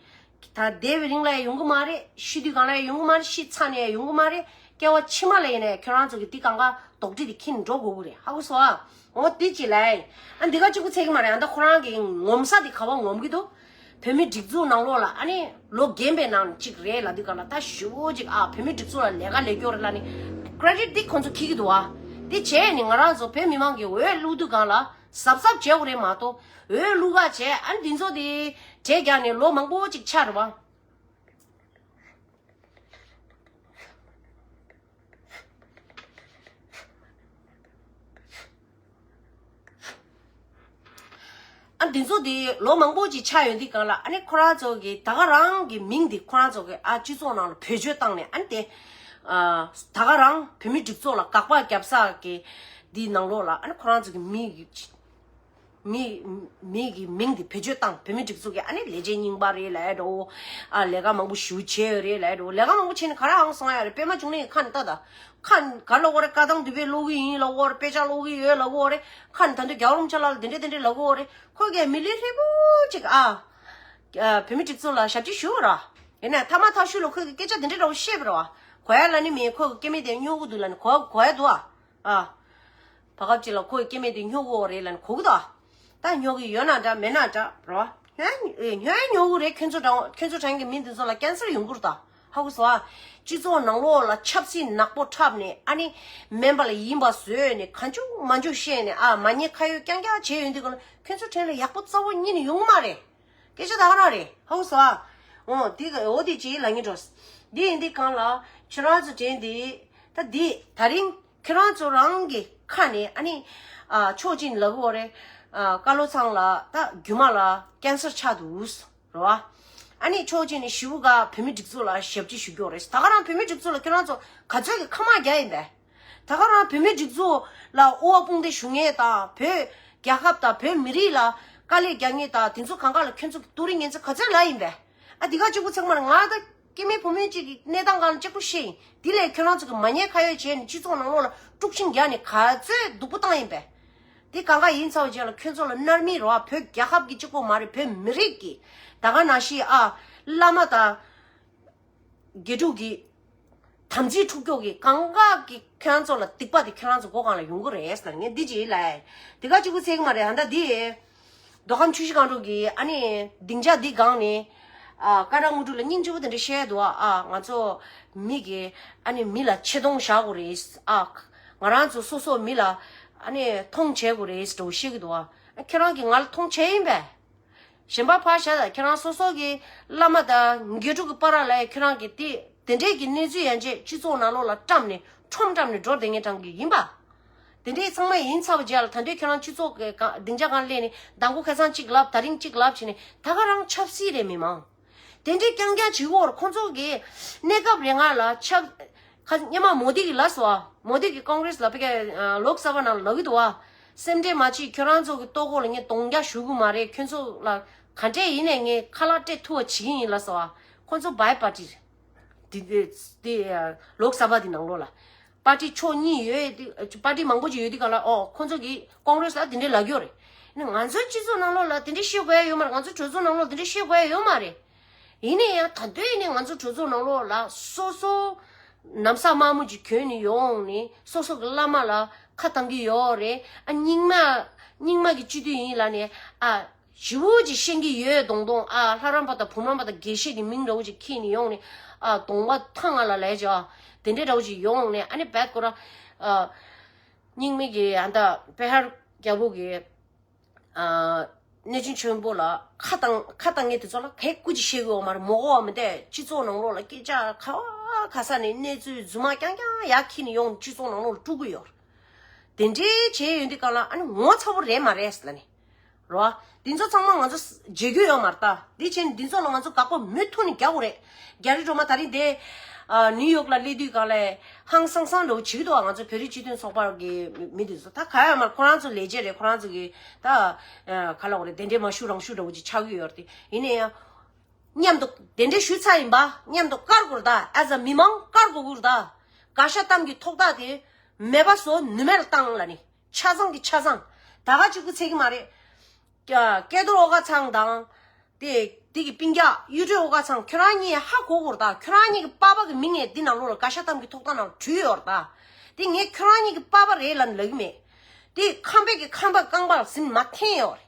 ད་འདས་པའི་རིང་ལ་ཡང་ཡོང་གི་མ་རེད། ཤི་དུས་སྒང་ལ་ཡང་ཡོང་གི་མ་རེད། ཤི་ཚར་ནས་ཡང་ཡོང་གི་མ་རེད། སྐྱེ་བ་ཕྱི་མ་ལ་ཡིན་ནའི་ཁྱེད་རང་ཚོ་གི་དེ་གང་ག་དོགས་འདྲི་དེ་ཁྱེར་འགྲོ་དགོས་ཀྱི་རེད། ཧ་གོ་སོང་ཨ། འོ་དེ་ཅི་ལ་ཡིན། ཨ་འདི་ག་གཅིག་པུ་ཚད་ཀྱི་མ་རེད། ཨ་ད་ཁོ་རང་གི་ངོམ་ས་དེ་ག་པར་ངོམ་གྱི་འདུག་བོད་མི་སྒྲིག་འཛུགས་ནང་ལོགས་ལ་ཨ་ནི་ལོ་རྒན་པའི་ནང་གཅིག་རེད་ལབ་དུས་ག་ལ། ད་ཞུ་བོ་ཅིག་ཨ་བོད་མི་སྒྲིག་འཛུགས་ལ་ལས་ཀ་ལས་སྐྱོར་རེད་ལབ་ནི་ཀྲེ་ཌིཊ་འདི་ཁོང་ཚོ་འཁྱེར་གྱི་འདུག་བ། འདི་བྱས་ནི་ང་རང་ཚོ་བོད་མི་མང་གི་འོས་བླུག་དུས་ག་ལ་གཟབ་གཟབ་བྱེད་དགོས་རེད་མ་གཏོགས། འོས་བླུག་ག་བྱས་ཨ་ནི་འདི་ཚོ་དེ་གྲས་རྒྱག་ནས་ལོ་མང་པོ་ཅིག་ཆགས་རེད་བ། ཨ་འདི་ཚོ་དེ་ལོ་མང་པོ་ཅིག་ཆགས་ཡོང་དུས་ག་ལ་ཨ་ནི་ཁོ་རང་ཚོ་གི་ད་ག་རང་གི་མིང་དེ་ཁོ་རང་ཚོ་གི་ཨ་སྤྱི་ཚོགས་ནང་ལ་བེད་སྤྱོད་བཏང་ནས། ཨ་ནི་དེ་ཨ་ད་ག་རང་བོད་མི་སྒྲིག་འཛུགས་ལ་དགག་པ་བརྒྱབ་ས་གི་འདི་ནང་ལོགས་ལ་ཨ་ནི་ཁོ་རང་ཚོ་གི་མི་ཡི་མི་མི་གི་མིང་དེ་བེད་སྤྱོད་བཏང་། བོད་མི་སྒྲིག་འཛུགས་ཀྱི་ཨ་ནི་ལས་བྱེད་རྙིང་པ་རེད་ལབ་ཡ་འདྲ་བོ། ཨ་ལས་ཀ་མང་པོ་ཞེ་པོ་བྱས་ཡོད་རེད་ལབ་ཡ་འདྲ་བོ། ལས་ཀ་མང་པོ་བྱས་ནས་ག་རེ་ཧང་སང་ཡ་རེད། པད་མ་འབྱུང་གནས་ཀྱི་ཁ་ནས་ལྟ་ད། ཁ་ག་ལབ་དགོས་རེད། བཀའ་ཐང་འདུས་པས་ཀློག་གི་ཡིན་ལབ་དགོས་རེད། དཔེ་ཆ་ཀློག་གི་ཡོད་ལབ་དགོས་རེད། ཁ་ནས་ད་དུང་རྒྱལ་བ་རིན་པོ་ཆེ་ལགས་ལ་འདི་འདྲས་འདི་འདྲས་ལབ་དགོས་རེད། ཁོ་གིས་མི་ལུས་ཧྲིལ་པོ་ཅིག་ཨ་ཨ་བོད་མི་སྒྲིག་འཛུགས་ལ་ཞབས་ཕྱི་ཞུ་བ་ར། ཡིན་ནའི་མཐའ་མ་ཐག་ཤུལ་ལ་ཁོ་གིས་སྐད་ཆ་འདི་འདྲས་འདྲ་བོ་བཤད་པ་ར་བ། གོ་ཡ་ལ་ནི་མེད། ཁོ་གི་སྐྱེ་དམན་དེ་སྨྱོ་གི་འདུག་ལ་ནི་གོ་གོ་ཡ་འདུག་ཨ། ཨ། བར་སྐབས་ཅིག་ལ་ཁོ་ཡི་སྐྱེ་དམན་དེ་སྨྱོ་གི་ཡོད་རེད་ལབ་ནས་གོ་གི་འདུག་ད་སྨྱོ་གི་ཡོད་ན་འདྲ་མེད་ན་འདྲ་རོ། སྨྱོ་ཡ་སྨྱོ་གི་རེད། ཁྱོད་ཚོ་འདྲ་ཁྱོད་ཚོ་དྲན་གི་མི་འདི་ཚོ་ལ་ཀན་སར་ཡོང་གི་རེད་ད། ཧ་གོ་སོང་ཨ། སྤྱི་ཚོགས་ནང་ལོགས་ལ་ཆབ་སྲིད་ནག་པོ་འཁྲབ་ནས་ཨ་ནི་དམན་པ་ལ་ཡིན་པ་བཟོས་ནས་གང་བྱུང་མང་བྱུང་བཤད་ནས་ཨ་མ་ཉེས་ཁ་གཡོག་རྐྱང་རྐྱང་བྱས་ཡོང་དུས་ག་ལ་ཁྱོད་ཚོ་དྲན་ལ་ཡག་པོ་རྩ་བོ་གཉིས་ནས་ཡོང་གི་མ་རེད། སྐད་ཆ་ད་ག་རང་རེད། ཧ་གོ་སོང་ཨ། འོ་དེ་ག་འོ་དེ་ཅིག་ལབ་ངེས་འགྲོ། འདི་ཡིན་དུས་གང་ལ་ཁྱོད་རང་ཚོ་དྲན་དེ་ད་འདི་ད་རིང་ཁྱེད་རང་ཚོ་རང་གི་ཁ་ནས་ཨ་ནི་ཨ་ཕྱོགས་གཅིག་ནས་ལབ་གི་ཡོད་རེད། ཨ་བཀའ་བློ་ཚང་ལ་ད་རྒྱུ་མ་ལ་ཀན་སར་ཆགས་འདུག་རེད་བ། ཨ་ནི་ཕྱོགས་གཅིག་ནས་ཞེ་པོ་ག་བོད་མི་སྒྲིག་འཛུགས་ལ་ཞབས་ཕྱི་ཞུ་གི་ཡོད་རེད། ད་ག་རང་བོད་མི་སྒྲིག་འཛུགས་ལ་ཁྱེད་རང་ཚོ་ག་ཚོད་ཀྱི་ཁ་དམག་རྒྱག་ཡིན་པས། ད་ག་རང་བོད་མི་སྒྲིག་འཛུགས་ལ་དབུ་བ་དཔུང་སྡེ་ཞུ་མཁན་དང་བོད་རྒྱལ་ཁབ་དང་བོད་མི་རིགས་ལ་ དཀའ་ལས་རྒྱག་མཁན་དང་དེ་ཚོ་གང་ག་ལ་ཁྱོད་ཚོ་གི་ཏུ་རིན་ངན་ཚོ་ག་ཚོད་ལ་ཡིན་པས། ཨ་དེ་ག་གཅིག་པུ་ཚང་མ་ང་ད་སྐྱེ་དམན་བུ་མོ་གཅིག་གི་གནས་སྟངས་གང་ལ་གཅིག་པུ་ཤེས་ཡིན། དེ་ལས་ཁྱོད་རང་ཚོ་གི་མ་ཉེས་ཁ་གཡོགས་བྱས་ནས་སྤྱི་ཚོགས་ནང་ལོགས་ལ་དཀྲུག་ཤིང་རྒྱག་ནས་ག་ཚོད་སྡུག་པོ་བཏང་ཡིན་པས། དེ་གང་ག་ཡིན་ཚར་བ་རྗེས་ལ་ཁྱོད་ཚོ་ལ་མནར་མེད་རོ། ཨ་བོད་རྒྱལ་ཁབ་ཀྱི་གཅིག་པོ་མ་རེད། བོད་མི་རིགས་ཀྱི་ད་ག་ནང་བཞིན་ཨ་བླ་མ་དང་དགེ་ཕྲུག་གི་དམ་ཚིག་འཁྲུག་སྐྱོག་གི་གང་ག་གི་ཁྱོད་རང་ཚོ་ལ་སྡིག་པ་དེ་ཁྱོད་རང་ཚོ་མགོ་གང་ལ་ཡོང་གི་རེད་ཟེར་ངས་འདི་ཅིག་ལ། དེ་ག་གཅིག་པུ་ཚད་གི་མ་རེད། ཨ་ད་འདི་མདོ་ཁམས་ཆུ་བཞི་སྒང་དྲུག་གི་ཨ་ནི་སྡིངས་ཆ་འདི་སྒང་ནས་ཨ་ཀ་ར་ངོ་དྲུག་ལ་སྙིང་རྗེ་པོ་དེ་འདྲ་བཤད་འདུག་ཨ་ང་ཚོ་མི་གི་ཨ་ནི་མི་ལ་ཆེ་མཐོང་བཞག་དགོས་རེད། ཨ་ང་རང་ཚོ་སོ་སོ་མི་ལ་ཨ་ནི་མཐོང་བྱེད་དགོས་རེད་འདྲ་བོ་བཤད་ཀྱི་འདུག་ཨ་ཁྱེད་རང་གིས་ང་ལ་མཐོང་བྱེད་ཡིན་པས། གཞན་པ་ཕར་བཞག་ད་ཁྱེད་རང་སོ་སོ་གི་བླ་མ་དང་དགེ་ཕྲུག་གི་བར་ལ་ཁྱེད་རང་གིས་དེ་དེ་འདྲས་ཀྱི་གནས་ཚུལ་ཡན་ཆད་སྤྱི་ཚོགས་ནང་ལོགས་ལ་བཀྲམ་ནས་ཁྲོམ་བཀྲམ་ནས་འགྲོ་བསྡད་མཁན་གྲས་ཀྱི་ཡིན་པ། དེ་འདྲས་ཚང་མ་ཡིན་ཚར་བ་རྗེས་ལ་ད་དུང་ཁྱེད་རང་སྤྱི་ཚོགས་ཀྱི་སྒང་སྡིངས་ཆ་སྒང་སླེབས་ནས་མདང་དགོང་ཁ་སང་གཅིག་ལབ་ད་རིང་གཅིག་ལབ་བྱས་ནས་ད་ག་རང་ཆབ་སྲིད་རེད་མི་མང་། དེ་འདྲའི་རྐྱང་རྐྱང་བྱེད་ཀྱི་ཡོད་རེད། ཁོང་ཚོ་གིས་གནས་སྐབས་རེ་ང་ལ་ཆབ་ཁ་སྔོན་མ་མོ་དི་གིས་ལབ་སོང་ཨ། མོ་དི་གིས་ཀོང་རེས་ལ་ཕ་གི་ལོག་སབ་ནང་ལབ་ཀྱི་འདུག་ཨ། སེམས་ཁྲལ་མ་བྱེད། ཁྱོད་རང་ཚོ་གི་ལྟོ་གོས་ལ་ངས་གདོང་རྒྱག་ཞུ་གི་མ་རེད། ཁྱོད་ཚོ་ལ་ག་འདྲས་ཡིན་ནས་ངས་ཁ་ལག་སྤྲད་ཐུབ་པ་བྱེད་ཀྱི་ཡིན་ལབ་སོང་ཨ། ཁོང་ཚོ་བྷའི་པར་ཊི་རེད། དེ་དེ་དེ་ལོག་སབ་དེ་ནང་ལོགས་ལ། པར་ཊི་ཕྱོགས་གཉིས་ཡོད་དེ། པར་ཊི་མང་པོ་ཅིག་ཡོད་དེ་ག་ལ་ཨོ་ཁོང་ཚོ་གིས་ཀོང་རེས་ལ་དེ་འདྲའི་ལབ་ཀྱི་ཡོད་རེད། ནི་ང་ཚོའི་སྤྱི་ཚོགས་ནང་ལོགས་ལ་དེ་འདྲའི་བཤད་དགོས་ཡ་ཡོད་མ་རེད། ང་ཚོའི་གྲོས་ཚོགས་ནང་ལོགས་དེ་འདྲའི་བཤད་དགོས་ཡ་ཡོད་མ་རེད། ཡིན་ན་ཡང་ད་དུང་ཡིན་ནའི་ང་ཚོའི་གྲོས་ཚོགས་ནང་ལོགས་ལ་སོ་སོ་ནམ་བཟའ་དམར་མོ་ཅིག་གྱོན་ནས་ཡོང་ནས་སོ་སོ་གི་བླ་མ་ལ་ཁ་བཏང་གི་ཡོད་རེད། ཨ་རྙིང་མ་རྙིང་མ་གི་སྤྱི་འཐུས་ཡིན་ལབ་ནས་ཨ། ཞེ་པོ་ཅིག་ཤེས་ཀྱི་ཡོད་མདོག་མདོག་ཨ་ལྷ་རམས་པ་དང་བུ་རམས་པ་དང་དགེ་བཤེས་ཀྱི་མིང་འདྲ་བོ་ཅིག་འཁྱེར་ནས་ཡོང་ནས་ཨ་གདོང་པ་ཐང་ང་ལ་ལས་བྱ་དེ་འདྲའི་འདྲ་བོ་ཅིག་ཡོང་ནས་ཨ་ནི་བད་ཀོ་ར་ཨ་རྙིང་མའི་གི་ཨ་ད་པེ་ཧར་རྒྱལ་པོ་གི་ཨ་གནས་ཆེན་ཆེན་པོ་ལ་ཁ་བཏང་ཁ་བཏང་ངེས་དེ་ཚོ་ལ་གས་སྐུ་ཅིག་བཤད་གི་ཡོད་མ་རེད། མོ་གོ་བ་མི་འདས་སྤྱི་ཚོགས་ནང་ལོགས་ལ་སྐད་ཆ་ག་བ་ག་ས་ནས་གནས་ཚུལ་རྫུན་མ་རྐྱང་རྐྱང་ཡར་འཁྱེར་ནས་ཡོང་སྤྱི་ཚོགས་ནང་ལོགས་ལ་དཀྲུག་གི་ཡོད་རེད། དེ་འདྲའི་བྱས་ཡོད་འདི་ག་ལ་ཨ་ནི་ངོ་ཚ་པོ་རེད་མ་རེད་ཟེར་ལ་ནི། རོ། འདི་ཚོ་ཚང་མ་ང་ཚོ་བརྗེད་རྒྱུ་ཡོད་མ་རེད་ད། འདི་བྱས་ནས་འདི་ཚོ་ལ་ང་ཚོ་དགག་པ་མུ་མཐུད་ནས་རྒྱག་དགོས་རེད། རྒྱ་རི་སྒྲོལ་མ་ད་རིང་དེ་ཨ་ནིའུ་ཡོག་ལ་སླེབས་དུས་ག་ལ་ཧང་སང་སང་འདྲ་བོ་བྱེད་ཀྱི་འདུག་ང་ཚོ་བོད་རིགས་སྤྱི་མཐུན་ཚོགས་པ་གི་མི་མི་འདི་ཚོ་ད་ག་ཡོད་མ་རེད། ཁོ་རང་ཚོ་ལས་བྱེད་རེད། ཁོ་རང་ཚོ་གི་ད་ཨ་ག་ལ་འོ་རེད། དེ་འདྲའི་མ་ཞུ་རང་ཞུ་འདྲ་བོ་ཅིག་ཆགས་ཀྱི་ཡོད་རེད། དེ་ཡིན་ན་ཡང་མཉམ་དུ་དེ་འདྲའི་ཞུ་ཚར་ཡིན་པ་མཉམ་དུ་བཀར་དགོས་རེད་ད། ཨ་ཟ་མི་མང་བཀར་དགོས་ཀྱི་རེད་ད། དགའ་ཤ་གཏམ་གྱི་ཐོག་ཐག་དེ་མེད་པ་བཟོ་ནུས་མེད་ལ་བཏང་ལ་ནི། ཆ་ཚང་གི་ཆ་ཚང་། ད་ག་གཅིག་པུ་ཚད་ཀྱི་མ་རེད། ཀ་ཀྱེ་རྡོར་ཨོ་དཀར་ཚང་དང་། དེ་དེ་གི་སྤུན་ཀྱག་གཡུ་སྒྲོན་ཨོ་དཀར་ཚང་ཁྱོད་རང་གཉིས་ཧ་གོ་དགོས་རེད་ད། ཁྱོད་རང་གཉིས་ཀྱི་པ་ཕ་གི་མིང་ངས་འདི་ནང་ལོགས་ལ་དགའ་ཤ་གཏམ་གྱི་ཐོག་ཐག་ནང་ལ་བྲིས་ཡོད་རེད་ད། དེ་ངས་ཁྱོད་རང་གཉིས་ཀྱི་པ་ཕ་རེད་ལབ་ནས་ལབ་ཀྱི་མེད། དེ་ཁམས་པའི་གི་ཁམས་པ་རྐང་པ་ལ་ཟིན་མ་འཐེན་ཡོད་རེད།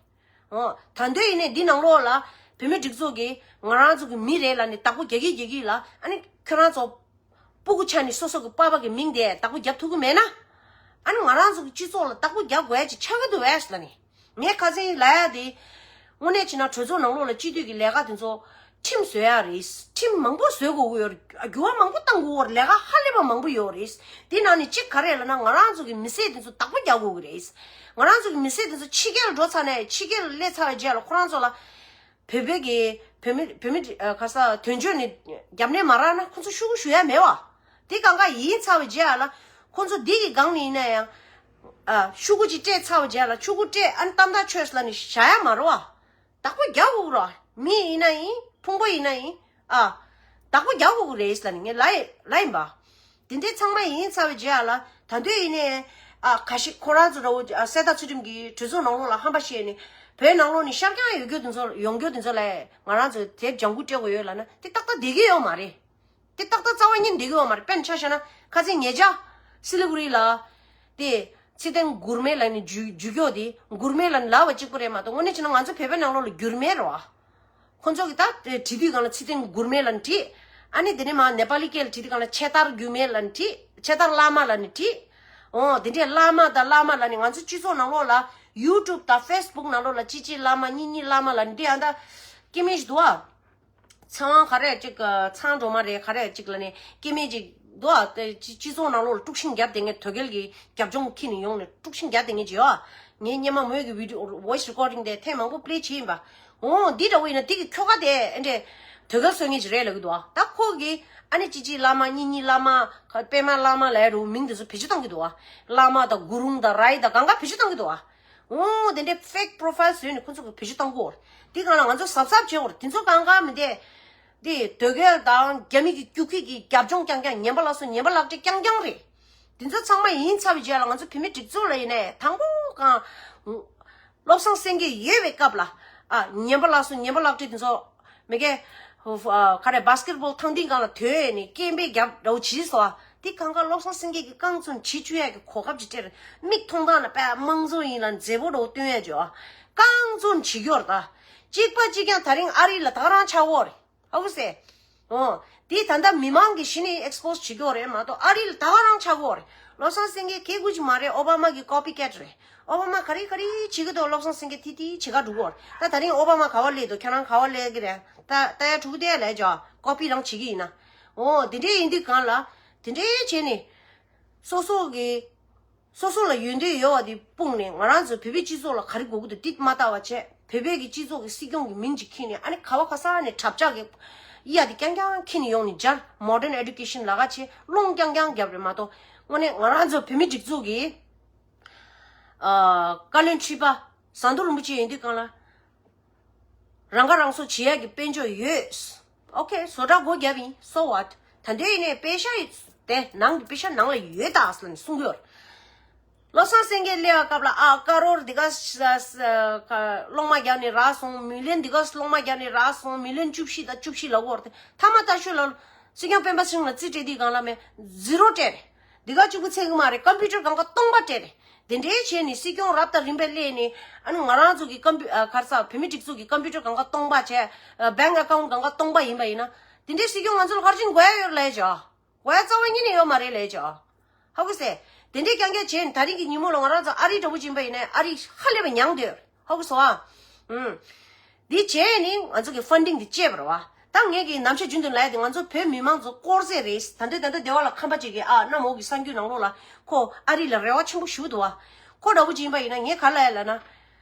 ཨོ། ད་འདོད་ཡིན་ནས་འདི་ནང་ལོགས་ལ་བུད་མེད་སྒྲིག་འཛུགས་ཀྱིས་ང་རང་ཚོ་གི་མི་རེད་ལབ་ནས་བདག་པོ་རྒྱག་གི་རྒྱག་གི་ལ་ཨ་ནི་ཁྱོད་རང་ཚོ་སྤུ་གུ་ཆགས་ནས་སོ་སོ་གི་པ་ཕ་གི་མིང་དེ་བདག་པོ་རྒྱབ་ཐུབ་ཀྱི་མེད་ན། ཨ་ནི་ང་རང་ཚོ་གི་སྤྱི་ཚོགས་ལ་བདག་པོ་རྒྱག་དགོས་ཡ་ཅིག་ཆགས་ཀྱི་འདུག་བས་ལབ་ནས། ངས་ཁ་སང་ལབ་ཡ་དེ། དངོས་གནས་བྱས་ན་གྲོས་ཚོགས་ནང་ལོགས་ལ་སྤྱི་འཐུས་ཀྱི་ལས་ཀ་དེ་ཚོ་ཁྲིམས་བཟོ་ཡ་རེད། ཁྲིམས་མང་པོ་བཟོ་དགོས་ཀྱི་ཡོད་རེད། འགྱུར་བ་མང་པོ་གཏང་དགོས་ཀྱི་ཡོད་རེད། ལས་ཀ་ཧ་ལས་པ་མང་པོ་ཡོད་རེད། དེ་ནང་ནས་གཅིག་ག་རེ་ལབ་ན་ང་རང་ཚོ་གི་མི་སེར་དེ་ཚོ་བདག་པོ་རྒྱག་དགོས་ཀྱི་རེད། ང་རང་ཚོ་གི་མི་སེར་དེ་ཚོ་ཕྱི་རྒྱལ་ལ་འགྲོ་ཚར་ནས་ཕྱི་རྒྱལ་ལ་སླེབས་ཚར་བའི་རྗེས་ལ་ཁོ་རང་ཚོ་ལ། བོད་པའི་གི་བོད་མི་བོད་མི་ཨ་ག་ས་དོན་གཅོད་ནས་རྒྱབ་གནས་མ་རག་ན་ཁོ་ཚོ་ཤོག་གུ་ཞུ་ཡ་མེད་བ། དེ་གང་ག་ཡིན་ཚར་བའི་རྗེས་ལ་ཁོ་ཚོ་འདི་གི་སྒང་ནས་ཡིན་ན་ཡང་ཨ་ཤོག་གུ་ཅིག་སྤྲད་ཚར་བའི་རྗེས་ལ་ཤོག་གུ་སྤྲད་ཨ་ནི་ཏམ་ཏག་ཆོས་ལ་ནི་བཞག་ཡ་མ་རེད་བ། བདག་པོ་རྒྱག་དགོས་ར། མི་ཡིན་ན་ཡིན་ཕུང་པོ་ཡིན་ན་ཡིན་ཨ། བདག་པོ་རྒྱག་དགོས་རེད་ལ་ནི་ངས་ལབ་ཡིན་པ། དེ་འདྲའི་ཚང་མ་ཡིན་ཚར་བའི་རྗེས་ལ་ད་དུང་ཡིན་ནའི་ཨ་ཁ་ཤས་ཁོ་རང་ཚོ་འདྲ་བོ་ཨ་གསལ་ཐག་ཚུལ་ཁྲིམས་ཀྱི་གྲོས་ཚོགས་ནང་ལོགས་ལ་ཧམ་པ་བཤད་ནས་བོད་ནང་ལོགས་ནས་ཤར་རྐྱང་ཡོད་རྒྱུ་དེ་ཚོ་ཡོང་རྒྱུ་དེ་ཚོ་ལ་ང་རང་ཚོས་དེབ་ལྗང་ཁུ་སྤྲད་དགོས་ཡོད་ལབ་ན་དེ་ཏག་ཏག་བསྡད་ཀྱི་ཡོད་མ་རེད། དེ་ཏག་ཏག་རྩ་བ་ཉིད་བསྡད་ཀྱི་ཡོད་མ་རེད། དཔེར་ན་ཆ་བཞག་ན་ཁ་སང་ཉེ་ཆར་སི་ལི་གུ་རི་ལ་དེ་ཚེ་བརྟན་མགུར་མེད་ལབ་ནས་འཇུ་འཇུ་སྐྱོ་དེ་མགུར་མེད་ལབ་ནས་ལབ་པ་གཅིག་པུ་རེད་མ་གཏོགས་དངོས་གནས་བྱས་ན་ང་ཚོ་བོད་པའི་ནང་ལོགས་ལ་འགྱུར་མེད་རེད་བ། ཁོ་ཚོ་གིས་ད་བྲིས་དུས་སྒང་ལ་ཚེ་བརྟན་མགུར་མེད་ལབ་ནས་བྲིས། ཨ་ནི་དེ་ནས་མར་ནེ་པ་ལི་སྐད་ལ་བྲིས་དུས་སྒང་ལ་ཆེ་ཐར་འགྱུར་མེད་ལབ་ནས་བྲིས། ཆེ་ཐར་བླ་མ་ལབ་ནས་བྲིས། འོ་དེ་འདྲས་བླ་མ་དང་བླ་མ་ལབ་ནས་ང་ཚོ་སྤྱི་ཚོགས་ནང་ལོགས་ལ་ཡུ་ཊུབ་དང་ཕེ་སི་བུག་ནང་ལོགས་ལ་ཅི་ཅི་བླ་མ་གཉིས་གཉིས་བླ་མ་ལབ་ནས་འདི་ཨ་ད་སྐྱེ་དམན་ཞིག་འདུག་ཨ། ཚེ་དབང་ག་རེ་ཅིག་ཚང་སྒྲོལ་མ་རེད་ག་རེ་ཅིག་ལབ་ནས་སྐྱེ་དམན་ཅིག་འདུག་ཨ། དེ་སྤྱི་སྤྱི་ཚོགས་ནང་ལོགས་ལ་དཀྲུག་ཤིང་རྒྱབ་བསྡད་མཁན་དོལ་རྒྱལ་གྱི་རྒྱབ་ལྗོངས་ཁྱེར་ནས་ཡོང་ནས་དཀྲུག་ཤིང་རྒྱབ་བསྡད་མཁན་ཅིག་ཡོད་ཨ། ངས་སྔོན་མ་མོས་ཀྱི་བི་ཌི་ཡོ་ཝོ་ཡིས་རི་ཀོར་ཌིང་དེ་ཐེངས་མང་པོ་པི་ལེ་བྱས་ཡིན་པ། འོ་འདི་འདྲ་བོ་ཡིན་ན་དེ་གི་ཁྱོ་ག་དེ་ཨེ་འདྲས་དོལ་རྒྱལ་བཟོ་མཁན་ཅིག་རེད་ལབ་ཀྱི་འདུག་ཨ། ད་ཁོ་གིས་ཨ་ནི་ཅི་ཅི་བླ་མ་གཉིས་གཉིས་བླ་མ་ག་པད་མ་བླ་མ་ལབ་རུང་མིང་དེ་ཚོ་བེད་སྤྱོད་བཏང་གི་འདུག་ཨ། བླ་མ་དང་གུ་རུང་དང་རའི་དང་གང་ག་བེད་སྤྱོད་བཏང་གི་འདུག་ཨ། འོ་དེ་འདྲའི་fake profile བཟོས་ནས་ཁོ་ཚོ་གི་བེད་སྤྱོད་གཏོང་གི་ཡོད་རེད། དེ་གང་ལ་ང་ཚོ་གཟབ་གཟབ་བྱེད་དགོས་རེད། དེ་ཚོ་གང་གང་མི་འདེ། དེ་དོལ་རྒྱལ་དང་རྒྱ་མི་གི་རྒྱུག་ཁྱི་གི་རྒྱབ་ལྗོངས་རྐྱང་རྐྱང་ཉན་པ་ལ་སོགས་ཉན་པ་ལག་བྲིས་རྐྱང་རྐྱང་རེད། དེ་ཚོ་ཚང་མ་ཡིན་ཚར་བའི་རྗེས་ལ་ང་ཚོ་བོད་མི་སྒྲིག་འཛུགས་ལ་ཡིན་ནའི་དང་པོ་གང་། བློ་བཟང་སེང་གེ་ཡོད་པའི་སྐབས་ལ། ཨ་ཉན་པ་ལག་སོགས་ཉན་པ་ལག་བྲིས་དེ་ཚོ། མི་གེ། ཨ་ག་རེ་basketball ཐང་སྟེང་སྒང་ལ་དོད་ནས་སྐད་འབོད་རྒྱབ་འདྲ་བོ་བྱས་སོ། དེ་གང་ག་བློ་བཟང་སེང་གེ་གི་རྐང་བཙུགས་བྱེད་བཅུག་ཡ་གི་གོ་སྐབས་ཅིག་སྤྲད་རེད། མིག་མཐོང་སྟངས་ལ་དཔེ་དམངས་གཙོ་ཡིན་ལ་མཛེས་པོ་འདྲ་བོ་སྟོན་ཡ་ཅིག་ཡོད། རྐང་བཙུགས་བྱེད་ཀྱི་ཡོད་རེད་ད། གཅིག་པ་གཅིག་རྐྱང་དེ་རིང་ཨ་རི་ལ་ད་ག་རང་ཆགས་ཡོད་རེད། ཧ་གོ་སོང་། འོ། དེ་ད་ལྟ་མི་མང་གི་གཞི་ནས་expose བྱེད་ཀྱི་ཡོད་རེད་མ་གཏོགས་ཨ་རི་ལ་ད་ག་རང་ཆགས་ཀྱི་ཡོད་རེད། བློ་བཟང་སེང་གེ་གེ་ཀུ་ཅིག་མ་རེད། ཨོ་བྷ་མ་གི་copycat རེད། ཨོ་བྷ་མ་ག་རེ་ག་རེ་བྱེད་ཀྱི་འདུག་བློ་བཟང་སེང་གེ་དེ་དེ་བྱེད་ག་འགྲོ་གི་ཡོད་རེད། ད་དེ་རིང་ཨོ་བྷ་མ་ག་པར་སླེབས་འདུག་ཁྱེད་རང་ག་པར་སླེབས་ཀྱི་རེད། ད་ལྟ་ཡ་ཕྲུ་གུ་དེ་ལས་ཅོ་copy རང་བྱེད་ཀྱི་ཡིན་ན། འོ་དེ་འདྲའི་ཡིན་དུས་གང་ལ། དེ་འདྲའི་བྱས་ནས། སོ་སོ་གི་སོ་སོ་ལ་ཡོན་ཏན་ཡོད་པ་དེ་སྤུངས་ནས་ང་རང་ཚོའི་བོད་པའི་སྤྱི་ཚོགས་ལ་ག་རེ་དགོས་ཀྱི་འདུག་དེ་མ་ལྟ་བ་བྱས། བོད་པའི་གི་སྤྱི་ཚོགས་ཀྱི་སྲིད་སྐྱོང་གི་མིང་ཅིག་ཁྱེར་ནས་ཨ་ནི་ག་བ་ག་ས་ནས་གྲབས་ལྕག་གི་ཡ་དེ་རྐྱང་རྐྱང་ཁྱེར་ནས་ཡོང་ནས་སྦྱར། Modern Education ལ་ག་བྱས། སློང་རྐྱང་རྐྱང་རྒྱབ་རེད་མ་གཏོགས། དངོས་གནས་ང་རང་ཚོ་བོད་མི་སྒྲིག་འཛུགས་ཀྱི་ཨ་བཀའ་བློན་ཁྲི་པ་ཟམ་གདོང་རིན་པོ་ཆེ་ཡིན་དུས་གང་ལ། རང་ཁ་རང་གསོ་བྱེད་ཡ་གི་དཔལ་འབྱོར་ཡོད། ཨོ་ཁེ། བཟོ་གྲྭ་སྒོ་བརྒྱབ་ཡིན། So what? ད་འདོད་ཡིན་ནའི་པེ་ཤ་ཡི་དེ་ནང་གི་པེ་ཤ་ནང་ལ་ཡོད་ད་ཟེར་ནས་གསུང་གི་ཡོད་རེད། བློ་བཟང་སེང་གེ་སླེབས་པའི་སྐབས་ལ་ཨ་ཀ་རོར་འདི་ག་ས་ས་ཀ་སློང་མ་རྒྱག་ནས་རག་སོང་། མི་ལིན་འདི་ག་སློང་མ་རྒྱག་ནས་རག་སོང་། མི་ལིན་བཅུ་བཞི་དང་བཅུ་བཞི་ལབ་ཀྱི་ཡོད་རེད། དེ་ཐ་མ་ལྟ་ཤོད་ལ་སྲིད་སྐྱོང་སྤེན་པ་ཚེ་རིང་ལ་རྩིས་སྤྲད་དུས་གང་ལ་མེད། Zero སྤྲད་རེད། འདི་ག་གཅིག་པུ་ཚད་གི་མ་རེད། ཀམ་པུ་ཊར་གང་ག་སྟོང་པ་སྤྲད་རེད། དེ་འདྲའི་བྱས་ནས་སྲིད་སྐྱོང་རབ་དང་རིམ་པས་སླེབས་ནས་ཨ་ནི་ང་རང་ཚོ་གི་ཀམ་པུ་ཨ་ག་རེ་ཟ་བོད་མི་སྒྲིག་འཛུགས་ཀྱི་ཀམ་པུ་ཊར་གང་ག་སྟོང་པ་བྱས། ཨ་bank account གང་ག་སྟོང་པ་ཡིན་པ་ཡིན་ན། དེ་འདྲའི་སྲིད་སྐྱོང་ང་ཚོ་ལ་ག་རེ་བྱས་ནས་དགོས་ཡ་ཡོད་རེད་ལབ་ཡ་ཅིག་དགོས་ཡ་རྩ་བ་ཉིད་ནས་ཡོད་མ་རེད་ལབ་ཡ་ཅིག་ཧ་གོ་སོང་། དེ་འདྲའི་རྐྱང་རྐྱང་བྱས་ནས་ད་རིང་གི་ཉིན་མོ་ལ་ང་རང་ཚོ་ཨ་རི་འདྲ་པོ་ཅིག་ཡིན་པ་ཡིན་ན་ཨ་རི་ཧ་ལས་པ་མྱངས་བསྡད་ཡོད་རེད། ཧ་གོ་སོང་ཨ། ཨུམ། འདི་བྱས་ནས་ང་ཚོ་གི་ཕན་ཌིང་འདི་བཅད་པ་རེད་བ། ད་ངས་ཀྱི་ནམ་ཞར་རྒྱུན་དུ་ལབ་ཡ་དེ་ང་ཚོ་བོད་མི་མང་ཚོ་དཀོར་ཟས་རེད། ད་འདོད་ད་ལྟ་སྡེ་བ་ལ་ཁམས་པ་ཅིག་གིས་ཨ་གནམ་འོག་གི་གསར་འགྱུར་ནང་ལོགས་ལ་ཁོ་ཨ་རི་ལ་རེ་བ་ཆེན་པོ་ཞུ་འདུག་བ། ཁོ་འདྲ་པོ་ཅིག་ཡིན་པ་ཡིན་ན་ངས་ག་ལབ་ཡ་ལབ་ན།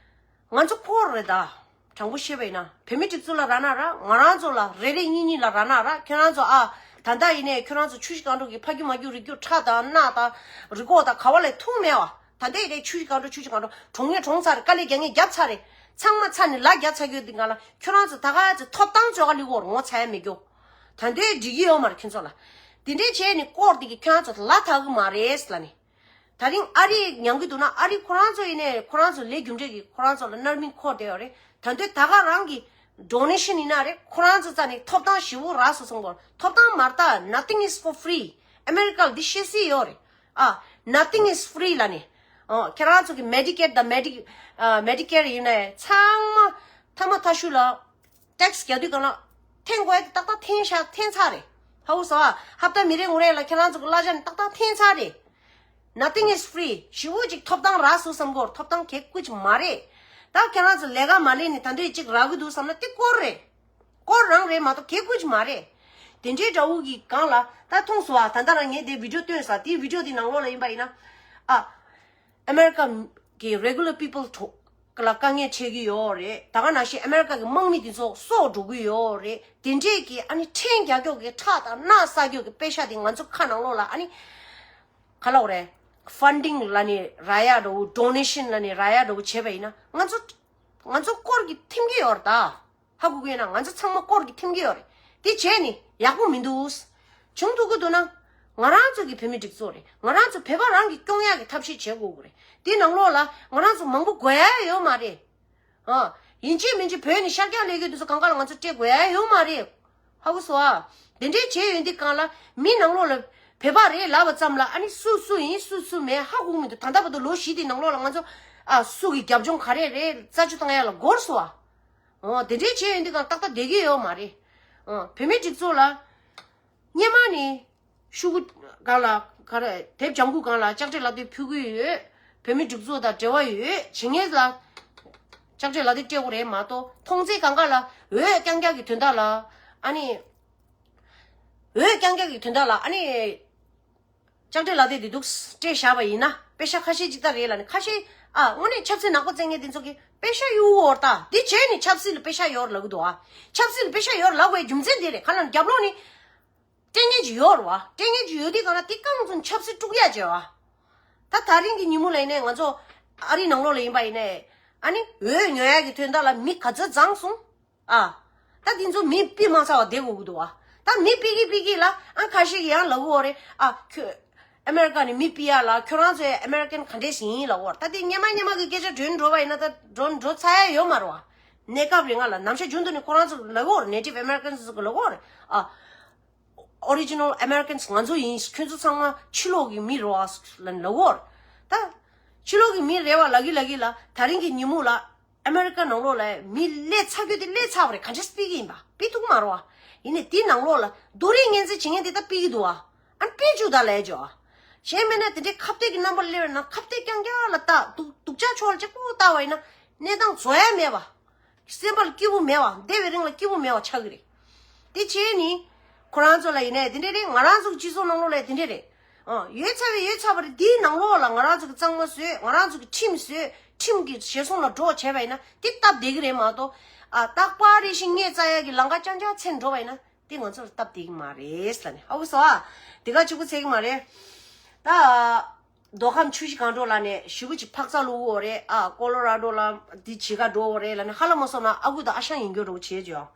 ང་ཚོ་དཀོར་རེད་ད། དྲང་པོ་བཤད་པ་ཡིན་ན་བོད་མི་སྒྲིག་འཛུགས་ལ་རག་ན་རག་ང་རང་ཚོ་ལ་རེ་རེ་གཉིས་གཉིས་ལ་རག་ན་རག་ཁྱོད་རང་ཚོ་ཨ་ད་ལྟ་ཡིན་ནའི་ཁྱོད་རང་ཚོ་ཆུ་བཞི་སྒང་དྲུག་གི་ཕ་རྒྱུ་མ་རྒྱུ་རིགས་རྒྱུ་ཁྲག་དང་རྣག་དང་རི་ཁོག་དང་ག་བ་ལས་འཐུང་མེད་བ། ད་ལྟའི་རེད། ཆུ་བཞི་སྒང་དྲུག་ཆུ་བཞི་སྒང་དྲུག་གྲོངས་མཁན་གྲོངས་ཚར་རེད། དཀའ་ལས་རྒྱག་མཁན་རྒྱབ་ཚར་རེད། ཚང་མ་ཚར་ནས་ལ་རྒྱབ་ཚར་རྒྱུ་འདི་ག་ལ་ཁྱོད་རང་ཚོ་ད་ག་ཚོད་ཐོབ་ཐང་བཅོ་ག་ལི་བོར་ངོ་ཚ་ཡ་མེད་རྒྱུ། ད་འདོད་འགྲིག་གི་ཡོད་མ་རེད་ཁྱོད་ཚོ་ལ། དེ་འདྲའི་བྱས་ནས་དཀོར་དེ་གི་ཁྱོད་རང་ཚོ་ལ་ཐག་གི་མ་རེད་ལ་ནི། ད་རིང་ཨ་རི་མྱང་གི་འདུག་ན་ཨ་རི་ཁོ་རང་ཚོ་ཡིན་ནའི་ཁོ་རང་ཚོ་ལས་རྒྱུ་འབྲས་ཀྱི་ཁོ་རང་ཚོ་ལ་མནར་མེད་འཁོར་བསྡད་ཡོད་རེད། ད་འདོད་ད་ག་རང་གི་ཌོ་ནེ་ཤན་ཡིན་ན་རེད། ཁོ་རང་ཚོ་རྩ་ནས་ཐོབ་ཐང་ཞེ་པོ་རག་སོང་སོང་གོ། ཐོབ་ཐང་མ་རེད་ད། Nothing is for free. ཨ་མེ་རི་ཀ་ལ་འདི་བཤད་སྲིད་ཡོད་རེད། ཨ། Nothing is free ལ་ནི། ཨོ། ཁྱེད་རང་ཚོ་གི་མེ་ཌི་ཀེར་དང་མེ་ཌི་ཨ་མེ་ཌི་ཀེར་ཡིན་ནའི་ཚང་མ་ཐ་མ་ཐ་ཤུ་ལ་ཊེག་སི་རྒྱག་དུས་གང་ལ་འཐེན་དགོས་ཡ་དེ་ཏག་ཏག་འཐེན་ཤག་འཐེན་ཚར་རེད། ཧ་གོ་སོང་ཨ། ཧབ་ཏ་མི་རེ་ངོ་རེ་ལ་ཁྱེད་རང་ཚོ་གི་གླ་ཆ་ནི་ཏག་ཏག་འཐེན་ཚར་རེད། Nothing is free. ཞེ་པོ་ཅིག་ཐོབ་ཐང་རག་སོང་བསམ་གོ། ཐོབ་ཐང་གེ་ཀུ་ཅིག་མ་རེད། ད་ཁྱེད་རང་ཚོ་ལས་ཀ་མ་ལས་ནས་ད་འདོད་ཅིག་རག་གི་འདུག་བསམ་ན་དེ་དཀོར་རེད། དཀོར་རང་རེད་མ་གཏོགས་གེ་ཀུ་ཅིག་མ་རེད། དེ་འདྲའི་འདྲ་བོ་གི་སྒང་ལ་ད་མཐོང་སོང་ཨ། ད་ལྟ་རང་ངས་དེ་བི་ཌི་ཡོ་བཏོན་ས་དེའི་བི་ཌི་ཡོ་དེ་ནང་ལོགས་ལ་ཡིན་པ་ཡིན་ན། ཨ། ཨ་མེ་རི་ཀ་གི་regular people ཚོ་ལ་དཀའ་ངལ་འཕྲད་ཀྱི་ཡོད་རེད། ད་ག་ནང་བཞིན་ཨ་མེ་རི་ཀ་གི་དམག་མི་དེ་ཚོ་སྲོག་འགྲོ་གི་ཡོད་རེད། དེ་འདྲས་ཀྱི་ཨ་ནི་འཐེན་རྒྱག་རྒྱུ་གི་ཁྲག་དང་རྣག་བསགས་རྒྱུ་གི་པེ་ཤ་དེ་ང་ཚོ་ཁ་ནང་ལོགས་ལ་ཨ་ནི་ག་ལབ་དགོས་རེད། ཕན་ཌིང་ལབ་ནས་རག་ཡ་འདྲ་བོ། ཌོ་ནེ་ཤན་ལབ་ནས་རག་ཡ་འདྲ་བོ་བྱས་པ་ཡིན་ན་ང་ཚོ་ང་ཚོ་དཀོར་གྱིས་འཐིམ་གྱི་ཡོད་རེད་ད། ཧ་གོ་གི་ཡོད་ན་ང་ཚོ་ཚང་མ་དཀོར་གྱིས་འཐིམ་གྱི་ཡོད་རེད། དེ་བྱས་ནས་ཡག་པོ་མི་འདུག་བྱུང་ཐུབ་ཀྱི་འདུག་ན། ང་རང་ཚོ་གི་བོད་མི་སྒྲིག་འཛུགས་རེད། ང་རང་ཚོ་བོད་པ་རང་གིས་སྐྱོང་ཡག་གི་ཐབས་ཤེས་བྱེད་དགོས་ཀྱི་རེད། དེ་ནང་ལོགས་ལ་ང་རང་ཚོ་མང་པོ་དགོས་ཡ་ཡོད་མ་རེད། ཨ། ཡིན་གཅིག་མིན་གཅིག་བོད་ནས་ཤར་རྒྱག་སླེབས་ཀྱི་འདུག་ས་གང་ག་ལ་ང་ཚོ་སྤྲད་དགོས་ཡ་ཡོད་མ་རེད། ཧ་གོ་སོང་ཨ། དེ་འདྲའི་བྱས་ཡོད་འདི་གང་ལ་མི་ནང་ལོགས་ལ་བོད་པ་རེད་ལབ་པ་ཙམ་ལ་ཨ་ནི་སུ་སུ་ཡིན་སུ་སུ་མེད་ཧ་གོ་གི་མི་འདུག་ད་ལྟ་བར་དུ་ལོ་བཞི་དེ་ནང་ལོགས་ལ་ང་ཚོ་ཨ་སུ་གི་རྒྱབ་ལྗོངས་ག་རེ་རེད་རྩད་གཅོད་བཏང་ཡ་ལ་འགོར་སོང་ཨ། འོ་དེ་འདྲའི་བྱས་ཡོད་འདི་གང་ཏག་ཏག་བསྡད་ཀྱི་ཡོད་མ་རེད། འོ་བོད་མི་སྒྲིག་འཛུགས་ལ་སྔོན་མ་ནས་ཤོག་གུ་སྒང་ལ་ག་རེ་དེབ་ལྗང་ཁུ་སྒང་ལ་ལྕགས་སྤྲད་ལག་དེབ་ཕུལ་གྱི་ཡོད། བོད་མི་སྒྲིག་འཛུགས་དང་འབྲེལ་བ་ཡོད་བྱེད་མཁན་ལ་ལྕགས་སྤྲད་ལག་དེབ་སྤྲད་དགོས་རེད་མ་གཏོགས་མཐོང་ཚེ་གང་ག་ལ་འོས་རྐྱང་རྐྱང་གི་དོན་དག་ལ་ཨ་ནི་འོས་རྐྱང་རྐྱང་གི་དོན་དག་ལ་ཨ་ནི་ལྕགས་སྤྲད་ལག་དེབ་དེ་འདུག་སྤྲད་བཞག་པ་ཡིན་ན་པེ་ཤ་ཁ་ཤས་ཅིག་ད་རེད་ལ་ནི་ཁ་ཤས་ཨ་དངོས་གནས་ཆབ་སྲིད་ནག་པོ་བཙན་མཁན་དེ་ཚོ་གིས་པེ་ཤ་གཡུག་འོར་ད་དེ་བྱས་ནས་ཆབ་སྲིད་ལ་པེ་ཤ་ཡོར་ལབ་གི་འདུག་ཨ། ཆབ་སྲིད་ལ་པེ་ཤ་ཡོར་ལབ་དགོས་རྒྱུ་མཚན་དེ་རེད། ག་ལ་རྒྱབ་ལོགས་ནི། སྤྲད་མཁན་ཅིག་ཡོད་རེད་བ། སྤྲད་མཁན་ཅིག་ཡོད་དུས་གང་ལ་དེ་རྐང་བཙུགས་ཆབ་སྲིད་དཀྲུག་ཡ་བྱས་བ། ད་ད་རིང་གི་ཉིན་མོ་ལ་ཡིན་ནའི་ང་ཚོ་ ཨ་རི་ནང་ལོགས་ལ་ཡིན་པ་ཡིན་ནའི། ཨ་ནི་འོས་ཉོ་ཡ་གི་དོན་དག་ལ་མི་ག་ཚོད་བརྫངས་སོང་། ཨ། ད་འདི་ཚོ་མི་ཕུད་མ་ཚར་བ་བསྡད་དགོས་ཀྱི་འདུག་ཨ། ད་མི་ཕུད་ཀྱི་ཕུད་ཀྱི་ལ་ཨ་ཁ་ཤས་ཀྱིས་ཡང་ལབ་ཀྱི་ཡོད་རེད། ཨ་ཁྱོད་ཨ་མེ་རི་ཀ་ནས་མི་ཕུད་ཡ་ལ་ཁྱོད་རང་ཚོའི་ཨ་མེ་རི་ཀན་ག་འདྲས་ཞིག་ཡིན་ལབ་ཀྱི་ཡོད་རེད། ད་དེ་སྔོན་མ་སྔོན་མ་གི་སྐད་ཆ་འདོན་འགྲོ་བ་ཡིན་ན་ད་འགྲོ་འགྲོ་ཚར་ཡ་ཡོད་མ་རེད་བ། གནས་སྐབས་རིང་ང་ལ་ནམ་ཞག་རྒྱུན་དུ་ནས་ཁོ་རང་ཚོ་ལབ་ཀྱི་ཡོད་རེད། Native Americans ཚོ་གིས་ལབ་ཀྱི་ཡོད་རེད། ཨ། Original Americans ང་ཚོ་ཡིན། ཁྱོད་ཚོ་ཚང་མ་ཕྱི་ལོགས་ཀྱི་མི་རེད་བ་ལབ་ནས་ལབ་ཀྱི་ཡོད་རེད། ད་ཕྱི་ལོགས་ཀྱི་མི་རེད་བ་ལབ་ཀྱི་ལབ་ཀྱི་ལ། ད་རིང་གི་ཉིན་མོ་ལ་ཨ་མེ་རི་ཀ་ནང་ལོགས་ལ་མི་སླེབས་ཚར་རྒྱུ་དེ་སླེབས་ཚར་བ་རེད། ག་འདྲས་ཕུད་ཀྱི་ཡིན་པ་ཕུད་ཐུབ་ཀྱི་མ་རེད་བ། ཡིན་ནའི་དེའི་ནང་ལོགས་ལ་རྡོ་རིང་ངན་རྩིས་བྱེད་མཁན་དེ་ད་ཕུད་ཀྱི་འདུག་བ། ཨ་ནི་ཕུད་བཅུག་ད་ལབ་ཀྱི་ཡོད་བ། གཞན་མིན་ན་དེ་འདྲའི་ཁ་གཏད་ཀྱི་རྣམ་པ་སླེབས་ན་ཁ་གཏད་རྐྱང་རྐྱང་ལ་ལྟ། སྡུག་སྡུག་ཅག་ཕྱོགས་ལ་གཅིག་པུ་ལྟ་བ་ཡིན་ན་གནས་སྟངས་བཟོ་ཡ་མེད་པ། སེམས་པ་ལ་སྐྱིད་པོ་མེད་པ། འདས་པའི་རིང་ལ་སྐྱིད་པོ་མེད་པ་ཆགས་ཀྱི་རེད། དེ་བྱས་ནི། ཁོ་རང་ཚོ་ལ་ཡིན་ནའི་དེ་འདྲ་རེད། ང་རང་ཚོ་གི་སྤྱི་ཚོགས་ནང་ལོགས་ལ་དེ་འདྲ་རེད། ཨ། ཡོད་ཚར་བའི་ཡོད་ཚར་བ་རེད། དེའི་ནང་ལོགས་ལ་ང་རང་ཚོ་གི་གཙང་མ་བཟོས། ང་རང་ཚོ་གི་ཁྲིམས་བཟོས། ཁྲིམས་ཀྱི་ཞལ་སྲུང་ལ་འགྲོ་བྱས་པ་ཡིན་ན་དེ་སྟབས་བདེ་གི་རེད་མ་གཏོགས། ཨ། རྟག་པར་རེ་བཞིན་ངས་བཙལ་ཡ་གི་ལམ་ཁ་རྐྱང་རྐྱང་འཚོལ་འགྲོ་བ་ཡིན་ན་དེ་ང་ཚོ་ལ་སྟབས་བདེ་གི་མ་རེད་ལབ་ནས། ཧ་གོ་སོང་ཨ། དེ་ག་གཅིག་པུ་འཚོལ་གི་མ་རེད། ད། མདོ་ཁམས་ཆུ་བཞི་སྒང་དྲུག་ལ་ནས་ཞེ་པོ་ཅིག་འཕག་འཚག་ལུས་ཡོད་རེད། ཨ། ཀོ་ལོ་ར་ཌོ་ལ་འདི་བྱེད་ག་འགྲོ་ཡོད་རེད་ལབ་ནས་ཧ་ལམ་མ་སོང་ན་ཨ་ཁུ་དང་ཨ་ཞང་ཡིན་རྒྱུ་འདྲ་བོ་བྱེད་ཀྱི་ཡོད།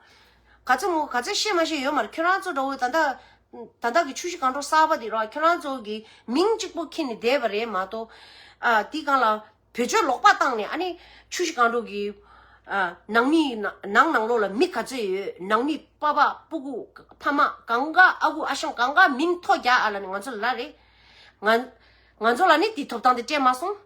ག་ཚོད་མོ་ག་ཚོད་ཤེས་མ་ཤེས་ཡོད་མ་རེད། ཁྱོད་རང་ཚོ་འདྲ་བོ་ད་ལྟ་ད་ལྟ་གི་ཆུ་བཞི་སྒང་དྲུག་གསར་པ་འདི་ར་ཁྱོད་རང་ཚོ་གི་མིང་གཅིག་པོ་འཁྱེར་ནས་བསྡད་པ་རེད་མ་གཏོགས། ཨ། དེའི་སྒང་ལ་བེད་སྤྱོད་ལོག་པ་བཏང་ནས། ཨ་ནི་ཆུ་བཞི་སྒང་དྲུག་གི་ཨ། ནང་མི་ནང་ནང་ལོགས་ལ་མི་ག་ཚོད་ཡོད། ནང་མི་པ་ཕ་སྤུ་གུ་ཕ་མ་གང་ག་ཨ་ཁུ་ཨ་ཞང་གང་ག་མིང་ཐོ་རྒྱག་ཨ་ལབ་ནས་ང་ཚོ་ལ་ལབ་རེད། ང་ང་ཚོ་ལ་ནི་དེ་ཐོབ་ཐང་དེ་སྤྲད་མ་སོང་།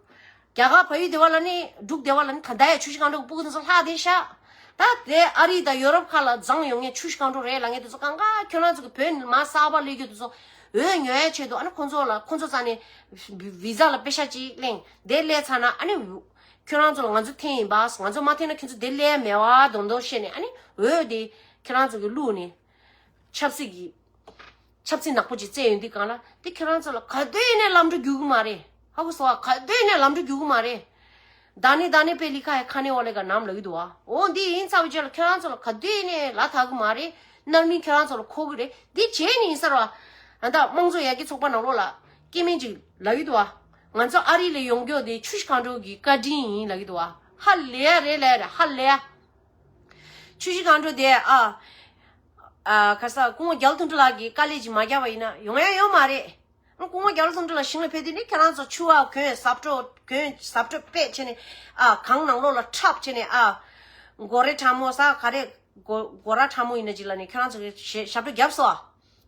རྒྱ་གར་བལ་ཡུལ་སྡེ་བ་ལ་ནི་འབྲུག་སྡེ་བ་ལ་ནི་ད་ལྟ་ཡ་ཆུ་བཞི་སྒང་དྲུག་གི་སྤུ་གུ་དེ་ཚོ་ལྷག་བསྡད་ཤག་ད་དེ་ཨ་རི་དང་ཡོ་རོབ་ཁག་ལ་བརྫངས་ཡོང་མཁན་ཆུ་བཞི་སྒང་དྲུག་རེད་ལབ་མཁན་དེ་ཚོ་གང་ག་ཁྱོད་རང་ཚོ་གི་བོད་མ་གསར་པ་སླེབས་རྒྱུ་དེ་ཚོ་འོས་ཉོ་ཡ་ཆེད་དུ། ཨ་ནི་ཁོང་ཚོ་ལ་ཁོང་ཚོ་རྩ་ནས་བི་ཛ་ལ་པེ་ཤ་ཅིག་གླེང་། དེ་སླེབས་ཚར་ན་ཨ་ནི་ཁྱོད་རང་ཚོ་ལ་ང་ཚོ་འཐེན་ཡིན་པ། ང་ཚོ་མ་འཐེན་ན་ཁྱོད་ཚོ་དེ་སླེབས་ཡ་མེད་པ་མདོག་མདོག་བཤད་ནས། ཨ་ནི་འོས་དེ་ཁྱོད་རང་ཚོ་གི་བླུགས་ནས་ཆབ་སྲིད་ཀྱི་ཆབ་སྲིད་ནག་པོ་ཅིག་བཙལ་ཡོང་དུས་སྒང་ལ་དེ་ཁྱོད་རང་ཚོ་ལ་ག་དུས་ནས་ལམ་འགྲོ་རྒྱུག་གི་མ་རེད། ཧ་གོ་སོང་ཨ། ག་དུས་ནས་ལམ་འགྲོ་རྒྱུག་གི་མ་རེད། दाने दाने पे लिखा है खाने वाले का नाम ལབ་ཀྱི་འདུག་ཨ། འོ་འདི་ཡིན་ཚར་བའི་རྗེས་ལ་ཁྱོད་རང་ཚོ་ལ་ག་དུས་ནས་ལ་དྭགས་ཀྱི་མ་རེད། རྣམ་སྨིན་ཁྱོད་རང་ཚོ་ལ་འཁོར་གྱི་རེད། འདི་བྱས་ནས་ཡིན་ས་རེད་བ། ཨ་ད་དམངས་གཙོ་ཡར་རྒྱས་ཚོགས་པ་ནང་ལོགས་ལ་སྐྱེ་དམན་ཅིག་ལབ་ཀྱི་འདུག་བ། ང་ཚོ་ཨ་རི་ལ་ཡོང་རྒྱུ་དེ་ཆུ་བཞི་སྒང་དྲུག་གི་བཀའ་དྲིན་ཡིན་ལབ་ཀྱི་འདུག་བ། ཧ་ལས་ཡ་རེད་ལས་རེད། ཧ་ལས་ཡ། ཆུ་བཞི་སྒང་དྲུག་དེ་ཨ། ཨ་ག་ས་སྐུ་ངོ་རྒྱ་ལོ་ཐུང་ཐུང་ལགས་ཀྱིས་དཀའ་ལས་ཅིག་མ་བརྒྱབ་པ་ཡིན་ན་ཡོང་ཡ་ཡོད་མ་རེད། སྐུ་ངོ་རྒྱ་ལོ་ཐུང་ཐུང་ལགས་ཞིང་ལ་ཕེབས་དུས་ནི་ཁྱེད་རང་ཚོ་ཆུ་བ་གོན་ཟབ་སྤྲོ་གོན་ཟབ་སྤྲོ་པས་བྱས་ནས། ཨ་གངས་ནང་ལོགས་ལ་འཁྲབ་བྱས་ནས། ཨ་སྒོ་ར་ཁྲ་མོ་ཟ་ག་རེ་སྒོ་སྒོ་ར་ཁྲ་མོ་ཡིན་ན་ཅིག་ལ་ནི་ཁྱེད་རང་ཚོ་གི་ཞབས་ཞབས་བྲོ་བརྒྱབ་སོང་ཨ།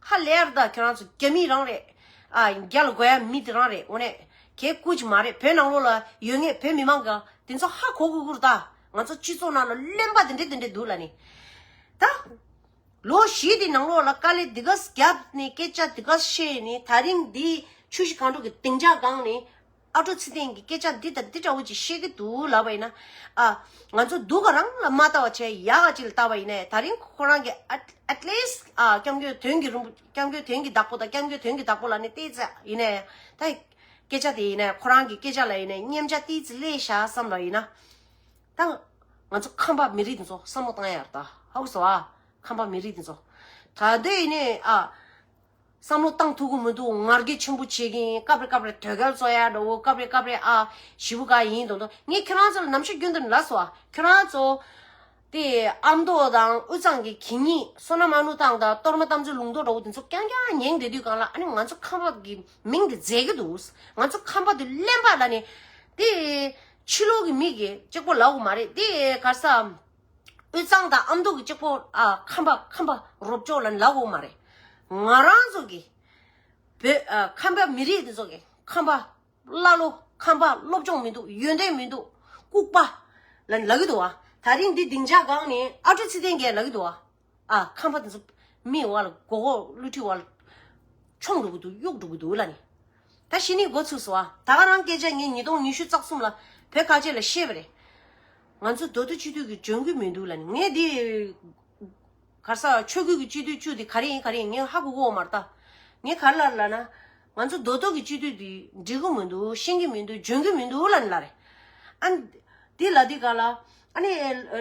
ཧ་ལས་ཡར་ད་ཁྱེད་རང་ཚོ་རྒྱ་མི་རང་རེད། ཨ་རྒྱ་ལ་དགོས་ཡ་མི་དེ་རང་རེད། འོ་ནས་གལ་སྐུ་ཅིག་མ་རེད། བོད་ནང་ལོགས་ལ་ཡོད་མཁན་བོད་མི་མང་གི་དེ་ཚོ་ཧ་གོ་གི་གུར་ད། ང་ཚོ་སྤྱི་ཚོགས་ནང་ལ་གླེན་པ་དེ་འདྲས་དེ་འདྲས་འདུག་ལ་ནི། ད། ལོ་བཞི་དེ་ནང་ལོགས་ལ་དཀའ་ལས་འདི་ག་བརྒྱབ་ནས་སྐད་ཆ་འདི་ག་བཤད་ནས། ད་རིང་འདི་ཆུ་བཞི་སྒང་དྲུག་གི་སྡིངས་ཆ་སྒང་ནས་ཨ་ཀྲོ་ཚེ་བརྟན་གྱིས་སྐད་ཆ་འདི་དང་འདི་འདྲ་བོ་ཅིག་བཤད་ཀྱི་འདུག་ལབ་པ་ཡིན་ན། ཨ་ང་ཚོ་སྡུག་ག་རང་ལ་མ་ལྟ་བ་བྱས་ཡག་ག་ཅིག་ལ་ལྟ་བ་ཡིན་ནའི། ད་རིང་ཁོ་རང་གི་at at least ཨ་སྐྱབས་མགོན་དོན་གྱི་རིན་པོ་སྐྱབས་མགོན་དོན་གྱི་བདག་པོ་དང་སྐྱབས་མགོན་དོན་གྱི་བདག་པོ་ལ་ནི་ཏོག་ཙམ་ཡིན་ནའི་ད་སྐད་ཆ་དེ་ཡིན་ནའི་ཁོ་རང་གི་སྐད་ཆ་ལ་ཡིན་ནའི་མཉམ་ཆ་ཏོག་ཙམ་སླེབས་ཤག་བསམ་པ་ཡིན་ན། ད་ང་ཚོ་ཁམས་པ་མི་རིགས་འདི་ཚོ་བསམ་བློ་བཏང་ཡ་རེད་ད། ཧ་གོ་སོང་ཨ། ཁམས་པ་མི་རིགས་འདི་ཚོ། ད་ལྟ་ཡིན་ནའི་ཨ། བསམ་བློ་བཏང་ཐུབ་ཀྱི་མི་འདུག་ང་རྒྱལ་ཆེན་པོ་བྱེད་ཀྱིན་སྐབས་རེ་སྐབས་རེ་དོལ་རྒྱལ་བཟོ་ཡ་འདྲ་བོ། སྐབས་རེ་སྐབས་རེ་ཨ་ཞེ་པོ་ག་ཡིན་མདོག་མདོག་ངས་ཁྱེད་རང་ཚོ་ལ་ནམ་ཞག་རྒྱུན་དུ་ལབ་སོང་ཨ། ཁྱེད་རང་ཚོ་དེ་ཨ་མདོ་དང་དབུས་གཙང་གི་གད་སྙིགས། བསོད་ནམས་ཨ་ནུ་ཐང་དང་གཏོར་མ་རྟ་མགྲིན་ལུང་རྟོགས་འདྲ་བོ་དེ་ཚོ་རྐྱང་རྐྱང་ཉན་བསྡད་དུས་སྒང་ལ། ཨ་ནི་ང་ཚོ་ཁམས་པ་གི་མིང་དེ་མཛད་ཀྱི་འདུག་ང་ཚོ་ཁམས་པ་དེ་གླེན་པ་ལབ་ནས་དེ་ཕྱི་ལོགས་ཀྱི་མི་གིས་གཅིག་པོ་ལབ་དགོས་མ་རེད། དེ་ག་ས་དབུས་གཙང་དང་ཨ་མདོ་གི་གཅིག་པོ་ཨ་ཁམས་པ་ཁམས་པ་རོབ་ཅོག་ལབ་ལབ་དགོས་མ་རེད། ང་རང་ཚོ་གི་བོད་ཨ་ཁམས་པ་མི་རིགས་དེ་ཚོ་གི་ཁམས་པ་ཀླ་ཀློ། ཁམས་པ་སློབ་སྦྱོང་མི་འདུག་ཡོན་ཏན་མི་འདུག་ལྐུགས་པ་ལབ་ལབ་ཀྱི་འདུག་བ། ད་རིང་འདི་སྡིངས་ཆ་སྒང་ནས་ཨ་ཀྲོ་ཚེ་བརྟན་གྱིས་ལབ་ཀྱི་འདུག་བ། ཨ་ཁམས་པ་དེ་ཚོ་མིའི་བར་ལ་མགོ་སྐོར་བསླུ་བྲིད་བར་ལ་མཆོང་འགྲོ་གི་འདུག་གཡུག་འགྲོ་གི་འདུག་ལབ་ནས། ད་གཞི་ནས་འགོ་ཚུགས་སོང་ཨ། ད་ག་རང་སྐད་ཆ་ངས་ཉིས་སྟོང་ཉི་ཤུ་རྩ་གསུམ་ལ་བོད་ཁ་ཆེ་ལ་བཤད་པ་རེད། ང་ཚོ་མདོ་སྟོད་སྤྱི་འཐུས་ཀྱི་འཇོན་གི་མི་འདུག་ལབ་ནས། ངས་འདི་ག་ས་ཆོས་བརྒྱུད་ཀྱི་སྤྱི་འཐུས་བཅུ་དེ་ག་རེ་ཡིན་ག་རེ་ཡིན་ངས་ཧ་གོ་གི་ཡོད་མ་རེད་ད། ངས་ག་རེ་ལབ་ལབ་ན། ང་ཚོ་མདོ་སྟོད་ཀྱི་སྤྱི་འཐུས་དེ་འགྲིག་གི་མི་འདུག་ཤེས་ཀྱི་མི་འདུག་འཇོན་གི་མི་འདུག་ལབ་ནས་ལབ་རེད། ཨ་འདི་ལབ་དུས་སྒང་ལ། ཨ་ནི་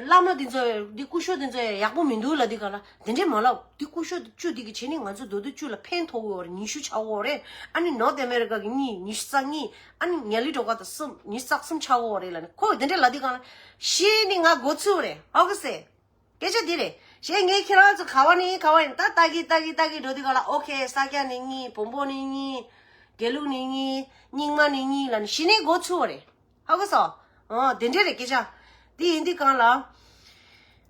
བླ་མ་འདི་ཚོ་འདི་སྐུ་ཞབས་འདི་ཚོ་ཡག་པོ་མི་འདུག་ལབ་དུས་ག་ལ། དེ་འདྲས་མ་ལབ། འདི་སྐུ་ཞབས་བཅུ་འདི་གི་བྱས་ནས་ང་ཚོ་མདོ་སྟོད་བཅུ་ལ་ཕན་ཐོགས་ཀྱི་ཡོད་རེད། ཉི་ཤུ་ཆགས་ཀྱི་ཡོད་རེད། ཨ་ནི་ནོར་ཐི་ཨ་མེ་རི་ཀ་གི་གཉིས། ཉི་ཤུ་རྩ་གཉིས། ཨ་ནི་ཉ་ལི་སྒྲོལ་དཀར་དང་གསུམ། ཉི་ཤུ་རྩ་གསུམ་ཆགས་ཀྱི་ཡོད་རེད་ལབ་ནས། ཁོས་དེ་འདྲས་ལབ་དུས་ག་ལ་ཤེས་ནི་ང་མགོ་ཚོས་རེད། ཧ་གོ་སོང་། སྐད་ཆ་འདི་རེད། གཞན་ངས་ཁྱེད་རང་ཚོ་ག་བ་ནས་ག་བ་ཡིན་ད་ལྟ་གི་ལྟ་གི་ལྟ་གི་འགྲོ་དུས་ག་ལ། ཨོ་ཁེ། ས་སྐྱ་ནས་གཉིས། བོན་པོ་ནས་གཉིས། དགེ་ལུགས་ནས་གཉིས། རྙིང་མ་ནས་གཉིས་ལབ་ནས་གཞི་ནས་མགོ་ཚོས་པ་རེད། ཧ་གོ་སོང་། ཨོ་དེ་འདྲས་རེད་སྐད་ཆ། དེ་ཡིན་དུས་གང་ལ།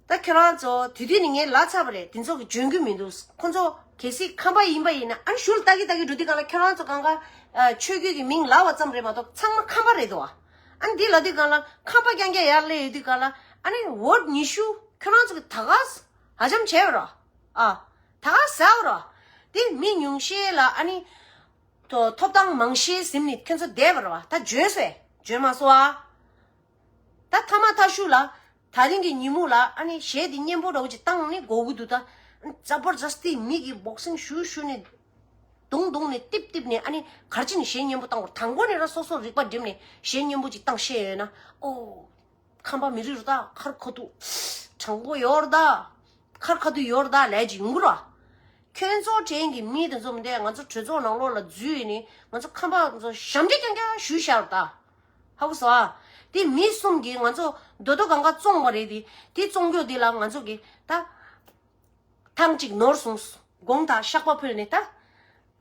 ད་ཁྱེད་རང་ཚོ་དེ་དུས་ནས་ངས་ལབ་ཚར་བ་རེད། དེ་ཚོ་གི་འཇོན་གི་མི་འདུག། ཁོ་ཚོ་གལ་སྲིད་ཁམས་པ་ཡིན་པ་ཡིན་ན། ཨ་ནི་གཞུག་ལ་ལྟ་གི་ལྟ་གི་འགྲོ་དུས་གང་ལ་ཁྱེད་རང་ཚོ་གང་ག་ཨ་ཆོས་བརྒྱུད་ཀྱི་མིང་ལབ་པ་ཙམ་རེད་མ་གཏོགས་ཚང་མ་ཁམས་པ་རེད་འདུག་ཨ། ཨ་ནི་འདི་ལབ་དུས་གང་ལ་ཁམས་པ་རྐྱང་རྐྱང་ཡར་སླེབས་ཡོད་དུས་གང་ལ། ཨ་ནི་ཝོཊ་ཉི་ཤུ་ཁྱོད་རང་ཚོ་གི་ད་ག་ཧ་ཅང་བྱས་པ་ར། ཨ་ད་ག་ཟ་བ་ར། དེ་མི་ཉུང་ཤས་ལ་ཨ་ནི་ཐོ་ཐོབ་ཐང་མང་ཤས་ཟིན་ནས་ཁྱོད་ཚོ་བསྡད་པ་ར་བ། ད་འཇོན་སོང་། འཇོན་མ་སོང་ཨ། ད་ཐ་མ་ཐ་ཤུ་ལ། ད་རིང་གི་ཉིན་མོ་ལ་ཨ་ནི་གཞས་འདི་སྙན་པོ་འདྲ་བོ་ཅིག་བཏང་ནས་དགོས་ཀྱི་འདུག། ད་ཛ་བར་ཛ་སྟི་མི་གིས་བོག་སིང་ཞུ་ཞུ་ནས། རྡུང་རྡུང་ནས་ཏིབ་ཏིབ་ནས། ཨ་ནི་ག་རེ་བྱས་ནས་གཞས་སྙན་པོ་བཏང་དགོས། དང་པོ་ནས་ར་སོ་སོ་རིག་པ་བསྒྲིམས་ནས་གཞས་སྙན་པོ་ཅིག་བཏང་ཤེས་ཡོད་ན། ཨོ། ཁམས་པ་མི་རིགས་རུ་ད་ཁར་ཁ་ཐུག་དྲང་པོ་ཡོད་ར་ད། ཁར་ཁ་ཐུག་ཡོད་ར་ད་ལས་ཀྱི་ཡོང་གི་ར། ཁྱོད་ཚོ་དྲན་གྱི་མི་དེ་ཚོ་མི་འདུག། ང་ཚོ་གྲོས་ཚོགས་ནང་ལོགས་ལ་འཛུལ་ནས་ང་ཚོ་ཁམས་པ་ཚོ་ཞབས་འདྲེན་རྐྱང་རྐྱང་ཞུས་བཞག་ར་ད། ཧ་གོ་སོང་ཨ། དེ་མི་གསུམ་གྱིས་ང་ཚོ་རྡོ་རྡོ་གང་ག་བཙོངས་པ་རེད་དེ། དེ་བཙོང་རྒྱུ་དེ་ལ་ང་ཚོ་གིས་ད་ཐང་གཅིག་ནོར་སོང་། དགོངས་དག་བཤགས་པ་ཕུལ་ནས་ད།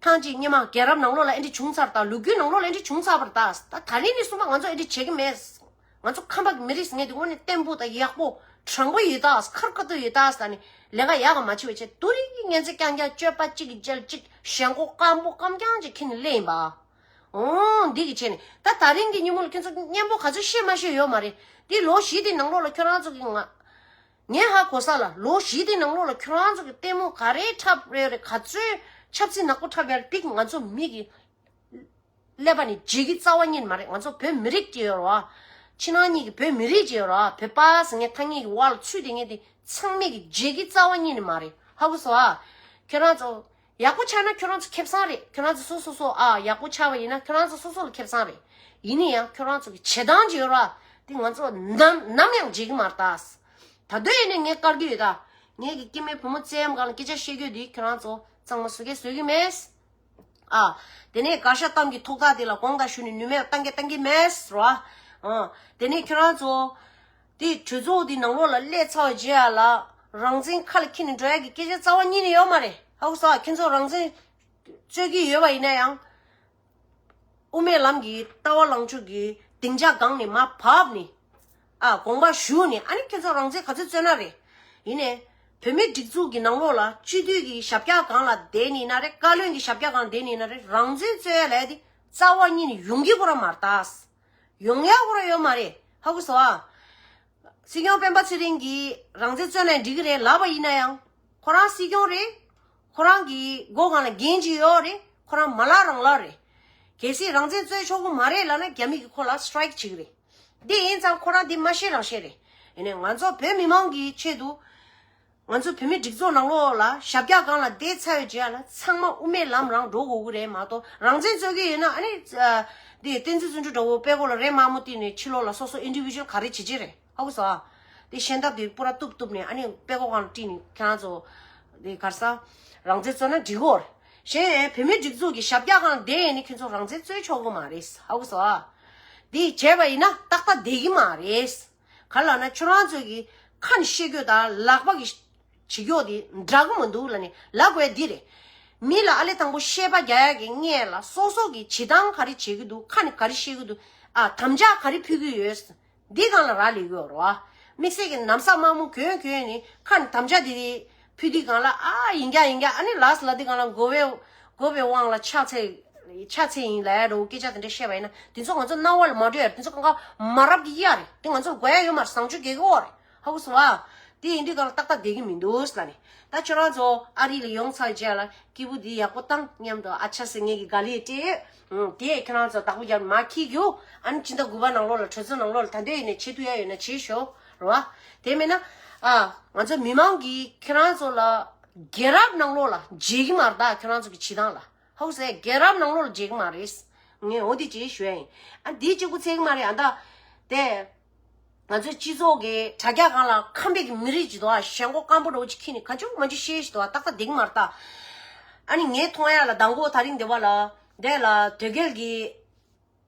ཐང་གཅིག་སྔོན་མ་རྒྱལ་རབས་ནང་ལོགས་ལ་ཨེ་འདྲ་བྱུང་ཚར། ད་ལོ་རྒྱུས་ནང་ལོགས་ལ་ཨེ་འདྲ་བྱུང་ཚར་བ་རེད་ད། ད་ད་རིང་ནས་བཟུང་མ་ང་ཚོ་ཨེ་འདྲ་བྱེད་ཀྱི་མེད། ང་ཚོ་ཁམས་པ་གི་མི་རིགས་ཟེར་མཁན་དེ་དངོས་གནས་བརྟན་པོ་དང་ཡག་པོ་དྲང་པོ་ཡོད་ད། ཁར་ཁ་ཐུག་ཡོད་ད་ཟེར་ནས་ལས་ཀ་ཡག་ག་མ་བྱེད་པ་བྱས། དེ་རིང་ངན་ཚད་རྐྱང་རྐྱང་སྤྱོད་པ་གཅིག་གི་རྗེས་གཅིག། ཞེན་ཁོག་སྐམ་པོ་སྐམ་རྐྱང་ཅིག་ཁྱེར་ནས་སླེབས་ཡིན་པ། འོང་འདི་གི་བྱས་ནས་ད་ད་རིང་གི་ཉིན་མོ་ལ་ཁྱོད་ཚོ་སྙན་པོ་ག་ཚོད་བཤད་མ་བཤད་ཡོད་མ་རེད། འདི་ལོ་བཞི་དེ་ནང་ལོགས་ལ་ཁྱོད་རང་ཚོ་གི་ང་ངས་ཧ་གོ་ས་ལ། ལོ་བཞི་དེ་ནང་ལོགས་ལ་ཁྱོད་རང་ཚོ་གི་ལྟད་མོ་ག་རེ་འཁྲབ་རེད་རེད། ག་ཚོད་ཆབ་སྲིད་ནག་པོ་འཁྲབ་ཡ་རེད། འདི་གི་ང་ཚོ་མི་གི་ཀླད་པ་ནས་བརྗེད་ཀྱི་རྩ་བ་ཉིད་ནས་མ་རེད། ང་ཚོ་བོད་མི་རིགས་ཅིག་ཡོད་རེད་བ། ཕྱི་ནང་གཉིས་ཀྱི་བོད་མི་རིགས་ཅིག་ཡོད་རེད་བ། བོད་པ་ཟེར་མཁན་ཐ་སྙད་ཀྱི་དབང་ལ་ཚུད་བསྡད་མཁན་དེ་ཚང་མས་ཀྱི་བརྗེད་ཀྱི་རྩ་བ་ཉིད་ནས་མ་རེད། ཧ་གོ་སོང་ཨ། ཁྱོད་རང་ཚོ་ཡག་པོ་ཆགས་ན་ཁྱོད་རང་ཚོ་ཁེ་བཟང་རེད། ཁྱོད་རང་ཚོ་སོ་སོ་སོ་ཨ་ཡག་པོ་ཆགས་པ་ཡིན་ན་ཁྱོད་རང་ཚོ་སོ་སོ་ལ་ཁེ་བཟང་རེད། ཡིན་ན་ཡང་ཁྱོད་རང་ཚོ་གི་བྱེད་སྟངས་ཅིག་ཡོད་རེད་བ། དེ་ང་ཚོ་ནམ་ནམ་ཡང་བརྗེད་ཀྱི་མ་རེད་ད། ད་དུང་ཡིན་ནའི་ངས་བཀར་གྱི་ཡོད་ད། ངེད་ཀྱི་སྐྱེ་དམན་བུ་མོ་བཙན་གཡོག་སྒང་ལ་སྐད་ཆ་བཤད་རྒྱུ་འདི་ཁྱོད་རང་ཚོ་གཙང་མ་བཟོ་གི་བཟོ་གི་མེད། ཨ། དེ་ནས་གར་ཞ་གཏམ་གྱི་ཐོག་ཐག་དེ་ལ་དགོངས་དག་ཞུས་ནས་ནུས་མེད་བཏང་གི་བཏང་གི་མེད་རོ། ཨ། དེ་ནས་ཁྱོད་རང་ཚོ། དེ་གྲོས་ཚོགས་དེ་ནང་ལོགས་ལ་སླེབས་ཚར་བའི་རྗེས་ལ་རང་བཙན་ཁ་ལ་འཁྱེར་ནས་འགྲོ་ཡ་གི་སྐད་ཆ་རྩ་བ་ཉིད་ནས་ཡོད་མ་རེད། ཧ་གོ་སོང་ཨ། ཁྱོད་ཚོ་རང་བཙན་རྩོད་ཀྱི་ཡོད་པ་ཡིན་ན་ཡང་། དབུ་མའི་ལམ་གྱི་ལྟ་བ་ལངས་ཕྱོགས་ཀྱི་སྡིངས་ཆ་སྒང་ནས་མར་བབས་ནས། ཨ། དགོངས་པ་ཞུས་ནས། ཨ་ནི་ཁྱེད་ཚོ་རང་བཙན་ག་ཚོད་རྩོད་ན་རེད། ཡིན་ནའི། བོད་མིའི་སྒྲིག་འཛུགས་ཀྱི་ནང་ལོགས་ལ་སྤྱི་འཐུས་ཀྱི་ཞབས་བཀྱག་སྒང་ལ་བསྡད་ནས་ཡིན་ན་རེད། བཀའ་བློན་གྱི་ཞབས་བཀྱག་སྒང་ལ་བསྡད་ནས་ཡིན་ན་རེད། རང་བཙན་རྩོད་ཡ་ལབ་ཡ་དེ་རྩ་བ་ཉིད་ནས་ཡོང་གི་ཁོ་རང་མ་རེད་ད། ཡོང་ཡ་ཁོ་རང་ཡོད་མ་རེད། ཧ་གོ་སོང་ཨ། སྲིད་སྐྱོང་སྤེན་པ་ཚེ་རིང་གིས་རང་བཙན་རྩོད་ན་འགྲིག་གི་རེད་ལབ་པ་ཡིན་ན་ཡང་། ཁོ་རང་སྲིད་སྐྱོང་རེད། ཁོ་རང་གི་མགོ་སྒང་ལ་འགན་ཅིག་ཡོད་རེད། ཁོ་རང་མ་ལག་རང་ལག་རེད། གལ་སྲིད་རང་བཙན་རྩོད་ཆོག་གི་མ་རེད་ལབ་ན་རྒྱ་མི་གིས་ཁོ་ལ་སི་ཊི་རའི་ཀི་བྱེད་ཀྱི་རེད། འདི་ཡིན་ཙང་ཁོ་རང་འདི་མ་ཤེས་རང་ཤེས་རེད། ཡིན་ནའི་ང་ཚོ་བོད་མི་མང་གི་ཆེད་དུ། ང་ཚོ་བོད་མི་སྒྲིག་འཛུགས་ནང་ལོགས་ལ་ཞབས་བཀྱག་སྒང་ལ་བསྡད་ཚར་བའི་རྗེས་ལ་ཚང་མ་དབུ་མའི་ལམ་རང་འགྲོ་དགོས་ཀྱི་རེད་མ་གཏོགས། རང་བཙན་རྩོད་ཀྱི་ཡོད་ན་ཨ་ནི། ཨ། འདི་བསྟན་འཛིན་བརྩོན་འགྲུས་འདྲ་བོ་དཔྲལ་ཀོ་ལ་རས་དམར་མོ་བཏིང་ནས་ཕྱི་ལོགས་ལ་སོ་སོ་ཨིན་ཌི་བི་ཇུ་ཨལ་ག་རེ་བྱེད་ཀྱི་རེད། ཧ་གོ་སོང་ཨ། དེ་ཤེས་ཐབས་དེ་པུ་ར་གཏུབ་གཏུབ་ནས་ཨ་ནི་དཔྲལ་ཀོ་སྒང་ལ་དཀྲིས་ནས་ཁྱེད་རང་ཚོ་དེ་གར་ས་རང་བཙན་རྩོད་ན་འགྲིག་གོ་རེད། གཞན་བོད་མི་སྒྲིག་འཛུགས་ཀྱི་ཞབས་བཀྱག་སྒང་ལ་བསྡད་ཡས་ནི་ཁྱེད་ཚོ་རང་བཙན་རྩོད་ཆོག་གི་མ་རེད། ཧ་གོ་སོང་ཨ། དེ་བྱས་པ་ཡིན་ན་ཏག་ཏག་བསྡད་ཀྱི་མ་རེད། ག་ལབ་ན་ཁྱོད་རང་ཚོ་གི་ཁ་ནས་བཤད་རྒྱུ་དང་ལག་པ་གི་བྱེད་རྒྱུ་དེ་འདྲ་གི་མི་འདུག་ལབ་ནས་ལབ་དགོས་འདི་རེད། མི་ལ་ཨ་ལེ་དང་པོ་བཤད་པ་རྒྱག་ཡ་གི་སྔོན་ལ་སོ་སོ་གི་བྱེད་སྟངས་ག་རེ་བྱེད་ཀྱི་འདུག། ཁ་ནས་ག་རེ་བཤད་ཀྱི་འདུག། ཨ། དམ་བཅའ་ག་རེ་ཕུལ་གྱི་ཡོད། འདི་སྒང་ལ་རག་ལས་ཀྱི་ཡོད་རེད་བ། དམིགས་བསལ་གྱི་ནམ་བསགས་དམར་མོ་གྱོན་གྱོན་ནས་ཁ་ནས་དམ་བཅའ་དེ་རེད་ཕུལ་དུས་སྒང་ལ། ཨ། ཡིན་རྒྱ་ཡིན་རྒྱ། ཨ་ནི་ལགས་སོ་ལབ་དུས་སྒང་ལ་འགོ་བའི་འགོ་བའི་དབང་ལ་ཕྱག་འཚལ་ཕྱག་འཚལ་ཡིན་ལབ་ཡ་འདྲ་བོ་སྐད་ཆ་དེ་འདྲ་བཤད་པ་ཡིན་ན་དེ་ཚོ་ང་ཚོ་རྣ་བ་ལ་མ་འགྲོ་ཡ་རེད། དེ་ཚོ་གང་ག་མ་རབས་ཀྱི་གཡའ་རེད། དེ་ང་ཚོར་དགོས་ཡ་ཡོད་མ་རེད། བཟང་སྤྱོད་དགེ་གོ་རེད། ཧ་གོ་སོང་ཨ། དེ་ཡིན་དུས་གང་ལ་ཏག་ཏག་བསྡད་ཀྱི་མི་འདུག་ལབ་ནས། ད་ཁྱོད་རང་ཚོ་ཨ་རི་ལ་ཡོང་ཚར་རྗེས་ལ་སྐྱིད་པོ་འདི་ཡག་པོ་བཏང་མཉམ་དུ་ཨ་ཆ་ཟེར་ངེད་ཀྱི་དགའ་ལས་སྤྲད། ཨང་། དེ་ཁྱོད་རང་ཚོ་བདག་པོ་རྒྱབ་མ་འཁྱེར་རྒྱུ། ཨ་ནི་སྤྱི་ཟླ་དགུ་པ་ནང་ལོགས་ལ་གྲོས་ཚོགས་ནང་ལོགས་ལ་ད་འདོད་ཡིན་ནས་བྱེད་ཐུབ་ཡ་ཡོད་ན་བྱེད་ཤོག་རེད་བ། དེ་མིན་ན། ཨ། ང་ཚོ་མི་མང་གིས་ཁྱོད་རང་ཚོ་ལ་རྒྱལ་རབས་ནང་ལོགས་ལ་བརྗེད་ཀྱི་མ་རེད་ད། ཁྱོད་རང་ཚོ་གི་བྱེད་སྟངས་ལ། ཧོ་ཟེར། རྒྱལ་རབས་ནང་ལོགས་ལ་བརྗེད་ཀྱི་མ་རེད། ངས་འོ་དེ་ཅིག་ཞུ་ཡ་ཡིན། ཨ། འདིའི་གཅིག་པུ་ཚད་ཀྱི་མ་རེད། ཨ། ད་དེ་ ང་ཚོའི་སྤྱི་ཚོགས་ཀྱི་དྲ་རྒྱ་སྒང་ལ་ཁམས་པའི་གི་མི་རིགས་ཅིག་འདུག་ཨ། ཞེན་ཁོག་སྐམ་པོ་འདྲ་བོ་ཅིག་ཁྱེར་ནས་ག་ཅུང་མ་ཅུང་བཤད་ཞིག་འདུག་ཨ། ཏག་ཏག་བསྡད་ཀྱི་མ་རེད་ད། ཨ་ནི་ངས་མཐོང་ཡ་ལ་མདང་དགོང་དེ་རིང་འདི་བ་ལ་འདི་ལ་དོལ་རྒྱལ་གྱི་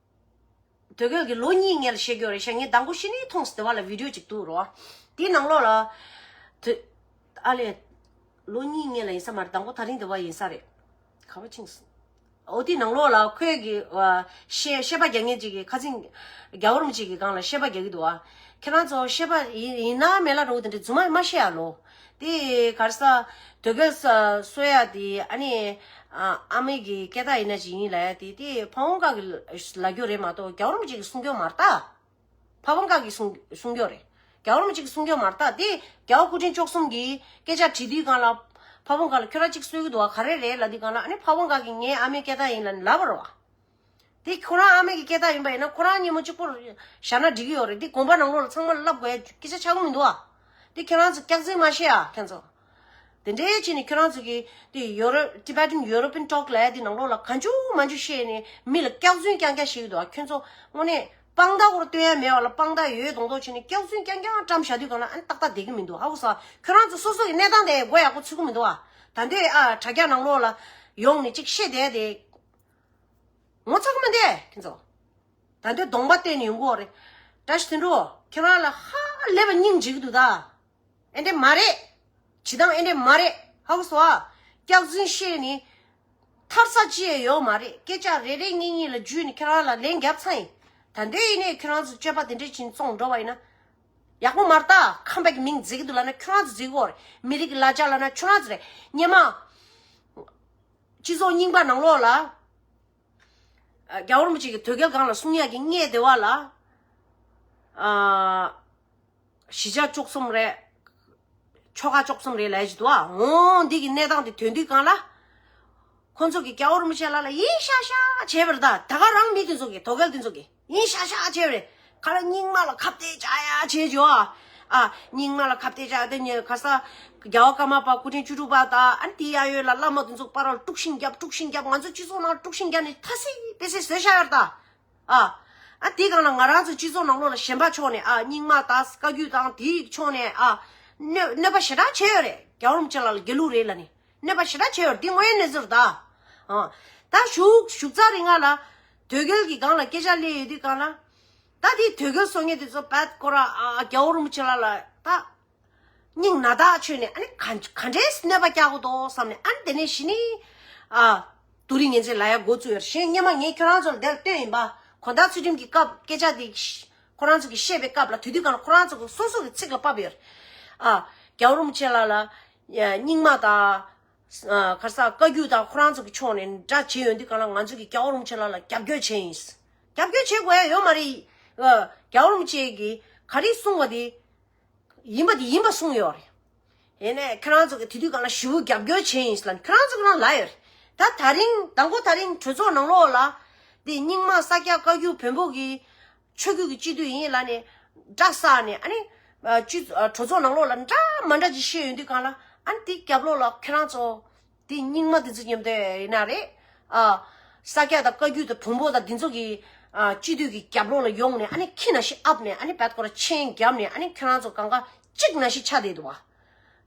དོལ་རྒྱལ་གྱི་ལོ་གཉིས་སྔོན་ལ་བཤད་རྒྱུ་རེད་ཤག་ངས་མདང་དགོང་ཕྱི་ནས་མཐོང་སོང་། དེ་བ་ལ་བི་ཌིའོ་ཅིག་འདུག་རོ། དེའི་ནང་ལོགས་ལ་དོ་ཨ་ལས་ལོ་གཉིས་སྔོན་ལ་ཡིན་ས་མ་རེད། མདང་དགོང་དེ་རིང་འདི་བ་ཡིན་ས་རེད། ག་བ་ཕྱིན་སོང་། འོ་དེའི་ནང་ལོགས་ལ་ཁོས་གི་བཤད་བཤད་པ་རྒྱག་མཁན་ཅིག་གི་ཁ་སང་རྒྱལ་བ་རིན་པོ་ཆེ་གི་སྒང་ལ་བཤད་པ་རྒྱག་གི་འདུག་ཨ། ཁྱེད་རང་ཚོ་བཤད་པ་ཡིན་ཡིན་ན་མེད་ལ་འགྲོ་གི་དེ་འདྲ་རྫུན་མ་མ་བཤད་ཡ་ལོ། དེ་ག་རེ་ཟ། དོལ་རྒྱལ་ས་གསོ་ཡ་དེ་ཨ་ནི་ཨ་ཨ་མའི་གི་སྐད་གྲགས་ཡིན་ན་ཅིག་ཡིན་ལབ་ཡ་དེ་དེ་ཕ་བོང་ཁ་གི་ལབ་རྒྱུ་རེད་མ་གཏོགས་རྒྱལ་བ་རིན་པོ་ཆེ་གི་གསུང་རྒྱུ་མ་རེད་ད། ཕ་བོང་ཁ་གི་གསུང་གསུང་རྒྱུ་རེད། རྒྱལ་བ་རིན་པོ་ཆེ་གི་གསུང་རྒྱུ་མ་རེད་ད། དེ་རྒྱལ་བ་སྐུ་ཕྲེང་བཅུ་གསུམ་གི་སྐད་ཆ་དྲིས་དུས་སྒང་ལ་ཕ་བོང་ཁ་ལ་ཁྱོད་རང་གཅིག་གསོད་ཀྱི་འདུག་བ། ག་རེ་རེད་ལབ་དུས་སྒང་ལ་ཨ་ནི་ཕ་བོང་ཁ་གིས་ངའི་ཨ་མའི་སྐད་གྲགས་ཡིན་ལབ་ནས་ལབ་པ་རེད་བ། དེ་ཁོ་རང་ཨ་མའི་གི་སྐད་གྲགས་ཡིན་པ་ཡིན་ན་ཁོ་རང་སྙེ་མོ་གཅིག་པོར་བཞག་ན་འགྲིག་གི་ཡོད་རེད། དེ་དགོན་པ་ནང་ལོགས་ལ་ཚང་མ་བསླབ་དགོས་ཡ་སྐད་ཆ་ཆགས་ཀྱི་མི་འདུག་བ། དེ་ཁྱེད་རང་ཚོ་སྐྱག་རྫུན་མ་བཤད་ཨ་ཁྱེད་ཚོ། དེ་འདྲའི་བྱས་ནས་ཁྱོད་རང་ཚོ་གིས་དེ་ཡོ་རོབ་Tibetan European talk ལབ་ཡ་དེ་ནང་ལོགས་ལ་གང་བྱུང་མང་བྱུང་བཤད་ནས་མི་ལ་སྐྱག་རྫུན་རྐྱང་རྐྱང་བཤད་ཀྱི་འདུག་ཨ། ཁྱོད་ཚོ་དངོས་གནས་དཔང་རྟགས་སྐོར་སྟོན་ཡ་མེད་པ་ལ་དཔང་རྟགས་ཡོད་མདོག་མདོག་བྱས་ནས་སྐྱག་རྫུན་རྐྱང་རྐྱང་བཀྲམ་བཞག་དུས་སྒང་ལ་ཨ་ནི་ཏག་ཏག་བསྡད་ཀྱི་མི་འདུག་ཧ་གོ་སོང་། ཁྱོད་རང་ཚོ་སོ་སོ་གི་གནས་སྟངས་དེ་མགོ་ཡག་པོ་ཚོད་ཀྱི་མི་འདུག་ཨ། ད་འདོད་ཨ་དྲ་རྒྱ་ནང་ལོགས་ལ་ཡོང་ནས་ཅིག་བཤད་བསྡད་དེ་ངོ་ཚ་གི་མི་འདུག་ཁྱོད་ཚོ། ད་འདོད་གདོང་པ་བསྟན་ནས་ཡོང་གི་ཡོད་རེད། བཀྲ་ཤིས་དོན་གྲུབ་ཁྱོད་རང་ལ་ཧ་ལས་པ་སྙིང་རྗེ་གི་འདུག་ད། ཨེ་འདྲས་མ་རེད། བྱེད་སྟངས་ཨེ་འདྲས་མ་རེད། ཧ་གོ་སོང་ཨ། སྐྱག་རྫུན་བཤད་ནི་ཐར་ས་ཅི་ཡང་ཡོད་མ་རེད། སྐད་ཆ་རེ་རེ་གཉིས་གཉིས་ལ་འཇུས་ནས་ཁྱེད་རང་ལ་ལན་བརྒྱབ་ཚར་ཡིན། ད་འདོད་ཡིན་ནའི་ཁྱེད་རང་ཚོ་སྤྱོད་པ་དེ་འདྲས་ཕྱིན་བཙོང་འགྲོ་བ་ཡིན་ན། ཡག་པོ་མ་རེད་ད། ཁམས་པའི་མིང་བརྗེ་གི་འདུག་ལབ་ན་ཁྱོད་རང་ཚོ་བརྗེ་གི་ཡོད་རེད། མི་རིགས་ཀྱི་ལ་ཆ་ལབ་ན་ཁྱོད་རང་ཚོ་རེད། སྔོན་མ་སྤྱི་ཚོགས་རྙིང་པ་ནང་ལོགས་ལ། རྒྱལ་བ་རིན་པོ་ཆེ་གི་དོལ་རྒྱལ་སྒང་ལ་གསུང་ཡག་གི་སྔས་དེ་བ་ལ། གཞིས་ཆགས་བཅུ་གསུམ་རེད། ཆོལ་ཁ་བཅུ་གསུམ་རེད་ལབ་ཀྱི་འདུག་ཨ། འོང་འདི་གི་གནས་སྟངས་དེ་ཐོན་དུས་སྒང་ལ། ཁོང་ཚོ་གི་རྒྱལ་བ་རིན་པོ་ཆེ་ལགས་ལ་ཡིན་ཤག་ཤག་བྱས་པ་རེད་ད། ད་ག་རང་མི་དེ་ཚོ་གི་དོལ་རྒྱལ་དེ་ཚོ་གི་ཡིན་ཤག་ཤག་བྱས་པ་རེད། ག་ལ་རྙིང་མ་ལ་ཁ་གཏད་བཅག་ཡ་བྱས་ཀྱི་ཨ། ཨ། རྙིང་མ་ལ་ཁ་གཏད་བཅག་དེ་ཉེ་ཁ་ས་རྒྱལ་བ་ཀརྨ་པ་སྐུ་ཕྲེང་བཅུ་དྲུག་པ་དང་ཨ་ནི་དེའི་གཡས་གཡོན་ལ་བླ་མ་དེ་ཚོ་པར་དཀྲུག་ཤིང་རྒྱབ་དཀྲུག་ཤིང་རྒྱབ། ང་ཚོ་སྤྱི་ཚོགས་ནང་དཀྲུག་ཤིང་རྒྱབ་ནས་ཐ་སི་པེ་སི་བཟོས་བཞག་ཡོད་རེད་ད། ཨ། ཨ་དེའི་སྒང་ལ་ང་རང་ཚོ་སྤྱི་ཚོགས་ནང་ལོགས་ལ་གཞན་པ་ཕྱོགས་ནས་ཨ་རྙིང་མ་དང་བཀའ་བརྒྱུད་དང་དེའི་ཕྱོགས་ནས་ཨ་གནོད་གནོད་པ་ཞེ་དྲག་བྱས་ཡོད་རེད། རྒྱལ་བ་རིན་པོ་ཆེ་ལགས་ལ་དགེ་ལུགས་རེད་ལབ་ནས་གནོད་པ་ཞེ་དྲག་བྱས་ཡོད་རེད། འདི་དངོས་ཡོད་གནས་ཚུལ་རེད་ད། ཨ་ད་བཞུགས་བཞུགས་ཚར་རིང་ང་ལ་དོལ་རྒྱལ་གྱི་སྒང་ལ་སྐད་ཆ་སླེབས་ཡོད་དུས་སྒང་ལ། ད་དེའི་དོལ་རྒྱལ་གསོ་མཁན་དེ་ཚོ་བད་ཀོ་ར་ཨ་རྒྱལ་བ་རིན་པོ་ཆེ་ལགས་ལ་ད། སྙིང་ན་ཐག་ཆོད་ནས་ཨ་ནི་ག་ག་འདྲས་གནོད་པ་རྒྱག་གི་འདུག་བསམ་ནས་ཨ་ནི་དེ་ནས་གཞི་ནས་ཨ་དེ་རིང་ངེད་ཚོས་ལབ་ཡ་འགོ་བཙུགས་ཡོད་རེད། གཞན་སྔོན་མ་ངས་ཁྱོད་རང་ཚོ་ལ་དེར་བསྟན་ཡིན་པ། གོ་བརྡ་ཚུལ་ཁྲིམས་ཀྱི་སྐབས་སྐད་ཆ་དེ་ཁོ་རང་ཚོ་གིས་བཤད་པའི་སྐབས་ལ་དེ་དུས་སྒང་ལ་ཁོ་རང་ཚོ་གིས་སོ་སོ་གི་ཚིག་ལ་བབས་ཡོད་རེད། ཨ་རྒྱལ་བ་རིན་པོ་ཆེ་ལགས་ལ་ཡ་རྙིང་མ་དང་ཨ་ག་རེ་ཟ་བཀའ་བརྒྱུད་དང་ཁོ་རང་ཚོ་གི་ཕྱོགས་ནས་འདྲ་བྱེད་ཡོང་དུས་སྒང་ལ་ང་ཚོ་གིས་རྒྱལ་བ་རིན་པོ་ཆེ་ལགས་ལ་རྒྱབ་སྐྱོར་བྱས་ཡིན། རྒྱབ་སྐྱོར་བྱེད་དགོས་ཡ་ཡོད་མ་རེད། ཨ་རྒྱལ་བ་རིན་པོ་ཆེ་གིས་ག་རེ་གསུངས་པ་དེ། ཡིན་པ་དེ་ཡིན་པ་གསུངས་ཡོད་རེད། ཡིན་ནའི་ཁྱེད་རང་ཚོ་གི་དེ་དུས་སྒང་ལ་ཞེ་པོ་རྒྱབ་སྐྱོར་བྱས་ཡིན་ལབ་ནས་ཁྱེད་རང་ཚོ་གི་རང་ལབ་ཡོད་རེད། ད་དེ་རིང་མདང་དགོང་དེ་རིང་གྲོས་ཚོགས་ནང་ལོགས་ལ་དེ་རྙིང་མ་ས་སྐྱ་བཀའ་བརྒྱུད་བོན་པོ་གི་ཆོས་བརྒྱུད་ཀྱི་སྤྱི་འཐུས་ཡིན་ལབ་ནས་འདྲ་བསགས་ནས་ཨ་ནི་སྤྱི་གྲོས་ཚོགས་ནང་ལོགས་ལ་འདྲ་མ་འདྲ་ཅིག་བཤད་ཡོང་དུས་སྒང་ལ་ཨ་ནི་དེ་རྒྱབ་ལོགས་ལ་ཁྱེད་རང་ཚོ། དེ་རྙིང་མ་དེ་ཚོ་མཉམ་དུ་ཡིན་ན་རེད། ཨ། ས་སྐྱ་དང་བཀའ་བརྒྱུད་དང་བོན་པོ་དང་འདི་ཚོ་གི་ཨ། སྤྱི་འཐུས་ཀྱི་རྒྱབ་ལོགས་ལ་ཡོང་ནས་ཨ་ནི་ཁྱི་ནང་བཞིན་ཨབ་ནས་ཨ་ནི་བད་ཁོ་ར་མཆན་བརྒྱབ་ནས་ཨ་ནི་ཁྱེད་རང་ཚོ་གང་ག་གཅིག་ནང་བཞིན་ཆགས་བསྡད་འདུག་བ།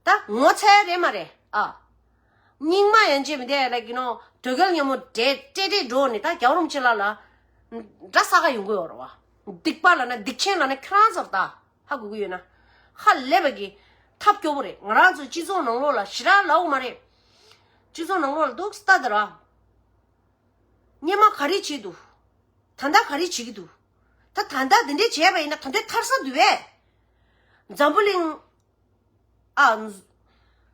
ད་ངོ་ཚ་ཡ་རེད་མ་རེད་ཨ། རྙིང་མ་ཡན་ཆད་མི་དེ་ལ་གི་ནོ་དོལ་རྒྱལ་མཉམ་པོ་འདྲེ་ཏྲེ་ཏྲེ་འགྲོ་ནས་ད་རྒྱལ་བ་རིན་པོ་ཆེ་ལགས་ལ་འདྲ་ས་ག་ཡོང་གི་ཡོད་རེད་བ། སྡིག་པ་ལབ་ན་སྡིག་ཆེན་ལབ་ན་ཁྱེད་རང་ཚོར་ད། ཧ་གོ་གི་ཡོད་ན། ཧ་ལས་པ་གི་ཐབས་སྐྱོ་པོ་རེད། ང་རང་ཚོའི་སྤྱི་ཚོགས་ནང་ལོགས་ལ་ཞེ་དྲག་ལབ་དགོས་མ་རེད། སྤྱི་ཚོགས་ནང་ལོགས་ལ་འདུག་སེ་ལྟ་དེ་ར། སྔོན་མ་ག་རེ་བྱས་འདུག་ད་ལྟ་ག་རེ་བྱེད་ཀྱི་འདུག་ད་ད་ལྟ་འདི་འདྲས་བྱས་པ་ཡིན་ན་ད་ལྟའི་ཐར་ས་འདུག་བས། འཛམ་བུ་གླིང་ཨ།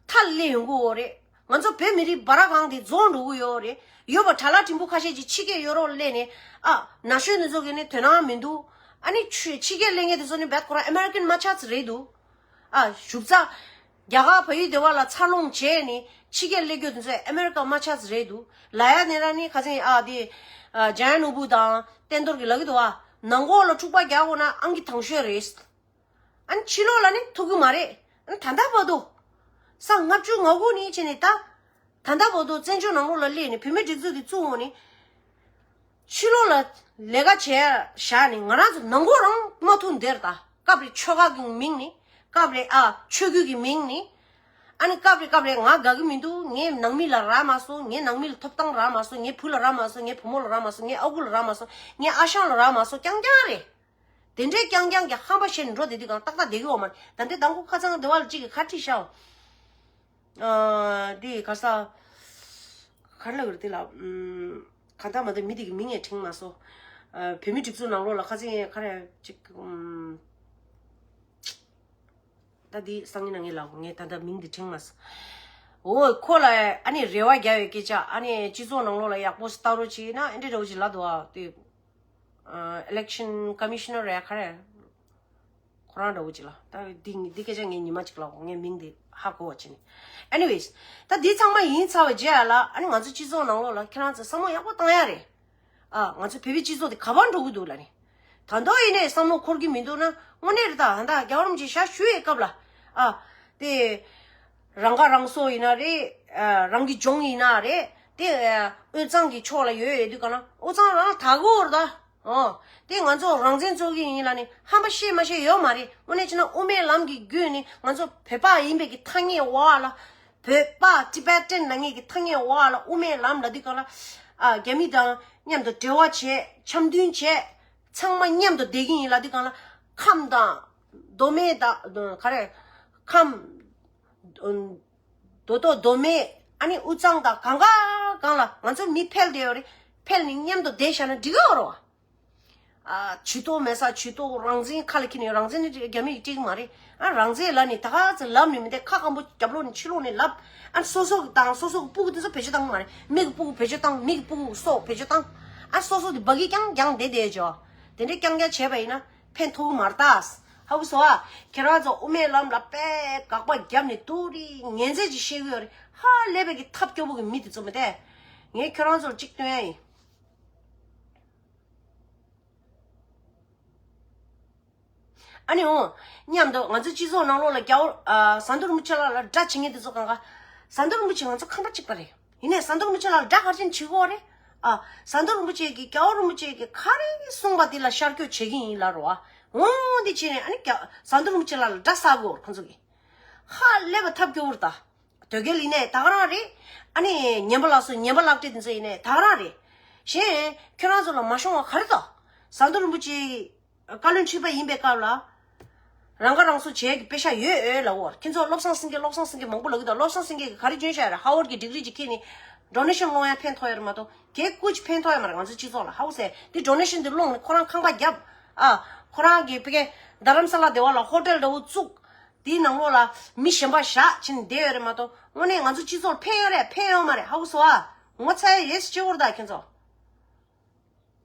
མཐའ་སླེབས་ཡོང་གི་ཡོད་རེད། ང་ཚོ་བོད་མི་རིགས་འབའ་ར་གང་དེ་རྫོགས་འགྲོ་གི་ཡོད་རེད། ཡོད་པ་དྲ་ལག་ཕྲན་བུ་ཁ་ཤས་ཀྱིས་ཕྱི་རྒྱལ་ཡོད་རོགས་སླེབས་ནས་ཨ། ན་གཞོན་དེ་ཚོ་གི་ནི་དོ་སྣང་མི་འདུག་ཨ་ནི་ཆུ་ཕྱི་རྒྱལ་སླེབས་མཁན་དེ་ཚོ་ནི་རྦད་ཁོ་རང་ཨ་མེ་རི་ཀན་མ་ཆགས་ཚོད་རེད་འདུག་ཨ། བཞུགས་ས་རྒྱ་གར་བལ་ཡུལ་དེ་བ་ལ་འཚར་ལོངས་བྱས་ནས་ཕྱི་རྒྱལ་སླེབས་རྒྱུ་དེ་ཚོ་ཨ་མེ་རི་ཀ་མ་ཆགས་ཚོད་རེད་འདུག་ལ་ཡ་ནི་ར་ནི་ཁ་སང་ཨ་དེ་ཨ། འཇམ་དབྱངས་ནོར་བུ་དང་བསྟན་རྡོར་གྱིས་ལབ་ཀྱི་འདུག་ཨ། ནང་ཁོག་ལ་འཁྲུག་པ་རྒྱག་དགོས་ན་ཨང་ཀི་དང་ཤོས་རེད། ཨ་ནི་ཕྱི་ལོགས་ལ་ནི་ཐུག་གི་མ་རེད། ཨ་ནི་ད་ལྟ་བར་དུ། ས་ལྔ་བཅུ་ང་དགུ་ནས་བྱས་ནས་ད། ད་ལྟ་བར་དུ་བཙན་བྱོལ་ནང་ལོགས་ལ་སླེབས་ནས་བོད་མིའི་སྒྲིག་འཛུགས་དེ་བཙུགས་འོང་ནས། ཕྱི་ལོགས་ལ་ལས་ཀ་བྱས་བཞག་ནས་ང་རང་ཚོ་ནང་ཁོག་རང་མ་ཐུག་འདིར་ད། སྐབས་རེ་ཆོལ་ཁ་གི་མིང་ནི། སྐབས་རེ་ཨ་ཆོས་བརྒྱུད་ཀྱི་མིང་ནི། ཨ་ནི་སྐབས་རེ་སྐབས་རེ་ང་དགའ་གི་མི་འདུག་ངའི་ནང་མི་ལ་རག་མ་སོང་། ངའི་ནང་མི་ལ་ཐོབ་ཐང་རག་མ་སོང་། ངའི་བུ་ལ་རག་མ་སོང་། ངའི་བུ་མོ་ལ་རག་མ་སོང་། ངའི་ཨ་ཁུ་ལ་རག་མ་སོང་། ངའི་ཨ་ཞང་ལ་རག་མ་སོང་། རྐྱང་རྐྱང་རེད། དེ་འདྲའི་རྐྱང་རྐྱང་གི་ཧམ་པ་བཤད་ནས་འགྲོ་བསྡད་དུས་གང་ཏག་ཏག་བསྡད་ཀྱི་ཡོད་མ་རེད། ད་ལྟའི་མདང་དགོང་ཁ་སང་སྡེ་བ་ལ་གཅིག་གིས་ཁ་ཁྲིད་ཤག་ཨ་འདི་ག་ས་ག་རེ་ལབ་དགོས་རེད་དེ་ལ། ཨམ། གང་ལྟར་མ་གཏོགས་མི་དེ་གི་མིང་ཡང་དྲན་མ་སོང་། ཨ། བོད་མི་སྒྲིག་འཛུགས་ནང་ལོགས་ལ་ཁ་སང་ཡང་ག་རེ་ཅིག་ཨམ། ད་འདི་སང་ཉིན་ན་ངས་ལབ། ངས་ད་ལྟ་མིང་འདི་དྲན་མ་སོང་། འོ་ཁོ་ལ་ཨ་ནི་རེ་བ་རྒྱག་ཡོད་སྐད་ཆ། ཨ་ནི་སྤྱི་ཚོགས་ནང་ལོགས་ལ་ཡག་པོ་ལྟ་རོགས་བྱེད་ན་ཨེ་འདྲ་འདྲ་བོ་ཞིག་ལབ་འདུག་ཨ། དེ་ཨ། election commissioner་རེད་ག་རེ། ཁོ་རང་འདྲ་བོ་ཅིག་ལ། ད་འདི་འདི་སྐད་ཆ་ངས་ཉི་མ་ཅིག་ལབ། ངས་མིང་འདི་ཧ་གོ་བ་བྱས་ནས། anyways། ད་འདི་ཚང་མ་ཡིན་ཚར་བའི་རྗེས་ལ་ཨ་ནི་ང་ཚོ་སྤྱི་ཚོགས་ནང་ལོགས་ལ་ཁྱེད་རང་ཚོ་བསམ་བློ་ཡག་པོ་བཏང་ཡ་རེད། ཨ། ང་ཚོ་བོད་པའི་སྤྱི་ཚོགས་དེ་ག་པར་འགྲོ་གི་འདུག་ལབ་ནས། ད་དུང་ཡིན་ནའི་བསམ་བློ་འཁོར་གྱི་མི་འདུག་ན་དངོས་གནས་རེད། ད་ད་རྒྱལ་བ་རིན་པོ་ཆེ་ཞལ་བཞུགས་ཡའི་སྐབས་ལ། ཨ། དེ་རང་ཁ་རང་གསོ་ཡིན་ན་རེད། ཨ། རང་གི་ལྗོངས་ཡིན་ན་རེད། དེ་ཨ། དབུས་གཙང་གི་ཕྱོགས་ལ་ཡོད་ཡོད་དུས་ག་ན་དབུས་གཙང་རང་དག་གོ་ར་ད། ཨོ། དེ་ང་ཚོ་རང་བཙན་རྩོད་ཀྱི་ཡིན་ལབ་ནས་ཧམ་པ་བཤད་མ་བཤད་ཡོད་མ་རེད། དངོས་གནས་བྱས་ན་དབུ་མའི་ལམ་གྱི་བརྒྱུད་ནས་ང་ཚོ་བོད་པ་ཡིན་པའི་གི་ཐ་སྙད་འོག་ལ། བོད་པ་Tibetan་ལབ་མཁན་གྱི་ཐ་སྙད་འོག་ལ་དབུ་མའི་ལམ་ལབ་དུས་གང་ལ། ཨ། རྒྱ་མི་དང་མཉམ་དུ་འབྲེལ་བ་བྱས། འཆམ་མཐུན་བྱས། ཚང་མ་མཉམ་དུ་བསྡད་ཀྱི་ཡིན་ལབ་དུས་གང་ལ། ཁམས་དང་མདོ་སྨད་དང་ག་རེ། ཁམས། མདོ་སྟོད་མདོ་སྨད། ཨ་ནི་དབུས་གཙང་དང་གང་ག་གང་ལ་ང་ཚོ་མི་འཕེལ་བསྡད་ཡོད་རེད། འཕེལ་ནས་མཉམ་དུ་བསྡད་བཞག་ན་འགྲིག་གི་ཡོད་རེད་བ། ཨ། ཇུས་གཏོགས་མེད་ས་ཇུས་གཏོགས། རང་བཙན་ཁ་ལ་འཁྱེར་ནས། རང་བཙན་ནི་རྒྱ་མིས་སྤྲད་ཀྱི་མ་རེད། ཨ། རང་བཙན་ལབ་ནས་ད་ག་ཚོད་ལབ་ནས་མི་འདུག་ཁ་སྐམ་པོ་རྒྱབ་ལོགས་ནས་ཕྱི་ལོགས་ནས་ལབ། ཨ། སོ་སོ་གི་དང་སོ་སོ་གི་སྤུ་གུ་དེ་ཚོ་བེད་སྤྱོད་བཏང་གི་མ་རེད། མི་གི་སྤུ་གུ་བེད་སྤྱོད་བཏང་། མི་གི་སྤུ་གུ་སྲོག་བེད་སྤྱོད་བཏང་། ཨ། སོ་སོ་དེ་སྦ་གི་རྐྱང་རྐྱང་བསྡད་བསྡད་ཅོ། དེ་འདྲའི་རྐྱང་རྐྱང་བྱས་པ་ཡིན་ན་ཕན་ཐོགས་གི་མ་རེད་ད། ཧ་གོ་སོང་ཨ། ཁྱེད་རང་ཚོ་དབུ་མའི་ལམ་ལ་དཔེ་དགག་པ་བརྒྱབ་ནས་དུ་རི་ངན་ཚད་ཅིག་བཤད་གི་ཡོད་རེད། ཧ་ལས་པའི་གི་ཐབས་སྐྱོ་པོ་གི་མི་དེ་ཚོ་མི་དེ། ངས་ཁྱེད་རང་ཚོར་གཅིག་སྟོན་ཡ་ཡིན། ཨ་ནི་འོ། མཉམ་དུ་ང་ཚོའི་སྤྱི་ཚོགས་ནང་ལོགས་ལ་རྒྱལ་བ་ཨ། ཟམ་གདོང་རིན་པོ་ཆེ་ལགས་ལ་དགྲ་བྱེད་མཁན་དེ་ཚོ་གང་ག། ཟམ་གདོང་རིན་པོ་ཆེ་ང་ཚོ་ཁམས་པ་གཅིག་པ་རེད། ཡིན་ནའི་ཟམ་གདོང་རིན་པོ་ཆེ་ལགས་ལ་དགྲ་ག་རེ་བྱེད་ནས་བྱེད་དགོས་རེད། ཨ། ཟམ་གདོང་རིན་པོ་ཆེ་གིས་རྒྱལ་བ་རིན་པོ་ཆེ་གིས་ག་རེ་གསུངས་པ་དེ་ལ་ཤར་བསྐྱོད་བྱེད་ཀྱི་ཡིན་ལབ་རེད་བ། འོ་དེ་བྱས་ནས་ཨ་ནི་རྒྱ་ཟམ་གདོང་རིན་པོ་ཆེ་ལགས་ལ་དགྲ་བསགས་དགོས་རེད་ཁོང་ཚོ་གིས། ཧ་ལས་པ་ཐབས་སྐྱོ་བོ་རེད་ད། དོལ་རྒྱལ་ཡིན་ནའི་ད་ག་རང་རེད། ཨ་ནི་ངན་པ་ལགས་སོ་ངན་པ་ལག་སྤྲད་དེ་ཚོ་ཡིན་ནའི་ད་ག་རང་རེད། གཞན་ཁྱོད་རང་ཚོ་ལ་མ་ཤོང་བ་ག་རེ་དང་། ཟམ་གདོང་རིན་པོ་ཆེ་བཀའ་བློན་ཁྲི་པ་ཡིན་པའི་སྐབས་ལ། རང་ཁ་རང་གསོ་བྱེད་ཀྱི་དཔེ་ཤ་ཡོད་ཨེ་ལབ་འོ། ཁྱེད་ཚོ་བློ་བཟང་སེང་གེ་བློ་བཟང་སེང་གེ་མང་པོ་ལབ་ཀྱི་འདུག་བློ་བཟང་སེང་གེ་གིས་ག་རེ་བྱོན་ཤག་རེད། ཧ་ཝར་གྱི་ཌིག་རི་ཅིག་ཁྱེར་ནས་ཌོ་ནེ་ཤན་སློང་ཡ་ཕན་ཐོགས་ཡ་རེད་མ་གཏོགས་དེ་ཀུ་ཅི་ཕན་ཐོགས་ཡ་མ་རེད། ང་ཚོ་སྤྱི་ཚོགས་ལ་ཧ་གོ་སོང་། དེ་ཌོ་ནེ་ཤན་དེ་སློང་ནས་ཁོ་རང་ཁང་པ་བརྒྱབ། ཨ། ཁོ་རང་གི་ཕ་གི་རྡ་རམ་ས་ལ་སྡེ་བ་ལ་ཧོ་ཊེལ་འདྲ་བོ་བཙུགས། དེའི་ནང་ལོགས་ལ་མི་གཞན་པ་བཞག་ཕྱིན་བསྡད་ཡོད་རེད་མ་གཏོགས་དངོས་གནས་ང་ཚོ་སྤྱི་ཚོགས་ལ་ཕན་ཡོད་རེད་ཕན་ཡོད་མ་རེད་ཧ་གོ་སོང་ཨ། ངོ་ཚ་ཡ་ཡོད་སྤྱི་བོར་ད་ཁྱེད་ཚོ།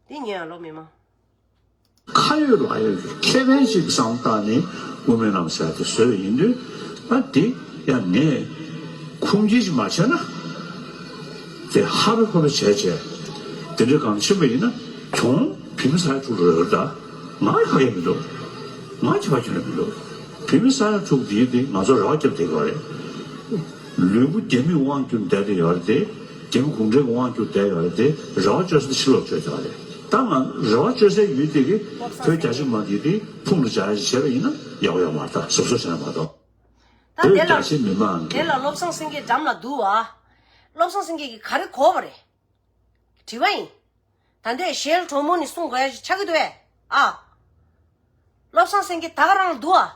དེ་ཉན་ཡ་ལོ་མི་མང་། ཁ་ཡོད་ལག་ཡོད་ཀྱི་ཁེ་ཕན་ཞིག་བསམ་བཏང་ནས་དབུ་མའི་ལམ་ཟེར་དེ་བཟོས་ཡིན་དུས་ཨ་དེ་ཡང་ངས་ཁུངས་སྐྱེལ་ཞིག་མ་བྱས་ན། དེ་ཧ་རུ་ཧུ་རུ་བྱས་བྱས། དེ་འདྲའི་གང་ཕྱིན་པ་ཡིན་ན་གྱོང་བོད་མི་ས་ཡ་དྲུག་རེ་རེ་ད་ང་ཁ་གས་མི་འདུག་ང་ཁྱད་པར་ཁྱོན་ནས་མི་འདུག་བོད་མི་ས་ཡ་དྲུག་འདིའི་དེ་ང་ཚོ་ར་བ་རྒྱབ་བསྡད་ཡོད་རེད། ལུས་པོ་རྒྱ་མིས་དབང་བསྒྱུར་བསྡད་དེ་ཡོད་རེད་དེ། རྒྱ་མི་གུང་ཁྲན་གྱིས་དབང་བསྒྱུར་བསྡད་ཡོད་རེད་དེ། ར་བ་བཅོལ་ས་དེ་ཕྱི་ལོགས་བཅོལ་བསྡད་ཡོད་རེད། ད་ང་ར་བ་བཅོལ་སའི་ཡུལ་དེ་གི་བོད་རྒྱ་ཆེ་མ་དེ་དེ་ཕུང་ལ་བྱ་ཡ་ཞིག་བྱས་པ་ཡིན་ན་ཡག་པོ་ཡོད་མ་རེད། ད་གཟབ་གཟབ་བྱས་ན་མ་གཏོགས། ད་བོད་དེ་ལ་རྒྱ་ཆེ་མི་མང་དེ་གི་ལ་བློ་བཟང་སེང་གེ་འགྲམ་ལ་འདུག་ཨ། བློ་བཟང་སེང་གེ་གིས་ག་རེ་གོ་བ་རེད། དྲི་བ་ཡིན། ད་ལྟའི་ཞེལ་གྲོ་མོ་ནས་གསུང་དགོས་ཡ་ཞིག་ཆགས་ཀྱི་འདུག་ཨེ། ཨ། བློ་བཟང་སེང་གེ་ད་ག་རང་འདུག་ཨ།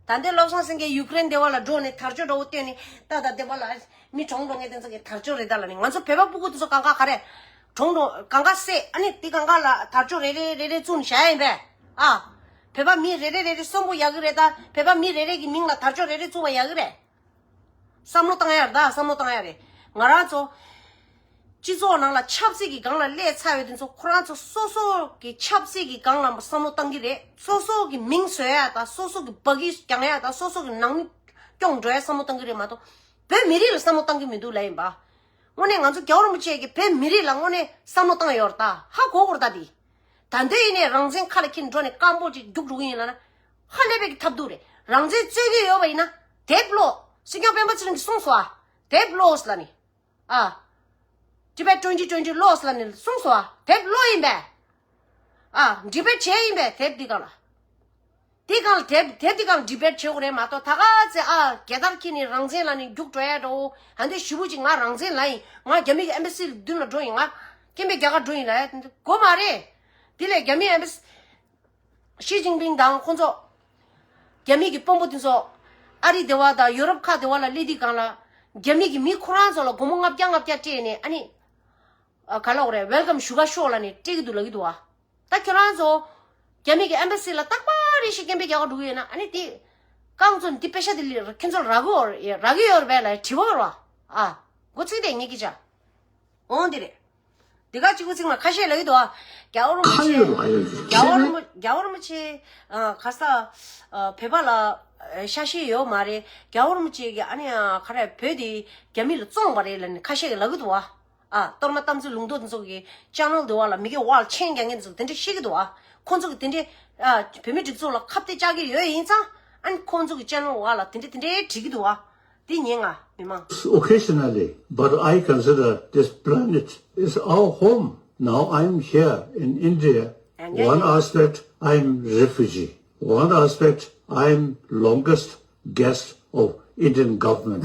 ད་ལྟའི་བློ་བཟང་སེང་གེ་ཡུཀ་རེན་སྡེ་བ་ལ་འགྲོ་ནས་དར་ལྕོག་འདྲ་བོ་བཏོན་ནས་ད་ད་སྡེ་བ་ལ་མི་གྲོངས་འགྲོ་མཁན་དེ་ཚོ་གི་དར་ལྕོག་རེད་ད་ལབ་ནས། ང་ཚོ་བོད་པ་སྤུ་གུ་དེ་ཚོ་གང་ག་ག་རེ། གྲོངས་འགྲོ་གང་ག་བསད། ཨ་ནི་དེ་གང་ག་ལ་དར་ལྕོག་རེ་རེ་རེ་རེ་བཙུགས་ནས་བཞག་ཡ་ཡིན་པས། ཨ། བོད་པ་མི་རེ་རེ་རེ་རེ་གསོན་པོ་ཡག་གི་རེད། ད་བོད་པ་མི་རེ་རེ་གི་མིང་ལ་དར་ལྕོག་རེ་རེ་བཙུགས་པ་ཡག་གི་རེད། བསམ་བློ་བཏང་ཡ་རེད་ད། བསམ་བློ་བཏང་ཡ་རེད། ང་རང་ཚོ་སྤྱི་ཚོགས་ནང་ལ་ཆབ་སྲིད་ཀྱི་སྒང་ལ་སླེབས་ཚར་བའི་དུས་ཚོད་ཁོ་རང་ཚོ་སོ་སོ་གི་ཆབ་སྲིད་ཀྱི་སྒང་ལ་བསམ་བློ་བཏང་གི་རེད། སོ་སོ་གི་མིང་བཟོ་ཡ་དང་སོ་སོ་གི་བ་གི་རྒྱང་ཡ་དང་སོ་སོ་གི་ནང་མི་སྐྱོང་འགྲོ་ཡ་བསམ་བློ་བཏང་གི་རེད་མ་གཏོགས་བོད་མི་རིགས་ལ་བསམ་བློ་བཏང་གི་མི་འདུག་ལབ་ཡིན་པ། དངོས་གནས་ང་ཚོ་རྒྱལ་བ་རིན་པོ་ཆེ་གིས་བོད་མི་རིགས་ལ་དངོས་གནས་བསམ་བློ་བཏང་ཡོད་རེད་ད། ཧ་གོ་དགོས་རེད་ད་འདི། ད་འདོད་ཡིན་ནའི་རང་བཙན་ཁ་ལ་འཁྱེར་འགྲོ་ནས་སྐམ་པོ་ཅིག་རྒྱུག་འགྲོ་གི་ཡིན་ལབ་ན། ཧ་ལས་པའི་གི་ཐབས་སྡུག་རེད། རང་བཙན་རྩོད་ཀྱི་ཡོད་པ་ཡིན་ན་དེབ་ཀློག་སྲིད་སྐྱོང་སྤེན་པ་ཚེ་རིང་གིས་གསུངས་སོང་ཨ། དེབ་ཀློག་ལབ་ནི། ཨ། Tibet twenty twenty ཀློག་ལབ་ནི་གསུངས་སོང་ཨ། དེབ་ཀློག་ཡིན་པས། ཨ། debate བྱས་ཡིན་པས་དེབ་འདི་སྒང་ལ། དེ་གང་ལ་དེབ་དེབ་དེ་གང་ལ་ཌི་བེཊ་བྱེད་དགོས་རེད་མ་གཏོགས། ད་ག་ཚེ་ཨ་རྒྱལ་དར་འཁྱེར་ནས་རང་བཙན་ལབ་ནས་རྒྱུགས་འགྲོ་ཡ་འགྲོ། ཨ་འདི་ཞུ་བུ་ཅིག་ང་རང་བཙན་ལབ་ཡིན། ང་རྒྱ་མི་གི་ཨེམ་བྷ་སི་མདུན་ལ་འགྲོ་ཡིན། ང་སྐད་འཕྲིན་རྒྱག་ག་འགྲོ་ཡིན་ལབ་ཡ་དེ་འདྲ་དགོས་མ་རེད། དེ་ལས་རྒྱ་མི་ཨེམ་བྷ་སི་ཞི་ཅིན་ཕིང་དང་ཁོང་ཚོ། རྒྱ་མི་གི་དཔོན་པོ་དེ་ཚོ། ཨ་རི་སྡེ་བ་དང་ཡོ་རོབ་ཁག་སྡེ་བ་ལ་སླེབས་དུས་སྒང་ལ། རྒྱ་མི་གི་མི་ཁོ་རང་ཚོ་ལ་སྒོར་མོ་ལྔ་བརྒྱ་ལྔ་བརྒྱ་སྤྲད་ནས་ཨ་ནི། ཨ་ག་ལབ་དགོས་རེད། ཝེལ་ཀམ་ཞུ་ག་ཤོག་ལབ་ནས་སྤྲད་ཀྱི་འདུག་ལབ་ཀྱི་འདུག་ཨ། ད་ཁྱོད་རང་ཚོ། རྒྱ་མི་གི་ཨེམ་བྷ་སི་ལ་རྟག་པར་རེ་ཞིག་སྐད་འཕྲིན་རྒྱག་ག་འགྲོ་གི་ཡོད་ན་ཨ་ནི་དེ། རྐང་བཙུགས་ནས་དེ་པེ་ཤ་དེ་ལ་ཁྱོད་ཚོ་ལ་རག་གི་ཡོད་རེད། རག་གི་ཡོད་རེད་པས་ལབ་དྲི་བ་རེད་བ། ཨ། འགོ་ཚུགས་དེ་ངེད་ཀྱི་ཅག་འོང་དེ་རེད། འདི་ག་གཅིག་པུ་ཚིག་མ་ཁ་ཤས་ལབ་ཀྱི་འདུག་ཨ། རྒྱལ་བ་རིན་པོ་ཆེ། ཁ་ཡོད་ལ་ཡོད་ཀྱི། རྒྱལ་བ་རིན་པོ་རྒྱལ་བ་རིན་པོ་ཆེ། ཨ་ག་ས། ཨ་བོད་པ་ལ་ཨ་ཤ་ཤེད་ཡོད་མ་རེད། རྒྱལ་བ་རིན་པོ་ཆེ་གི་ཨ་ནི་ཨ་ག་རེ་བོད་དེ་རྒྱ་མི་ལ་བཙོངས་པ་རེད་ལབ་ནས་ཁ་ཤས་ཀྱིས་ལབ་ཀྱི་འདུག་ཨ། ཨ་གཏོར་མ་དམ་ཚིག་ལུང་རྟོགས་དེ་ཚོ་གི་ཅེ་ནལ་དེ་བ་ལ་མི་གི་བ་ལ་མཆན་རྒྱག་མཁན་དེ་ཚོ་དེ་འདྲ་བཤད་ཀྱི་འདུག་ཨ། ཁོང་ཚོ་གི་དེ་འདྲའི་ཨ་བོད་མི་སྒྲིག་འཛུགས་ལ་ཁ་གཏད་བཅག་གི་ཡོད་ཡིན་ཙང་ཨ་ནི་ཁོང་ཚོ་གི་ཅེ་ནལ་བ་ལ་དེ་འདྲ་དེ་འདྲའི་བྲིས་ཀྱི་འདུག་ཨ། འདི་ཉན་ང་མི་མང་། Occasionally, but I consider this planet is our home. Now I'm here in India. One aspect, I'm refugee. One aspect, I'm longest guest of Indian government.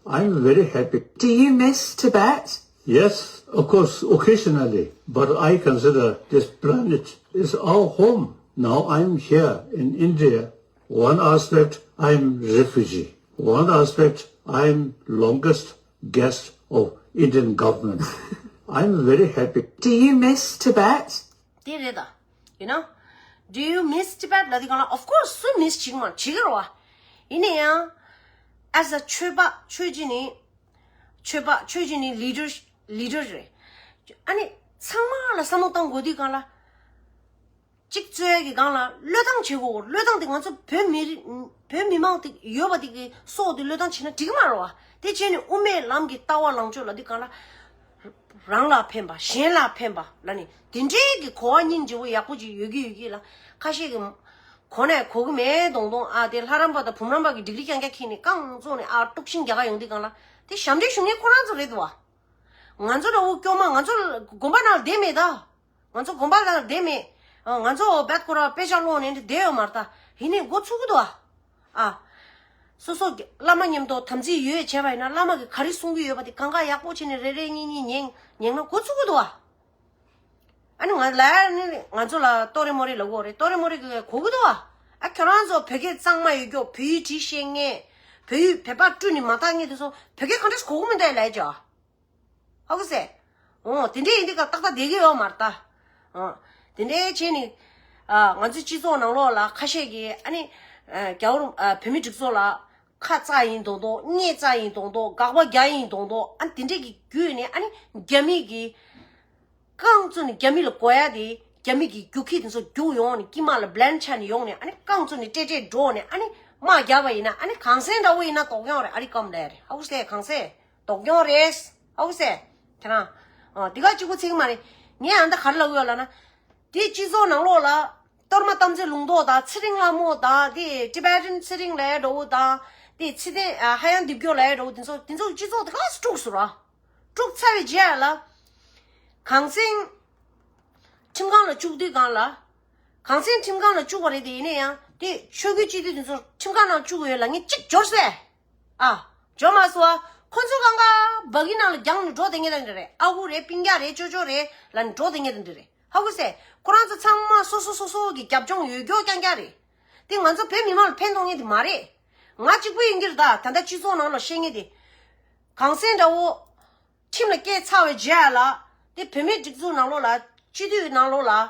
I'm very happy. Do you miss Tibet? Yes, of course, occasionally. But I consider this planet is our home. Now I'm here in India. One aspect, I'm refugee. One aspect, I'm longest guest of Indian government. I'm very happy. Do you miss Tibet? དེ་རེད་ད། You know? Do you miss Tibet? ལབ་དུས་སྒང་ལ། Of course, སུ་མིས་བྱེད་ཀྱི་མ་བྱེད་ཀྱི་རེད་བ། ཡིན་ན་ཡང་། As a ཆོས་པ། ཆོས་བྱེད་ནི། ཆོས་པ། ཆོས་བྱེད་ནི་ལི་ཌར། ལི་ཌར་རེད། ཨ་ནི། ཚང་མ་ལ་བསམ་བློ་བཏང་དགོས་དུས་སྒང་ལ། གཅིག་རྩོད་ཡ་གི་སྒང་ལ་བློས་བཏང་བྱེད་དགོས། བློས་བཏང་དེ་ང་ཚོ་བོད་མི་རིགས། བོད་མི་མང་དེ་ཡོད་པ་དེ་གི་སྲོག་དེ་བློས་བཏང་བྱེད་ན་འགྲིག་གི་མ་རེད་བ། དེ་བྱས་ནས་དབུ་མའི་ལམ་གྱི་ལྟ་བ་ལངས་ཕྱོགས་ལབ་དུས་སྒང་ལ། རང་ལ་ཕན་པ། གཞན་ལ་ཕན་པ་ལབ་ནས་དེ་འདྲའི་གི་གོ་བ་སྙིང་རྗེ་བོ་ཡག་པོ་ཅིག་ཡོད་ཀྱི་ཡོད་ཀྱི་ལ། ཁ་ཤས་ཀྱི་གོ་ནས་གོ་གི་མེད་མདོག་མདོག་ཨ་དེ་ལྷ་རམས་པ་དང་བུམ་རམས་པ་གི་ཌིག་རི་རྐྱང་རྐྱང་ཁྱེར་ནས་རྐང་བཙུགས་ནས་ཨ་དཀྲུག་ཤིང་རྒྱག་ག་ཡོང་དུས་སྒང་ལ་དེ་ཞབས་འདྲེན་ཞུ་མཁན་ཁོ་རང་ཚོ་རེད་འདུག་བ། ང་ཚོ་འདྲ་བོ་སྐྱོ་མ། ང་ཚོ་དགོན་པ་ནང་བསྡད་མེད་ད། ང་ཚོ་དགོན་པ་ནང་བསྡད་མེད། ང་ཚོ་བད་ཁོ་ར་དཔེ་ཆ་ཀློག་ནས་བསྡད་ཡོད་མ་རེད་ད། ཡིན་ནའི་འགོ་ཚུགས་ཀྱི་འདུག་བ། ཨ། སོ་སོ་གི་བླ་མ་མཉམ་དུ་དམ་ཚིག་ཡོད་བྱས་པ་ཡིན་ན་བླ་མ་གིས་ག་རེ་གསུང་གི་ཡོད་པ་དེ་གང་ག་ཡག་པོ་བྱས་ནས་རེ་རེ་གཉིས་གཉིས་ཉན་ཉན་ན་འགོ་ཚུགས་ཀྱི་འདུག་བ། ཨ་ནི་ང་ལ་ནི་ང་ཚོ་ལ་ཏོ་རེ་མོ་རེ་ལབ་དགོས་རེད། ཏོ་རེ་མོ་རེ་གི་གོ་གི་འདུག་བ། ཨ་ཁྱོད་རང་ཚོ་བོད་སྐད་གཙང་མ་ཡོད་རྒྱུ། བོད་ཡིག་བྲིས་ཤེས་མཁན། བོད་ཡིག་བོད་པ་བཀྲུས་ནས་མ་དག་མཁན་དེ་ཚོ་བོད་སྐད་གང་འདྲས་གོ་གི་མི་འདུག་ལབ་ཀྱི། ཧ་གོ་སོང་། འོ་དེ་འདྲས་ཡིན་དུས་ཀ་ཏག་ཏག་བསྡད་ཀྱི་ཡོད་མ་རེད་ད། འོ་དེ་འདྲས་བྱས་ནས། ཨ་ང་ཚོའི་སྤྱི་ཚོགས་ནང་ལོགས་ལ་ཁ་ཤས་ཀྱིས་ཨ་ནི། ཨ་རྒྱལ་བ་རིན། ཨ་བོད་མི་སྒྲིག་འཛུགས་ལ་ཁ་ཙག་ཡིན་མདོག་མདོག། སྙད་ཙག་ཡིན་མདོག་མདོག། དགག་པ་རྒྱག་ཡིན་མདོག་མདོག། ཨ་ནི་དེ་འདྲས་ཀྱི་བརྒྱུད་ནས་ཨ་ནི་རྒྱ་མི་གི་རྐང་བཙུགས་ནས་རྒྱ་མི་ལ་གོ་ཡ་དེ། རྒྱ་མི་གི་རྒྱུག་ཁྱི་དེ་ཚོ་རྒྱུགས་ཡོང་ནས། དཀྱིལ་མ་ལ་བླེན་ཆགས་ནས་ཡོང་ནས། ཨ་ནི་རྐང་བཙུགས་ནས་ཏྲེ་ཏྲེ་འགྲོ་ནས། ཨ་ནི་དམག་རྒྱག་པ་ཡིན་ན། ཨ་ནི་གངས་སེང་འདྲ་བོ་ཡིན་ན་དོགས་ཡོང་རེད། ཨ་རི་སྐམ་ལས་རེད། ཧ་གོ་སོང་། གངས་སེང་དོགས་ཡོང་རེད། ཧ་གོ་སོང་། ཁྱེད་རང་། ཨ་འདི་ག་གཅིག་པུ་ཚིག་མ་རེད། ངས་ཨ་འདི་ག་རེ་ལབ་ཡོད་ལབ་ན། དེ་སྤྱི་ཚོགས་ནང་ལོགས་ལ། གཏོར་མ་དམ་ཚིག་ལུང་རྟོགས་དང་། ཚེ་རིང་ལྷ་མོ་དང་། དེ་ཊི་བེ་ཊན་ཚེ་རིང་ལབ་འདྲ་བོ་དང་། དེ་ཚེ་བརྟན། ཨ་ཧ་ཡང་རྡིབ་སྐྱོར་ལབ་འདྲ་བོ། དེ་ཚོ་དེ་ཚོ་སྤྱི་ཚོགས་དེ་ག་ལ་དཀྲུགས་སོང་ར། དཀྲུགས་ཚར་བའི་རྗེས་ལ། གངས་སེང་ཁྲིམས་ཁང་ལ་བཅུག་དུས་སྒང་ལ། གངས་སེང་ཁྲིམས་ཁང་ལ་བཅུག་པ་རེད་དེ། ཡིན་ན་ཡང་དེ་ཆོས་བརྒྱུད་སྤྱི་འཐུས་དེ་ཚོ་ཁྲིམས་ཁང་ནང་བཅུག་ཡོད་ལབ་མཁན་གཅིག་འབྱོར་སོང་། ཨ། འབྱོར་མ་སོང་བ། ཁོ་ཚོ་གང་ག་སྦ་གི་ནང་ལ་རྒྱང་ནས་འགྲོ་བསྡད་མཁན་དེ་འདྲ་རེད། ཨ་ཁུ་རེད། སྤུན་ཀྱག་རེད། ཅོ་ཅོ་རེད་ལབ་ནས་འགྲོ་བསྡད་མཁན་དེ་འདྲ་རེད། ཧ་གོ་སོང་། ཁོ་རང་ཚོ་ཚང་མ་སོ་སོ་སོ་སོ་གི་རྒྱབ་ལྗོངས་ཡོད་རྒྱུ་རྐྱང་རྐྱང་རེད། དེ་ང་ཚོ་བོད་མི་མང་ལ་ཕན་ཐོགས་མཁན་དེ་མ་རེད། ང་གཅིག་པུ་ཡིན་གྱི་རེད་ད། ད་ལྟ་སྤྱི་ཚོགས་ནང་ལ་བཤད་མཁན་དེ། གངས་སེང་འདྲ་བོ། ཁྲིམས་ལ་བཀལ་ཚར་བའི་རྗེས་ལ། དེ་བོད་མིའི་སྒྲིག་འཛུགས་ནང་ལོགས་ལ། སྤྱི་འཐུས་ནང་ལོགས་ལ།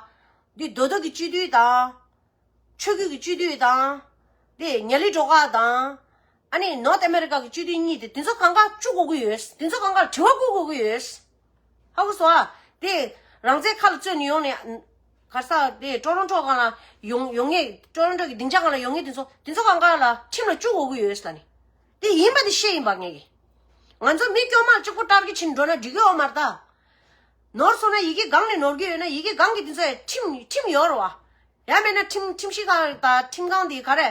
འདི་མདོ་སྟོད་ཀྱི་སྤྱི་འཐུས་དང་། ཆོས་བརྒྱུད་ཀྱི་སྤྱི་འཐུས་དང་། དེ་ཉ་ལི་སྒྲོལ་དཀར་དང་། ཨ་ནི་ནོར་ཐ་ཨ་མེ་རི་ཀ་གི་སྤྱི་འཐུས་གཉིས་དེ། དེ་ཚོ་གང་ག་བཅུག་དགོས་ཀྱི་ཡོད། དེ་ཚོ་གང་ག་ལ་དྲི་བ་བཀོད་དགོས་ཀྱི་ཡོད། ཧ་གོ་སོང་ཨ། དེ་རང་བཙན་ཁ་ལ་བཙོས་ནས་ཡོང་ནས། ག་ས་དེ་ཊོ་རོན་ཊོ་སྒང་ལ་ཡོང་ཡོང་ངེས། ཊོ་རོན་ཊོ་གི་སྡིངས་ཆ་སྒང་ལ་ཡོང་ངེས་དེ་ཚོ། དེ་ཚོ་གང་ག་ལ་ཁྲིམས་ལ་བཅུག་དགོས་ཀྱི་ཡོད་ལབ་ནས། དེ་ཡིན་པ་དེ་བཤད་ཡིན་པ་ངས་ཀྱི། ང་ཚོ་མི་སྐྱོ་མ་གཅིག་པོ་ཊར་གེཊ་བྱས་ནས་འགྲོ་ན་འགྲིག་གི་ཡོད་མ་རེད་ད། ནོར་སོང་ན་ཡི་གེ་སྒང་ནས་ནོར་གྱི་ཡོད་ན་ཡི་གེ་སྒང་གི་དེ་ཚོ་ཡང་ཁྲིམས་ཁྲིམས་ཡོད་རེད་བ། ཡང་མིན་ན་ཁྲིམས་ཁྲིམས་ཞིབ་ཁང་དང་ཁྲིམས་ཁང་དེ་ག་རེ།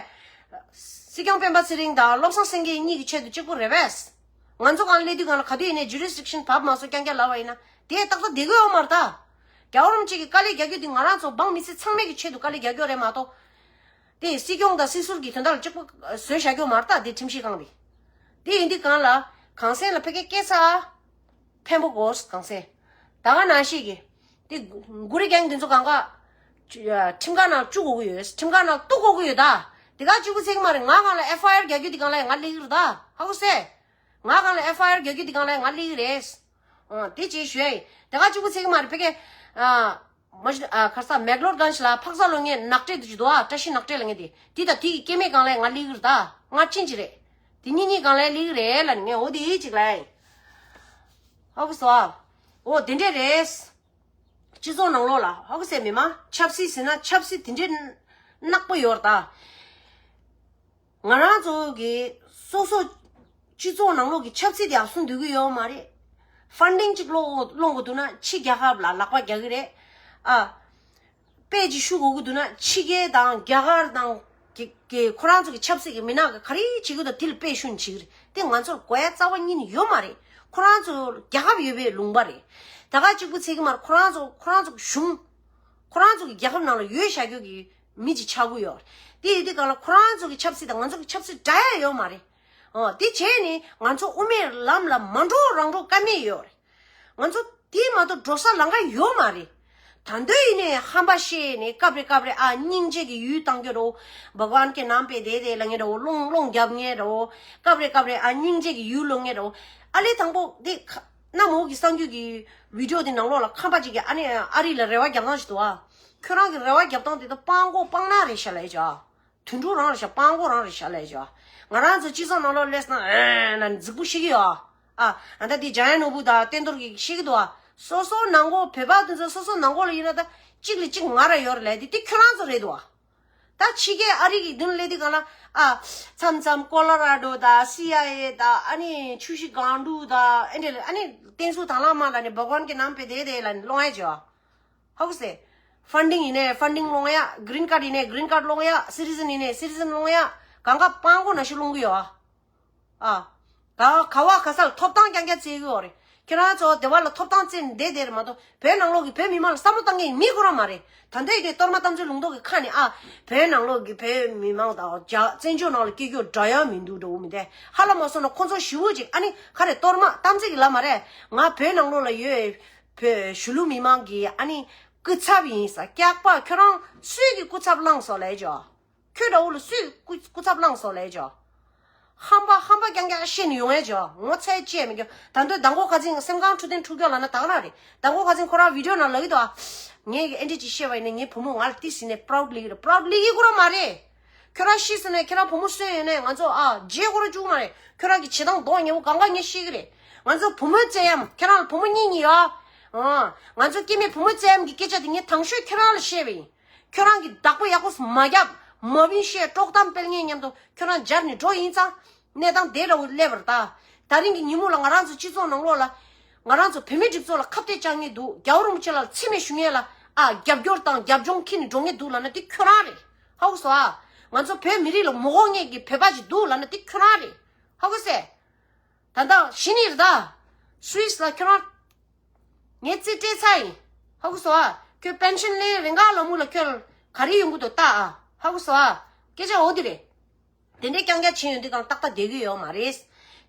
སྲིད་སྐྱོང་སྤེན་པ་ཚེ་རིང་དང་བློ་བཟང་སེང་གེ་གཉིས་ཀྱི་ཆེད་དུ་གཅིག་པུ་རེད་པས། ང་ཚོ་གང་སླེབས་དུས་གང་ལ་ག་དུས་ཡིན་ནའི་ཇུ་རི་སི་ཌིག་ཤན་བབས་མ་སོང་རྐྱང་རྐྱང་ལབ་པ་ཡིན་ན་དེ་ཏག་ཏག་བསྡད་ཀྱི་ཡོད་མ་རེད་ད། རྒྱལ་བ་རིན་པོ་ཆེ་གིས་དཀའ་ལས་རྒྱག་རྒྱུ་དེ་ང་རང་ཚོ་འབངས་མི་སེར་ཚང་མའི་གི་ཆེད་དུ་དཀའ་ལས་རྒྱག་རྒྱུ་རེད་མ་གཏོགས། དེ་སྲིད་སྐྱོང་དང་སྲིད་ཟུར་གྱི་དོན་དག་ལ་གཅིག་པ་བཟོས་བཞག་རྒྱུ་མ་རེད་ད། དེ་ཁྲིམས་ཞིབ་ཁང་དེ། དེ་ཡིན་དུས་གང་ལ། གངས་སེང་ལ་ཕ་གི་སྐད་ཆ་ཕན་པོ་དགོས། གངས་སེང་། ད་ག་ནང་བཞིན་གྱི། དེ་གུ་རི་གེང་དེ་ཚོ་གང་ག་ཁྲིམས་ཁང་ནང་བཅུག་དགོས་ཀྱི་ཡོད། ཁྲིམས་ཁང་ནང་གཏུག་དགོས་ཀྱི་ཡོད་ད། དེ་ག་གཅིག་པུ་ཚིག་མ་རེད། ང་གང་ལ་ཨེཕ་ཨའི་ཨར་རྒྱག་རྒྱུ་དེ་གང་ལ་ང་སླེབས་ཀྱི་རེད་ད། ཧ་གོ་སོང་། ང་གང་ལ་ཨེཕ་ཨའི་ཨར་རྒྱག་རྒྱུ་དེ་གང་ལ་ང་སླེབས་ཀྱི་རེད། ཨ། དེ་ཅིག་ཞུ་ཡ་ཡིན། དེ་ག་གཅིག་པུ་ཚིག་མ་རེད། ཕ་གི། ཨ། མ་གཞི། ཨ། ཁ་སང་མེག་ལོར་གྷན་ཇི་ལ་ཕག་ཚ་ལོ་ངས་ནག་ཁྲེ་དུ་ཅིག་འདུག་ཨ། བཀྲ་ཤིས་ནག་ཁྲེ་ལ་ངས་དེ་དེ་དང་དེ་གི་སྐྱེ་དམན་གང་ལ་ང་སླེབས་ཀྱི་རེད་ད། ང་ཕྱིན་ཅི་རེད། དེ་གཉིས་གཉིས་གང་ལ་སླེབས་ཀྱི་རེད་ལ་ངས་འོ་དེ་ཅིག་ལ་ཡིན། ཧ་གོ་སོང་ཨ། འོ་དེ་འདྲས་རེད། སྤྱི་ཚོགས་ནང་ལོགས་ལ་ཧ་གོ་སོང་། མི་མང་ཆབ་སྲིད་ཟེར་ན་ཆབ་སྲིད་དེ་འདྲས་ནག་པོ་ཡོད་རེད་ད། ང་རང་ཚོ་གི་སོ་སོ་སྤྱི་ཚོགས་ནང་ལོགས་ཀྱི་ཆབ་སྲིད་དེ་ཨབ་སུ་འདུག་གི་ཡོད་མ་རེད། ཕན་ཌིང་གཅིག་སློང་སློང་དགོས་འདུག་ན་ཕྱི་རྒྱལ་ཁབ་ལ་ལག་པ་རྒྱག་གི་རེད། ཨ། དཔེ་ཅིག་ཞུ་དགོས་ཀྱི་འདུག་ན་ཕྱི་རྒྱལ་དང་རྒྱ་གར་དང་གི་གི་ཁོ་རང་ཚོ་གི་ཆབ་སྲིད་ཀྱི་མི་སྣ་གི་ག་རེ་བྱེད་ཀྱི་འདུག་དེ་ལ་དཔེ་ཞུ་ནས་བྱེད་ཀྱི་རེད། དེ་ང་ཚོར་དགོས་ཡ་རྩ་བ་ཉིད་ནས་ཡོད་མ་རེད། ཁོ་རང་ཚོ་རྒྱལ་ཁབ་ཡོད་པའི་ལུང་པ་རེད། ད་ག་གཅིག་པུ་ཚིག་གི་མར་ཁོ་རང་ཚོ་ཁོ་རང་ཚོ་གི་གཞུང་། ཁོ་རང་ཚོ་གི་རྒྱལ་ཁབ་ནང་ལ་ཡོད་བཞག་རྒྱུ་གི་མི་ཅིག་ཆགས་ཀྱི་ཡོད་རེད། དེ་ཡོད་དུས་གང་ལ་ཁོ་རང་ཚོ་གི་ཆབ་སྲིད་དང་ང་ཚོ་གི་ཆབ་སྲིད་འདྲ་ཡ་ཡོད་མ་རེད། ཨོ། དེ་བྱས་ནས་ང་ཚོ་དབུ་མའི་ལམ་ལ་མ་འགྲོ་རང་འགྲོ་ཀ་མེད་ཡོད་རེད། ང་ཚོ་དེ་མ་གཏོགས་འགྲོ་ས་ལམ་ཁ་ཡོད་མ་རེད། ད་དུང་ཡིན་ནའི་ཧམ་པ་བཤད་ནས་སྐབས་རེ་སྐབས་རེ་ཨ་སྙིང་རྗེ་གི་ཡུལ་བཏང་གི་རོ། བྷ་ག་ཝན་གྱི་ནང་པའི་དེ་དེ་ལ་ངེ་རོ། སློང་སློང་རྒྱབ་ངེ་རོ། སྐབས་རེ་སྐབས་རེ་ཨ་སྙིང་རྗེ་གི་ཡུལ་ལོ་ངེ་རོ། ཨ་ལེ་དང་པོ་དེ་ཁ་གནམ་འོག་གི་གསར་འགྱུར་གྱི་བི་ཌིའོ་དེ་ནང་ལོགས་ལ་ཁམས་པ་ཅིག་གིས་ཨ་ནི་ཨ་རི་ལ་རེ་བ་རྒྱབ་སྟངས་ཤིག་འདུག་ཨ། ཁྱོད་རང་གི་རེ་བ་རྒྱབ་སྟངས་དེ་ད་སྤང་གོ་སྤང་ན་རེད་ཤག་ལབ་ཡ་ཅིག་ཨ། དུད་འགྲོ་རང་རེད་ཤག་སྤང་གོ་རང་རེད་ཤག་ལབ་ཡ་ཅིག་ཨ། ང་རང་ཚོ་སྤྱི་ཚོགས་ནང་ལོགས་སླེབས་སོང་ན་ཨེ་ན་རྫིག་པོ་ཤེས་ཀྱི་ཡོད་ཨ། ཨ་ད་དེ་འཇམ་དབྱངས་ནོར་བུ་དང་བསྟན་རྡོར་གྱིས་ཤེས་ཀྱི་འདུག་ཨ། སོ་སོ་ནང་གོ་བོད་པ་དེ་ཚོ་སོ་སོ་ནང་གོ་ལ་ཡིན་ན་ད་གཅིག་ལས་གཅིག་ང་ར་ཡོད་རེད་ལབ་དེ་དེ་ཁྱོད་རང་ཚོ་རེད་འདུག་ཨ། ད་ཕྱི་རྒྱལ་ཨ་རི་གི་མདུན་སླེབས་དུས་གང་ལ་ཨ། མཚམས་མཚམས་ཀོ་ལོ་ར་ཌོ་དང་སི་ཨའི་ཨེ་དང་ཨ་ནི་ཆུ་བཞི་སྒང་དྲུག་དང་ཨེ་འདྲ་ཨ་ནི་བསྟན་འཛིན་དྭང་བླངས་མ་ལ་ནི་བྷ་ག་ཝན་གྱི་ནང་པའི་དེ་དེ་ལ་ནི་སློང་ཡ་ཅིག་ཨ། ཧ་གོ་སོང་། ཕན་ཌིང་ཡིན་ནའི་ཕན་ཌིང་སློང་ཡ། གི་རིན་ཁཌ་ཡིན་ནའི་གི་རིན་ཁཌ་སློང་ཡ། སི་ཊི་ཛན་ཡིན་ནའི་སི་ཊི་ཛན་སློང་ཡ། གང་ག་སྤང་གོ་ནང་བཞིན་སློང་གི་ཡོད་ཨ། ཨ། ག་ག་བ་ག་ས་ལ་ཐོབ་ཐང་རྐྱང་རྐྱང་བཙལ་གི་ཡོད་རེད། ཁྱེད་རང་ཚོ་སྡེ་བ་ལ་ཐོབ་ཐང་བཙལ་ནས་བསྡད་བསྡད་རེད་མ་གཏོགས་བོད་ནང་ལོགས་ཀྱི་བོད་མི་མང་ལ་བསམ་བློ་བཏང་མཁན་མི་ཁོ་རང་མ་རེད། ད་ལྟའི་གི་གཏོར་མ་གཏམ་ཚོའི་ལུང་རྟོགས་ཀྱི་ཁ་ནས་ཨ། བོད་ནང་ལོགས་ཀྱི་བོད་མི་མང་དང་རྒྱ་བཙན་བྱོལ་ནང་ལ་སྐྱེ་རྒྱུ་འདྲ་ཡ་མི་འདུག་འདྲ་བོ་མི་འདུག་ཧ་ལམ་མ་སོང་ན་ཁོ་ཚོ་ཞི་བོ་ཅིག་ཨ་ནི་ག་རེ་གཏོར་མ་གཏམ་ཚིག་གི་ལབ་མ་རེད། ང་བོད་ནང་ལོགས་ལ་ཡོད། བོད་གཞིས་ལུས་མི་མང་གི་ཨ་ནི་སྐུ་ཚབ་ཡིན་ས། སྐྱག་པ་ཁྱོད་རང་སུས་ཀྱི་སྐུ་ཚབ་བླངས་སོང་ལབ་ཡ་ཅིག་ཁྱོད་འདྲ་བོ་ལ་སུས་སྐུ་སྐུ་ཚབ་བླངས་སོང་ལབ་ཡ་ཅིག་ཧམ་པ་ཧམ་པ་རྐྱང་རྐྱང་བཤད་ནས་ཡོང་ཡ་ཅིག་ངོ་ཚ་བྱས་མི་འགྱོ། ད་དུང་མདང་དགོང་ཁ་སང་སེམས་ཁམས་འཕྲོད་བསྟེན་འཁྲུག་རྒྱུ་ལབ་ན་ད་ག་རང་རེད། མདང་དགོང་ཁ་སང་ཁོ་རང་བི་ཌིའོ་ནང་ལབ་ཀྱི་འདུག་ཨ། ངས་ཨེ་འདྲ་ཅིག་བཤད་པ་ཡིན་ན་ངའི་བུ་མོ་ང་ལ་ཏི་ཟིན་ནས་པ་རའུ་ཌི་ལི་ཡོད་རེད། པ་རའུ་ཌི་ལི་ཡི་ཁོ་རང་མ་རེད། ཁྱོད་རང་ཤི་སོང་ནས་ཁྱོད་རང་བུ་མོ་གསོན་ཡོད་ནས་ང་ཚོ་ཨ་རྗེས་ཁོ་རང་བཅུག་མ་རེད། ཁྱོད་རང་གི་བྱེད་སྟངས་མདོག་ཉེས་པོ་གང་ག་ངས་ཤེས་ཀྱི་རེད། ང་ཚོ་བུ་མོའི་བཙན་གཡེམ། ཁྱོད་རང་ལ་བུ་མོ་གཉིས་གཉིས་ཡོད། ཨ། ང་ཚོ་སྐྱེ་དམན་བུ་མོའི་བཙན་གཡེམ་གྱི་སྐད་ཆ་དེ་ངས་དང་ཤོས་ཁྱོད་རང་ལ་བཤད་པ་ཡིན། ཁྱོད་རང་གིས་བདག་པོ་ཡག་པོ་མ་བརྒྱབ། མ་བིན་བཤད་དཀྲོག་གཏམ་སྤེལ་མཁན་མཉམ་དུ་ཁྱོད་རང་འབྱར་ནས་འགྲོ་ཡིན་ཙང་། གནས་སྟངས་དེ་འདྲ་བོ་སླེབས་པ་རེད་ད། ད་རིང་གི་ཉིན་མོ་ལ་ང་རང་ཚོ་སྤྱི་ཚོགས་ནང་ལོགས་ལ། ང་རང་ཚོ་བོད་མི་སྒྲིག་འཛུགས་ལ་ཁ་གཏད་བཅག་མཁན་འདུག་རྒྱལ་བ་རིན་པོ་ཆེ་ལ་མཚན་སྨད་ཞུ་མཁན་ལ་ཨ་རྒྱབ་སྐྱོར་དང་རྒྱབ་ལྗོངས་འཁྱེར་ནས་འགྲོ་མཁན་འདུག་ལབ་ན་དེ་ཁྱོད་རང་རེད། ཧ་གོ་སོང་ཨ། ང་ཚོ་བོད་མི་རིགས་ལ་མི་དགོས་མཁན་གྱི་བོད་པ་ཞིག་འདུག་ལབ་ན་དེ་ཁྱོད་རང་རེད། ཧ་གོ་སོང་། ད་ལྟ་གཞི་ནས་རེད་ད། སུད་སི་ལ་ཁྱོད་རང་། ངས་རྩིས་སྤྲད་ཚར་ཡིན། ཧ་གོ་སོང་ཨ། ཁྱོད་པེན་ཤན་ལེན་རེ་འགའ་ལ་མུ་ལ་ཁྱོད་ག་རེ་ཡོང་གི་འདུག་ལྟ་ཨ། ཧ་གོ་སོང་ཨ། སྐད་ཆ་འོ་དེ་རེད། དེ་འདྲའི་རྐྱང་རྐྱང་བྱེད་ཡོང་དུས་གང་ཏག་ཏག་བསྡད་ཀྱི་ཡོད་མ་རེད།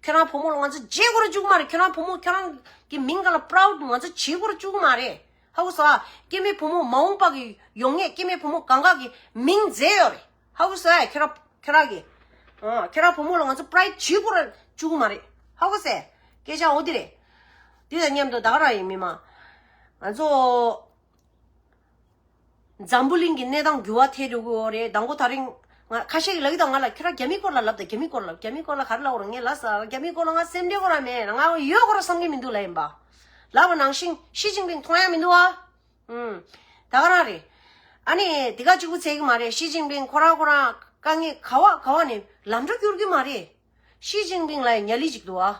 ཁྱོད་རང་བུ་མོ་ལ་ང་ཚོ་བརྗེད་དགོས་ར་བཅུག་གི་མ་རེད། ཁྱོད་རང་བུ་མོ་ཁྱོད་རང་གི་མིང་སྒང་ལ་པ་རའུ་ཌི་ང་ཚོ་བྱེད་དགོས་ར་བཅུག་གི་མ་རེད། ཧ་གོ་སོང་ཨ། སྐྱེ་དམན་བུ་མོ་མ་འོངས་པ་གི་ཡོང་ངེས་སྐྱེ་དམན་བུ་མོ་གང་ག་གི་མིང་མཛད་ཡོད་རེད། ཧ་གོ་སོང་ཨ། ཁྱོད་རང་ཁྱོད་རང་གི་ཨ། ཁྱོད་རང་བུ་མོ་ལ་ང་ཚོ་པ་རའུ་ཌི་བྱེད་དགོས་ར་བཅུག་གི་མ་རེད། ཧ་གོ་སོང་ཨ། སྐད་ཆ་འོ་དེ་རེད། དེ་དང་མཉམ་དུ་ད་ག་རང་ཡིན་མི་མང་། ང་ཚོ། འཛམ་བུ་གླིང་གི་གནས་སྟངས་འགྱུར་བ་ཐེབས་འགྲོ་གི་ཡོད་རེད། དང་པོ་ད་རིང་ང་ཁ་ཤས་ཀྱིས་ལབ་ཀྱི་འདུག་ང་ལ་ཁྱོད་རང་རྒྱ་མིའི་སྐོར་ལ་ལབ་དང་། རྒྱ་མིའི་སྐོར་ལ་ལབ། རྒྱ་མིའི་སྐོར་ལ་རྒྱ་མིའི་སྐོར་ལ་ག་རེ་ལབ་དགོས་རེད། ངས་ལབ་ས་རྒྱ་མིའི་སྐོར་ལ་ང་སེམས་ཁྲལ་དགོས་ར་མེད། ང་ཡོད་དགོས་ར་བསམ་གྱི་མི་འདུག་ལབ་ཡིན་པ། ལབ་པ་ནང་བཞིན་ཞི་ཅིན་ཕིང་མཐོང་ཡ་མི་འདུག་ཨ། ཨུམ། ད་ག་རང་རེད། ཨ་ནི་དེ་ག་གཅིག་པུ་ཚད་ཀྱི་མ་རེད། ཞི་ཅིན་ཕིང་ཁོ་རང་ཁོ་རང་དཀའ་ངལ་ག་བ་ག་བ་ནས་ལམ་འགྲོ་སྐྱུར་གྱི་མ་རེད། ཞི་ཅིན་ཕིང་ལ་ཉ་ལི་ཅིག་འདུག་ཨ།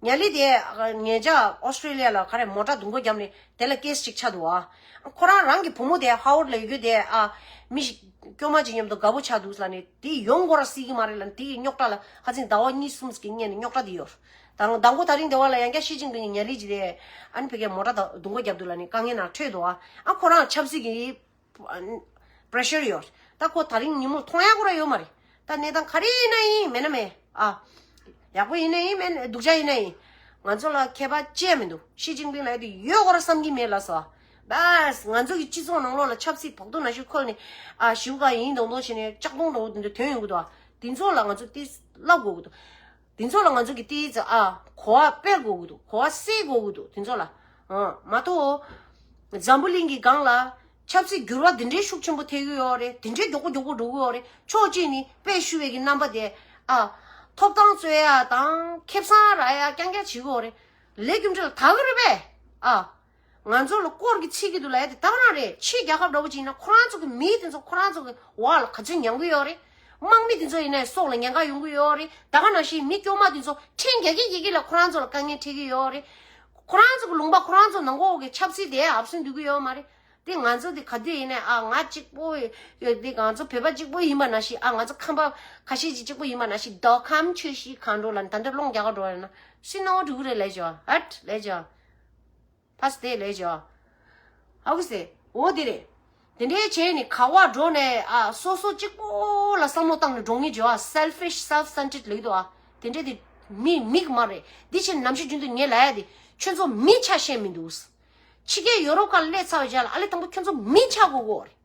ཉ་ལི་དེ་ཉེ་ཆར་ཨོ་སི་ཀྲི་ལི་ཡ་ལ་ག་རེ་མོ་ཊ་རྡུང་རྡེག་བརྒྱབ་ནས་དེ་ལ་ཀེ་སི་ཅིག་ཆགས་འདུག་ཨ། ཁོ་རང་རང་གི་བུ་མོ་དེ་ཧ་ཝར་ཌི་ལ་ཡོད་རྒྱུ་དེ་ཨ། མི་ཞིག་སྐྱོ་མ་ཅིག་མཉམ་དུ་དགའ་པོ་ཆགས་འདུག་ལབ་ནས་དེ་ཡོང་དགོས་ར་སྲིད་ཀྱི་མ་རེད་ལབ་ནས་དེ་རྙོག་དྲ་ལ་ཁ་སང་ཟླ་བ་གཉིས་གསུམ་ཞིག་གི་སྔོན་ནས་རྙོག་དྲ་དེ་ཡོད། ད་མདང་དགོང་ད་རིང་སྡེ་བ་ལ་ཡང་བསྐྱར་ཞི་ཅིན་ཕིང་གི་ཉ་ལི་ཅིག་དེ་ཨ་ནི་ཕ་གིར་མོ་ཊ་རྡུང་རྡེག་བརྒྱབ་འདུག་ལབ་ནས་དཀའ་ངལ་ནང་འཕྲད་འདུག་ཨ། ཨ་ཁོ་རང་ཆབ་སྲིད་ཀྱི། ཨ། པྲེ་ཤར་ཡོད། ད་ཁོ་ད་རིང་ཉིན་མོ་མཐོང་ཡག་ཁོ་རང་ཡོད་མ་རེད། ད་གནས་སྟངས་ག་རེ་ཡིན་ན་ཡིན། མེད་ན་མེད་ཨ། ཡག་པོ་ཡིན་ན་ཡིན། མེད་ན་སྡུག་ཅག་ཡིན་ན་ཡིན། ང་ཚོ་ལ་ཁྱད་པར་ཅི་ཡང་མི་འདུག་ཞི་ཅིན་ཕིང་ལབ་དེ་ཡོད་ཁོ་རང་བསམ་གྱི་མེད་ལབ་སོང་། བས་ང་ཚོ་གི་སྤྱི་ཚོགས་ནང་ལོགས་ལ་ཆབ་སྲིད་བོགས་ཐུག་ནང་བཞིན་ཁོལ་ནས་ཨ་ཞིབ་ག་ཡིན་མདོག་མདོག་བྱས་ནས་ལྕགས་དོང་འདྲ་བོ་དེ་འདྲ་ཐོན་ཡོང་གི་འདུག་དེ་ཚོ་ལ་ང་ཚོ་ཏིས་ལབ་དགོས་ཀྱི་འདུག་དེ་ཚོ་ལ་ང་ཚོ་གི་ཏིས་ཨ་གོ་བ་སྤེལ་དགོས་ཀྱི་འདུག་གོ་བ་སེལ་དགོས་ཀྱི་འདུག་དེ་ཚོ་ལ། ཨ་མ་གཏོགས། འཛམ་བུ་གླིང་གི་སྒང་ལ་ཆབ་སྲིད་འགྱུར་བ་འདི་འདྲའི་ཤུགས་ཆེན་པོ་ཐེབས་ཀྱི་ཡོད་རེད། འདི་འདྲའི་མགྱོགས་པོ་མགྱོགས་པོ་འགྲོ་གི་ཡོད་རེད། ཕྱོགས་གཅིག་ནས་དཔེ་ཞུ་བའི་གི་རྣམ་པ་དེ་ཨ་ཐོབ་ཐང་རྩོད་ཡ་དང་ཁེ་བཟང་རག་ཡ་རྐྱང་རྐྱང་བྱེད་ཀྱི་ཡོད་རེད། ལས་རྒྱུ་འབྲས་ལ་དག་གི་རེད་པས། ཨ་ང་ཚོ་ལ་སྐོར་གྱི་ཚིག་གི་འདུག་ལབ་ཡ་དེ་ད་ག་རང་རེད། ཕྱི་རྒྱལ་ཁབ་འདྲ་བོ་ཅིག་ཡིན་ན་ཁོ་རང་ཚོ་གི་མི་དེ་ཚོ་ཁོ་རང་ཚོ་གི་འོག་ལ་ག་ཚོད་མྱང་གི་ཡོད་རེད། དམག་མི་དེ་ཚོ་ཡིན་ནའི་སྲོག་ལ་ཉེན་ཁ་ཡོང་གི་ཡོད་རེད། ད་ག་ནང་བཞིན་མི་སྐྱོ་མ་དེ་ཚོ་ཁྲིམས་རྒྱག་གི་རྒྱག་གི་ལ་ཁོ་རང་ཚོ་ལ་དཀའ་ངལ་འཕྲད་ཀྱི་ཡོད་རེད། ཁོ་རང་ཚོ་གི་ལུང་པ་ཁོ་རང་ཚོ་ནང་གོ་གི་ཆབ་སྲིད་དེ་ཨབ་སེན་འདུག་གི་ཡོད་མ་རེད། དེ་ང་ཚོ་དེ་ག་དུས་ཡིན་ནའི་ཨ་ང་གཅིག་པོ་ཡོད་དེ་ང་ཚོ་བོད་པ་གཅིག་པོ་ཡིན་པ་ནང་བཞིན་ཨ་ང་ཚོ་ཁམས་པ་ཁ་ཤས་ཅིག་གཅིག་པོ་ཡིན་པ་ནང་བཞིན་མདོ་ཁམས་ཆུ་བཞི་སྒང་དྲུག་ལ་ད་འདི་སློང་རྒྱག་ག་འགྲོ་ཡོད་ན་སུས་སྣང་བ་འགྲོ་གི་རེད་ལས་བྱ་ཨ་ལས་བྱ། ཕ་སི་དེ་ལས་བྱ། ཨ་ཁུ་སེ། འོ་དེ་རེད། དེ་འདྲའི་བྱས་ནས་ག་བ་འགྲོ་ནས་ཨ་སོ་སོ་གཅིག་པོ་ལ་བསམ་བློ་བཏང་ནས་འགྲོ་ངེས་བྱ། Selfish, self-centered ལབ་ཀྱི་འདུག་ཨ། དེ་འདྲའི་དེ་མི་མིག་མ་རེད། འདི་ཕྱིར་ནམ་ཞིག་རྒྱུན་དུ་ངས་ལབ་ཡ་དེ་ཁྱོད་ཚོ་མི་ཆ་ཤེས་མི་འདུག་ཕྱི་རྒྱལ་ཡོ་རོབ་ཁག་སླེབས་ཚར་བའི་རྗེས་ལ་ཨ་ལེ་དང་པོ་ཁྱོད་ཚོ་མི་ཆ་དགོས་གོ་རེད།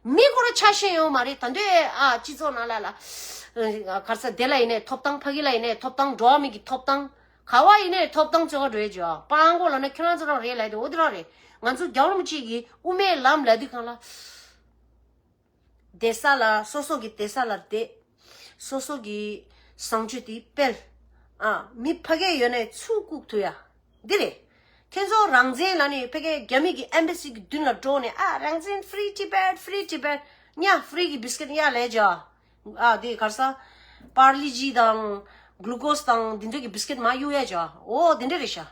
མི་ཁོ་རང་ཆ་ཤེས་ཡོད་མ་རེད། ད་འདོད་ཨ་སྤྱི་ཚོགས་ནང་ལ་ལ་གར་ས་དེ་ལ་ཡིན་ནའི་ཐོབ་ཐང་། ཕ་གི་ལ་ཡིན་ནའི་ཐོབ་ཐང་། འགྲོ་བ་མི་གི་ཐོབ་ཐང་། ག་བ་ཡིན་ནའི་ཐོབ་ཐང་བརྩི་བ་འགྲོ་ཡ་བྱོས། སྤང་གོ་ལ་ན་ཁྱོད་རང་ཚོ་རང་རེད་ལབ་དེ་འོ་དེ་རང་རེད། ང་ཚོ་རྒྱལ་བ་རིན་པོ་ཆེ་གི་དབུ་མའི་ལམ་ལབ་དུས་སྒང་ལ། བསྡད་ས་ལ་སོ་སོ་གི་བསྡད་ས་ལ་བསྡད། སོ་སོ་གི་བཟང་སྤྱོད་དེ་སྤེལ། ཨ་མི་ཕ་གི་ཡོད་ནའི་ཚུར་བཀུག་ཐུབ་ཡ། འདི་རེད། ཁྱེད་ཚོ་རང་བཙན་ལབ་ནས་ཕ་གི་རྒྱ་མི་གི་ཨེམ་བྷ་སི་གི་མདུན་ལ་འགྲོ་ནས་ཨ་རང་བཙན། Free Tibet, Free Tibet། ཉ་ཧྥི་རི་གི་བི་སི་ཀེ་ཊི་གཡར་ལབ་བྱ། ཨ་དེ་གར་ས་པར་ལི་ཇི་དང་གླུ་ཀོ་སི་དང་དེ་འདྲ་གི་བི་སི་ཀེ་ཊི་མར་གཡུག་ཡ་བྱ། འོ་དེ་འདྲ་རེད་ཤག་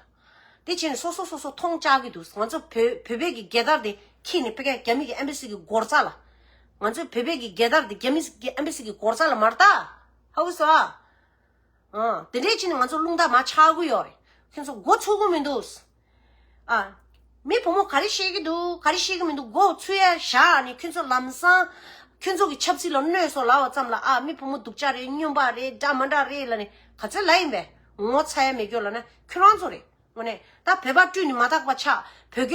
དེ་བྱས་ནས་སོ་སོ་སོ་སོ་མཐོང་ཆགས་ཀྱི་འདུག་ང་ཚོ་བོད་བོད་པའི་གི་རྒྱལ་དར་དེ་འཁྱེར་ནས་ཕ་གི་རྒྱ་མི་གི་ཨེམ་བྷ་སི་གི་སྒོ་རྩ་ལ། ང་ཚོའི་བོད་པའི་གི་རྒྱལ་དར་དེ་རྒྱ་མི་གི་ཨེམ་བྷ་སི་གི་སྒོ་རྩ་ལ་མར་བཏགས། ཧ་གོ་སོང་ཨ། ཨ། དེ་འདྲས་བྱས་ནས་ང་ཚོ་རླུང་རྟ་མར་ཆག་གི་ཡོད་རེད། ཁྱོད་ཚོ་མགོ་ཚོས་ཀྱི་མི་འདུག་ཨ། མི་བུ་མོ་ག་རེ་བཤད་ཀྱི་འདུག་ག་རེ་བཤད་ཀྱི་མི་འདུག་མགོ་ཚོས་ཡ་བཞག་ནས་ཁྱོད་ཚོ་ལམ་སང་། ཁྱོད་ཚོ་གི་ཆབ་སྲིད་ལ་གནོད་སོང་ལབ་པ་ཙམ་ལ་ཨ་མི་བུ་མོ་སྡུག་ཅག་རེད། སྨྱོན་པ་རེད། འདྲ་མ་འདྲ་རེད་ལབ་ནས་ག་ཚོད་ལབ་ཡིན་པས། ངོ་ཚ་ཡ་མེད་སྐྱོ་ལབ་ན་ཁྱོད་རང་ཚོ་རེད། དངོས་གནས་ད་བོད་པ་བཀྲུས་ནས་མ་དག་པ་ཆགས། བོད་སྐད་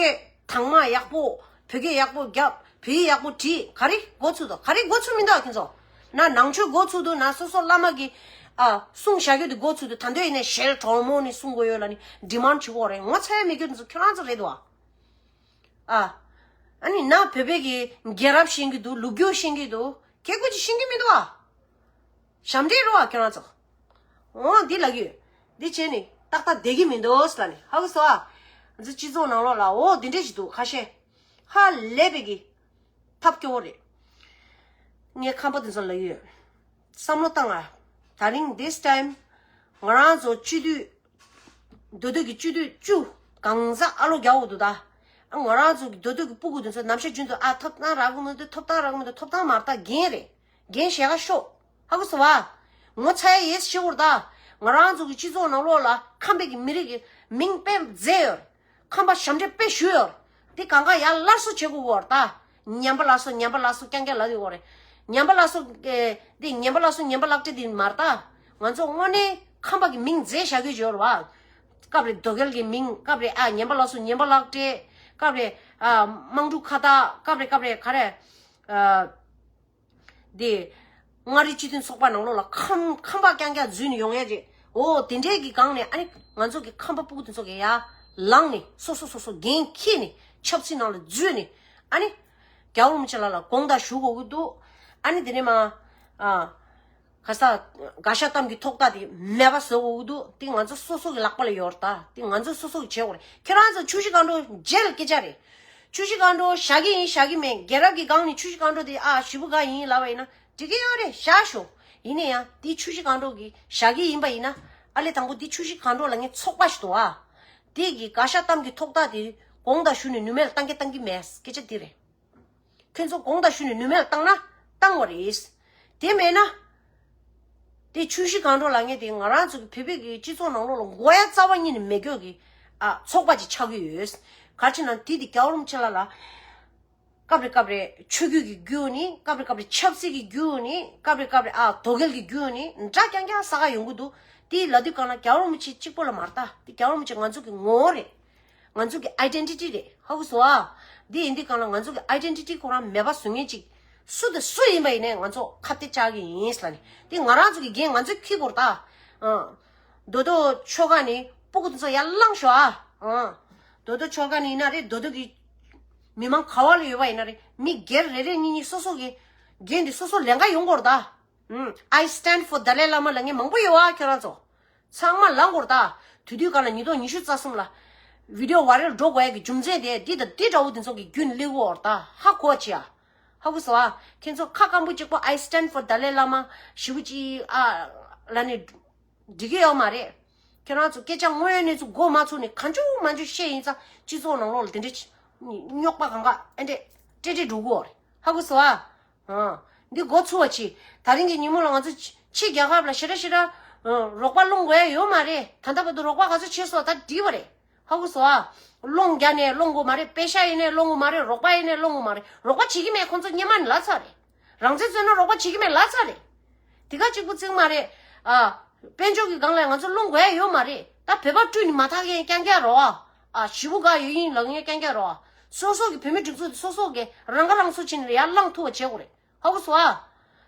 དྭངས་མ་ཡག་པོ། བོད་སྐད་ཡག་པོ་རྒྱབ། བོད་ཡིག་ཡག་པོ་བྲིས། ག་རེ་མགོ་ཚོས་འདུག་ག་རེ་མགོ་ཚོས་མི་འདུག་ཁྱེད་ཚོ། ན་ནང་ཆོས་མགོ་ཚོས་འདུག་ན་སོ་སོ་བླ་མ་གི་ཨ་གསུང་བཞག་རྒྱུ་དེ་མགོ་ཚོས་འདུག་ད་འདོད་ཡིན་ན་ཞལ་དྲོན་མོ་ནས་གསུང་དགོས་ཡོད་ལབ་ནས་ཌི་མཱན་ཌི་བྱེད་དགོས་རེད། ངོ་ཚ་ཡ་མེད་རྒྱུ་དེ་ཚོ་ཁྱོད་རང་ཚོ་རེད་འདུག་ཨ། ཨ་ནི་ན་བོད་པའི་གི་རྒྱལ་རབས་ཤེས་ཀྱི་འདུག་ལོ་རྒྱུས་ཤེས་ཀྱི་འདུག་སྐད་ཀོ་ཅིག་ཤེས་ཀྱི་མི་འདུག་ཨ། ཞབས་འདྲེན་རོ་ཨ་ཁྱོད་རང་ཚོ། འོ་འདི་ལབ་ཀྱི་ཡོད། འདི་བྱས་ནས་ཏག་ཏག་བསྡད་ཀྱི་མི་འདུག་ཟེར་ལབ་ནས་ཧ་གོ་སོང་ཨ། ང་ཚོ་སྤྱི་ཚོགས་ནང་ལོགས་ལ་འོ་འདི་འདྲས་ཞིག་འདུག་ཁ་ཤས། ཧ་ལས་པའི་གི་ཐབས་སྐྱོ་བོ་རེད། ངས་ཁམས་པ་དེ་ཚོ་ལབ་ཀྱི་ཡོད། བསམ་བློ་བཏང་ཨ། ད་རིང་this time ང་རང་ཚོ་སྤྱི་འཐུས། མདོ་སྟོད་ཀྱི་སྤྱི་འཐུས་བཅུ་གང་ཟག་ཨ་ལོ་རྒྱག་འོ་འདུག་ད། ཨ་ང་རང་ཚོ་གི་མདོ་སྟོད་ཀྱི་སྤུ་གུ་དེ་ཚོ་ནམ་ཞག་རྒྱུན་དུ་ཨ་ཐོབ་ཐང་རག་གི་མི་འདུག་ཐོབ་ཐང་རག་གི་མི་འདུག་ཐོབ་ཐང་མ་རག་ད་རྒན་རེད། རྒན་ཞེ་ག་ཤོག་ཧ་གོ་སོང་བ། ངོ་ཚ་ཡ་ཡེ་ཤེས་བོར་ད། ང་རང་ཚོ་གི་སྤྱི་ཚོགས་ནང་ལོགས་ལ་ཁམས་པའི་གི་མི་རིགས་ཀྱི་མིང་དཔེ་མཛེས་ཡོད། ཁམས་པ་ཞབས་འདྲེན་དཔེ་ཞུས་ཡོད། འདི་གང་ག་ཡར་སླར་གསོ་བྱེད་དགོས་བོར་ད། ཉམས་པ་སླར་གསོ། ཉམས་པ་སླར་གསོ་རྐྱང་རྐྱང་ལབ་ཡོད་རེད། ཉམས་པ་སླར་གསོ། ཨེ། འདི་ཉམས་པ་སླར་གསོ། ཉམས་པ་བརླག་སྟེ་འདི་མར་ད། ང་ཚོ་དངོས་གནས་ཁམས་པ་གི་མིང་མཛེས་བཞག་གི་ཡོད་རེད་བ། སྐབས་རེ་རྡོ་རྒྱལ་གྱི་མིང་། སྐབས་རེ་ཨ་ཉམས་པ་སླར་གསོ། ཉམས་པ་བརླག་སྟེ། སྐབས་རེ་ཨ་དམངས་ཕྲུག་ཁ་བཏགས། སྐབས་རེ་སྐབས་རེ་ག་རེ། ཨ། འདི། མངའ་རིས་སྤྱི་མཐུན་ཚོགས་པ་ནང་ལོགས་ལ་ཁམས་ཁམས་པ་རྐྱང་རྐྱང་འཛུལ་ནས་ཡོང་ཡས་རེད། འོ་དེ་འདྲའི་གི་སྒང་ནས་ཨ་ནི་ང་ཚོ་གི་ཁམས་པ་སྤུ་གུ་དེ་ཚོ་གི་ཡར་ལངས་ནས་སོ་སོ་སོ་སོ་འགན་འཁྱེར་ནས་ཆབ་སྲིད་ནང་ལ་འཛུལ་ནས་ཨ་ནི་རྒྱལ་བ་རིན་པོ་ཆེ་ལགས་ལ་དགོངས་དག་ཞུ་དགོས་ཀྱི་འདུག་ཨ་ནི་དེ་ནས་མ་ཨ་ག་ས་དགའ་ཤ་གཏམ་གྱི་ཐོག་ཐག་དེ་མེད་པ་བཟོ་དགོས་ཀྱི་འདུག་དེ་ང་ཚོ་སོ་སོ་གི་ལག་པ་ལ་ཡོད་རེད། ད་དེ་ང་ཚོ་སོ་སོ་གི་བྱེད་དགོས་རེད། ཁྱེད་རང་ཚོ་ཆུ་བཞི་སྒང་དྲུག་རྗེས་ལ་སྐད་ཆ་རེད། ཆུ་བཞི་སྒང་དྲུག་བཞག་གི་ཡིན་བཞག་གི་མེད། རྒྱལ་རབས་ཀྱི་སྒང་ནས་ཆུ་བཞི་སྒང་དྲུག་དེ་ཨ་ཞེ་པོ་ག་ཡིན་ལབ་པ་ཡིན་ན་འགྲིག་གི་ཡོད་རེད། བཞག་ཤོག་ཡིན་ན་ཡང་དེ་ཆུ་བཞི་སྒང་དྲུག་གི་བཞག་གི་ཡིན་པ་ཡིན་ན་ཨ་ལས་དང་པོ་དེ་ཆུ་བཞི་སྒང་དྲུག་ལ་ངས་ཚོགས་པ་ཞིག་འདུག་ཨ། དེ་གི་དགའ་ཤ་གཏམ་གྱི་ཐོག་ཐག་དེ་དགོངས་དག་ཞུ་ནས་ནུས་མེད་ལ་བཏང་གི་བཏང་གི་མེད། སྐད་ཆ་དེ་རེད། ཁྱོད་ཚོ་དགོངས་དག་ཞུ་ནས་ནུས་མེད་ལ་བཏང་ན་བཏང་བ་རེད། དེ་མེད་ན། དེ་ཆུ་བཞི་སྒང་དྲུག་ལབ་མཁན་དེ་ང་རང་ཚོ་གི་བོད་པའི་གི་སྤྱི་ཚོགས་ནང་ལོགས་ལ་མགོ་ཡ་རྩ་བ་ཉིད་ནས་མེད་རྒྱུ་གི་ཨ་ཚོགས་པ་ཅིག་ཆགས་ཀྱི་ཡོད། ག་རེ་ཟེར་ན་དེ་དེ་རྒྱལ་བ་རིན་པོ་ཆེ་ལགས་ལ། སྐབས་རེ་སྐབས་རེ་ཆོས་བརྒྱུད་ཀྱི་བརྒྱུད་ནི། སྐབས་རེ་སྐབས་རེ་ཆབ་སྲིད་ཀྱི་བརྒྱུད་ནི། སྐབས་རེ་སྐབས་རེ་ཨ་དོ་གལ་གྱི་བརྒྱུད་ནི། འདྲ་རྐྱང་རྐྱང་ས་ག་ཡོང་གི་འདུག་དེ་ལ་དུས་གང་ལ་རྒྱལ་བ་རིན་པོ་ཆེ་གཅིག་པོ་ལ་མ་རེད་ད། དེ་རྒྱལ་བ་རིན་པོ་ཆེ་ང་ཚོ་གི་ངོ་བོ་རེད། ང་ཚོ་གི་ཨའི་ཌེན་ཊི་ཊི་རེད། ཧ་གོ་སོང་ཨ། འདི་ཡིན་དུས་གང་ལ་ང་ཚོ་གི་ཨའི་ཌེན་ཊི་ཊི་ཁོ་རང་མེད་པ་བཟོ་མཁན་ཅིག་སུ་དང་སུ་ཡིན་པ་ཡིན་ནའི་ང་ཚོ་ཁ་གཏད་བཅག་གི་ཡིན་ལབ་ནས། དེ་ང་རང་ཚོ་གི་འགན་ང་ཚོས་འཁྱེར་དགོས་རེད་ད། ཨ། རྡོ་རྡོ་ཆོལ་ཁ་ནས་སྤུ་གུ་དེ་ཚོ་ཡར་བླངས་ཤོག་ཨ། ཨ། རྡོ་རྡོ་ཆོལ་ཁ་ནས་ཡིན་ན་རེད། རྡོ་རྡོ་གི་མི་མང་ག་བ་ལ་ཡོད་པ་ཡིན་ན་རེད། མི་སྒེར་རེ་རེ་གཉིས་གཉིས་སོ་སོ་གི་འགན་དེ་སོ་སོ་ལེན་ག་ཡོང་དགོས་རེད་ད། ཨུམ། I stand for Dalai Lama ལབ་མཁན་མང་པོ་ཡོད་ཨ། ཁྱོད་རང་ཚོ་ཚང་མ་ལངས་དགོས་རེད་ད། དུས་དུས་གང་ལ་ཉིས་སྟོང་ཉི་ཤུ་རྩ་གསུམ་ལ་བི་ཌི་ཡོ་ཝའི་རལ་འགྲོ་དགོས་ཡ་གི་རྒྱུ་མཚན་དེ་འདི་དང་འདི་འདྲ་བོ་དེ་ཚོ་གི་རྒྱུན་སླེབས་ཀྱི་ཡོད་རེད་ད། ཧ་གོ་བྱེད་ཨ། ཧ་གོ་སོང་ཨ། ཁྱེད་ཚོ་ཁ་སྐམ་པོ་གཅིག་པོ་I stand for Dalai Lama ཞེ་པོ་ཅིག་ཨ་ལབ་ནས་འགྲིག་གི་ཡོད་མ་རེད། ཁྱེད་རང་ཚོ་སྐད་ཆ་དངོས་ཡོད་གནས་ཚུལ་མགོ་མ་ཚོས་ནས་གང་བྱུང་མང་བྱུང་བཤད་ཡིན་ཙང་སྤྱི་ཚོགས་ནང་ལོགས་ལ་དེ་འདྲའི་རྙོག་པ་གང་ག་ཨེ་འདྲས་སྤྲད་སྤྲད་འགྲོ་གི་ཡོད་རེད། ཧ་གོ་སོང་ཨ། ཨ། འདི་འགོ་ཚུགས་པ་བྱེད། ད་རིང་གི་ཉིན་མོ་ལ་ང་ཚོ་ཕྱི་ཕྱི་རྒྱལ་ཁབ་ལ་ཞེ་དྲག་ཞེ་དྲག་ཨ་རོགས་པ་སློང་དགོས་ཡ་ཡོད་མ་རེད། ད་ལྟ་བར་དུ་རོགས་པ་ག་ཚོད་བྱས་སོང་ད་འགྲིག་པ་རེད། ཧ་གོ་སོང་ཨ། སློང་རྒྱག་ནས་སློང་དགོས་མ་རེད། པེ་ཤ་ཡིན་ནས་སློང་དགོས་མ་རེད། རོགས་པ་ཡིན་ནས་སློང་དགོས་མ་རེད། རོགས་པ་བྱེད་ཀྱི་མེད་ཁོང་ཚོ་སྔོན་མ་ནས་ལབ་ཚར་རེད། རང་བཙན་རྩོད་ན་རོགས་པ་བྱེད་ཀྱི་མེད་ལབ་ཚར་རེད། དེ་ག་གཅིག་པུ་བརྩི་གི་མ་རེད། ཨ། དཔལ་འབྱོར་གྱི་སྒང་ལ་ང་ཚོ་སློང་དགོས་ཡ་ཡོད་མ་རེད། ད་བོད་པ་སྤྲུལ་ནས་མ་ཐག་ཡན་རྐྱང་རྐྱང་རོགས་ཨ། ཨ། ཞེ་པོ་དགའ་ཡོད་ཡིན་ལབ་མཁན་རྐྱང་རྐྱང་རོགས་ཨ། སོ་སོ་གི་བོད་མི་སྒྲིག་འཛུགས་དེ་སོ་སོ་གི་རང་ཁ་རང་གསོ་བྱས་ནས་ཡར་བསླངས་ཐུབ་པ་བྱེད་དགོས་རེད། ཧ་གོ་སོང་ཨ།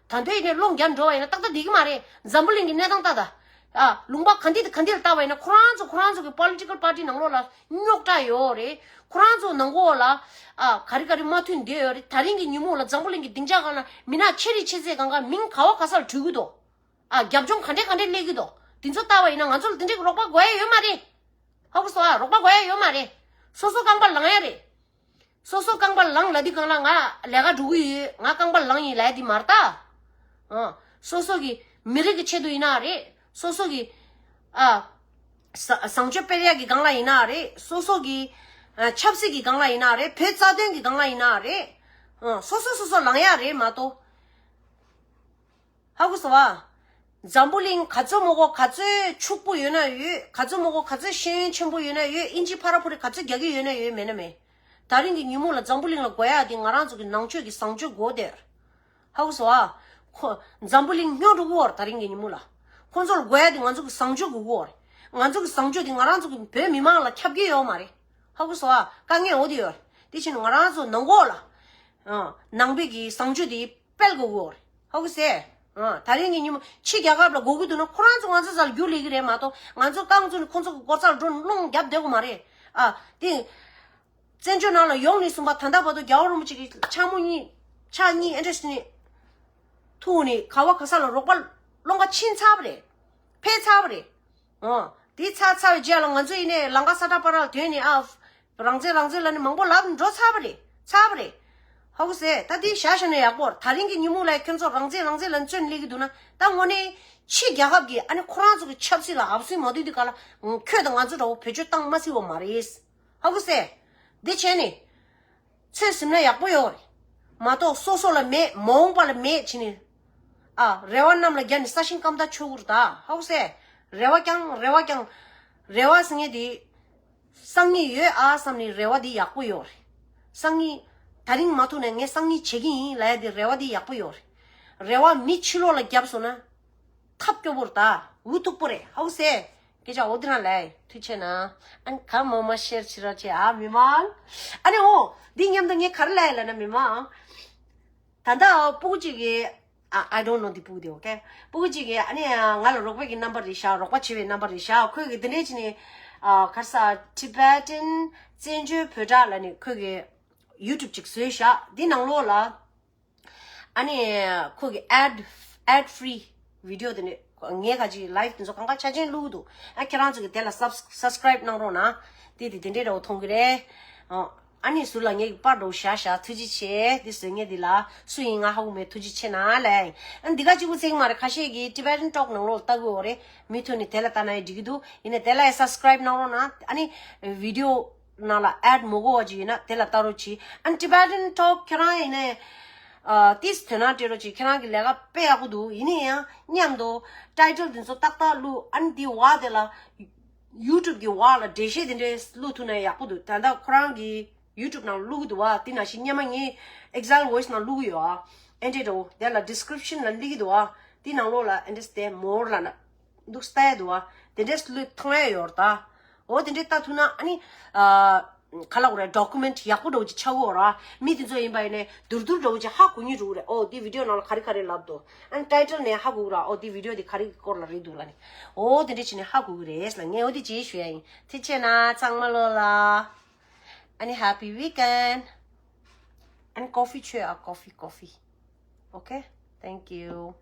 ད་འདོད་ཡིན་ནས་སློང་རྒྱག་འགྲོ་བ་ཡིན་ན་ཏག་ཏག་བསྡད་ཀྱི་མ་རེད། འཛམ་བུ་གླིང་གི་གནས་སྟངས་ལྟ་ད། ཨ། ལུང་པ་ག་འདི་དང་ག་འདི་ལ་ལྟ་བ་ཡིན་ན་ཁོ་རང་ཚོ་ཁོ་རང་ཚོ་གི་པོ་ལི་ཊི་ཀལ་པར་ཊི་ནང་ལོགས་ལ་རྙོག་དྲ་ཡོད་རེད། ཁོ་རང་ཚོ་ནང་ལོགས་ལ་ཨ་ག་རེ་ག་རེ་མ་མཐུན་བསྡད་ཡོད་རེད། ད་རིང་གི་ཉིན་མོ་ལ་འཛམ་བུ་གླིང་གི་སྡིངས་ཆ་སྒང་ལ་མི་ནག་ཆེ་རིགས་ཆེ་ཚད་སྒང་ག་མིང་ག་བ་ག་ས་ལ་གྲོས་ཀྱི་འདུག་ཨ། རྒྱབ་ལྗོངས་ག་འདྲས་ག་འདྲས་སླེབས་ཀྱི་འདུག་དེ་ཚོ་ལྟ་བ་ཡིན་ན་ང་ཚོ་ལ་དེ་འདྲས་ཀྱི་རོགས་པ་དགོས་ཡ་ཡོད་མ་རེད། ཧ་གོ་སོང་ཨ། རོགས་པ་དགོས་ཡ་ཡོད་མ་རེད། སོ་སོ་རྐང་པ་ལངས་ཡ་རེད། སོ་སོ་རྐང་པ་ལངས་ལབ་དུས་སྒང་ལ་ང་ལས་ཀ་འགྲོ་གི་ཡོད། ང་རྐང་པ་ལངས་ཡིན་ལབ་ཡ་དེ་མ་རེད་ད། ཨ། སོ་སོ་གི་མི་རིགས་ཀྱི་ཆེད་དུ་ཡིན་ན་རེད། སོ་སོ་གི་ཨ་ས་བཟང་སྤྱོད་སྤེལ་ཡ་གི་སྒང་ལ་ཡིན་ན་རེད། སོ་སོ་གི་ཨ་ཆབ་སྲིད་ཀྱི་སྒང་ལ་ཡིན་ན་རེད། བོད་རྩ་དོན་གྱི་སྒང་ལ་ཡིན་ན་རེད། ཨ། སོ་སོ་སོ་སོ་ལངས་ཡ་རེད་མ་གཏོགས། ཧ་གོ་སོང་ཨ། འཛམ་བུ་གླིང་ག་ཚོད་མོ་གོ་ག་ཚོད་ཕྱུག་པོ་ཡོད་ན་ཡོད། ག་ཚོད་མོ་གོ་ག་ཚོད་ཤེས་ཡོན་ཆེན་པོ་ཡོད་ན་ཡོད། ཨིན་ཇི་ཕ་ར་ཕུ་རི་ག་ཚོད་རྒྱག་གི་ཡོད་ན་ཡོད། མེད་ན་མེད། ད་རིང་གི་ཉིན་མོ་ལ་འཛམ་བུ་གླིང་ལ་དགོས་ཡ་དེ་ང་རང་ཚོ་གི་ནང་ཆོས་ཀྱི་བཟང་སྤྱོད་དགོས་དེ། ཧ་གོ་སོང་ཨ། ཁོ་འཛམ་བུ་གླིང་སྨྱོ་འགྲོ་གི་ཡོད་རེད། ད་རིང་གི་ཉིན་མོ་ལ་ཁོང་ཚོ་ལ་དགོས་ཡ་དེ་ང་ཚོ་གི་བཟང་སྤྱོད་དགོས་གི་ཡོད་རེད། ང་ཚོ་གི་བཟང་སྤྱོད་དེ་ང་རང་ཚོ་གི་བོད་མི་མང་ལ་ཁྱབ་ཀྱི་ཡོད་མ་རེད། ཧ་གོ་སོང་ཨ། དཀའ་ངལ་འོ་དེ་ཡོད་རེད། དེ་བཞིན་ང་རང་ཚོ་ནང་ལོགས་ལ་ཨ་ནང་པའི་གི་བཟང་སྤྱོད་དེ་སྤེལ་དགོས་ཀྱི་ཡོད་རེད། ཧ་གོ་སོང་ཨ། ད་རིང་གི་ཉིན་མོ་ཕྱི་རྒྱལ་ཁབ་ལ་དགོས་ཀྱི་འདུག་ན་ཁོ་རང་ཚོ་ང་ཚོ་རྩ་ལ་རྒྱུགས་ལེན་གྱི་རེད་མ་གཏོགས། ང་ཚོ་རྐང་བཙུགས་ནས་ཁོང་ཚོ་གི་སྒོ་རྩར་འགྲོ་ནས་སློང་རྒྱབ་བསྡད་དགོས་མ་རེད། ཨ། དེ་བཙན་བྱོལ་ནང་ལ་ཡོང་ནས་བཟུང་བ་ད་ལྟ་བར་དུ་རྒྱལ་བ་རིན་པོ་ཆེ་གི་ཕྱག་མོ་གཉིས་ཕྱག་གཉིས་ཨེ་འདྲ་ཞིག་ནས་ཐུག་ནས་ག་བ་ག་ས་ལ་རོགས་པ་སློང་ག་ཕྱིན་ཚར་བ་རེད། ཕེབས་ཚར་བ་རེད། ཨོ། དེ་ཚར་ཚར་བའི་རྗེས་ལ་ང་ཚོ་ཡིན་ནའི་ལམ་ཁ་ས་ཁྲ་པ་ར་ལ་ཐོན་ནས་ཨ། རང་བཙན་རང་བཙན་ལབ་ནས་མང་པོ་ལབ་འགྲོ་ཚར་བ་རེད། ཚར་བ་རེད། ཧ་གོ་སོང་ཨ། ད་དེ་བཞག་བཞག་ན་ཡག་པོ་རེད། ད་རིང་གི་ཉིན་མོ་ལ་ཁྱོད་ཚོ་རང་བཙན་རང་བཙན་ལབ་ནས་རྩོད་ནས་སླེབས་ཀྱི་འདུག་ན། ད་དངོས་གནས་ཕྱི་རྒྱལ་ཁབ་ཀྱིས་ཨ་ནི་ཁོ་རང་ཚོ་གི་ཆབ་སྲིད་ལ་ཨབ་སུའི་མ་འདུས་དུས་ག་ལ་ཁྱོད་དང་ང་ཚོ་འདྲ་བོ་བེད་སྤྱོད་བཏང་མ་སྲིད་པ་མ་རེད། ཧ་གོ་སོང་ཨ། འདི་བྱས་ནས་ཚོད་ཟིན་ན་ཡག་པོ་ཡོད་རེད། མ་གཏོགས་སོ་སོ་ལ་མེད་མ་འོངས་པ་ལ་མེད་བྱས་ནས། ཨ། རེ་བ་གནམ་ལ་བརྒྱབ་ནས་ས་ཞིང་སྐམ་ད་ཆོག་གི་རེད་ད། ཧ་གོ་སོང་ཨ། རེ་བ་རྐྱང་རེ་བ་རྐྱང་། རེ་བ་ཟེར་མཁན་དེ། སང་ཉིན་ཡོད་ཨ་བསམ་ནས་རེ་བ་འདི་ཡག་པོ་ཡོད་རེད། སང་ཉིན། ད་རིང་མ་ཐུག་ན་ངས་སང་ཉིན་བྱེད་ཀྱི་ཡིན་ལབ་ཡ་དེ་རེ་བ་འདི་ཡག་པོ་ཡོད་རེད། རེ་བ་མི་ཕྱི་ལོགས་ལ་བརྒྱབ་སོང་ན། ཐབས་སྐྱོ་པོ་རེད་ད། འུ་ཐུག་པོ་རེད། ཧ་གོ་སོང་ཨ། སྐད་ཆ་འོ་དེ་རང་ལབ་ཡ་ཐུགས་རྗེ་ཆེ་གནང་། ཨ་ནི་ག་མོ་མ་ཤེར་བྱེད་རོགས་བྱེད་ཨ་མི་མང་། ཨ་ནི་འོ། འདི་མཉམ་དུ་ངས་ག་རེ་ལབ་ཡ་ལབ་ན་མི་མང་། ད་ལྟ་སྤུ་གུ་གཅིག་གིས། ཨ། I don't know འདི་སྤུ་གུ་དེ་ཨོ་ཀེ། སྤུ་གུ་གཅིག་གིས་ཨ་ནི་ང་ལ་རོགས་པ་གི་རྣམ་པ་རེ་བཞག་རོགས་པ་བྱེད་པའི་རྣམ་པ་རེ་བཞག་ཁོས་གི་འདི་འདྲས་བྱས་ནས། ཨ། ག་རེ་ཟ། Tibetan བཙན་བྱོལ་བོད་སྒྲ་ལབ་ནས་ཁོས་གི་YouTube ཅིག་བཟོས་བཞག་འདི་ནང་ལོགས་ལ། ཨ་ནི་ཁོ་གི་ad ad free video དེ་ནི་ངས་ཁ་ཅིག་live དེ་ཚོ་གང་ག་ཆ་ཆེན་བླུགས་འདུག་ཨ། ཁྱེད་རང་ཚོ་གི་དེ་ལ་subs- subscribe གནང་རོགས་གནང་། དེ་དེ་དེ་འདྲའི་འདྲ་བོ་མཐོང་གི་རེད། ཨ། ཨ་ནི་ཟུར་ལ་ངས་པར་འདྲ་བོ་བཞག་བཞག་ཐུགས་རྗེ་ཆེ། དེ་བཟོས་ངས་འདི་ལ་སུ་ཡིན་ང་ཧ་གོ་མེད། ཐུགས་རྗེ་ཆེ་གནང་ལེ། ཨ། འདི་ག་གཅིག་པུ་ཚིག་མ་རེད། ཁ་ཤས་ཀྱིས་Tibetan Talk ནང་ལོགས་ལྟ་གི་ཡོད་རེད། མི་ཐུག་ནི་དེ་ལ་ལྟ་ན་ཡང་འགྲིག་གི་འདུག་ཡིན་ནའི་དེ་ལ་ཡང་subscribe གནང་རོགས་གནང་། ཨ་ནི་video ནང་ལ་ad མ་དགོས་པ་ཅིག་ཡོད་ན་དེ་ལ་ལྟ་རོགས་གྱིས། ཨ་ནི་Tibetan Talk ཁྱེད་རང་ཡིན་ནའི། ཨ། ཏིས་དོན་དག་སྤྲད་རོགས་གྱིས། ཁྱེད་རང་གི་ལས་ཀ་དཔེ་ཡག་པོ་འདུག་ཡིན་ན་ཡང་མཉམ་དུ་title དེ་ཚོ་ཏག་ཏག་བླུགས། ཨ་ནི་དེའི་འོག་དེ་ལ་YouTube གི་འོག་ལ་འགྲེལ་བཤད་དེ་འདྲས་བླུགས་ཐུབ་ན་ཡག་པོ་འདུག་ད་ལྟ་ཁོ་རང་གི་ YouTube་ནང་བླུག་གི་འདུག་བ། དེ་ནང་བཞིན་སྔོན་མ་ངས་Exile Voice་ནང་བླུག་གི་ཡོད་ཨ། ཨེ་འདྲས་འགྲོ་དེ་ལ་description་ལ་སླེབས་ཀྱི་འདུག་བ། དེ་ནང་ལོགས་ལ་ཨེ་འདྲས་དེ་more་ལ་ན་འདུག་ལྟ་ཡ་འདུག་བ། དེ་འདྲས་བླུག་མཐོང་ཡ་ཡོད་རེད་ད། འོ་དེ་འདྲས་ལྟ་ཐུབ་ན་ཨ་ནི་ཨ། ག་ལ་འོ་རེད། document་ཡག་པོ་འདྲ་བོ་ཅིག་ཆགས་ཀྱི་ཡོད་ར། མི་དེ་ཚོ་ཡིན་པ་ཡིན་ནའི་དུར་དུར་འདྲ་བོ་ཅིག་ཧ་གོ་མཁན་འདྲ་བོ་རེད། ཨོ་དེ་video་ནང་ལ་ག་རེ་ག་རེ་ལབ་འདུག་ཨ་ནི་title་ནས་ཧ་གོ་གི་ར། ཨོ་དེ་video་དེ་ག་རེ་སྐོར་ལ་རེད་འདུག་ལབ་ནས། ཨོ་དེ་འདྲས་བྱས་ནས་ཧ་གོ་གི་རེད་ལབ། ངས་འོ་དེ་ཅིག་ཞུ་ཡ་ཡིན། ཐུགས་རྗེ་ཆེ་གནང་ཚང་མ་ལོ་ལ། ཨ་ནི་happy weekend. ཨ་ནི་coffee་མཆོད་ཨ། coffee coffee. Okay, thank you.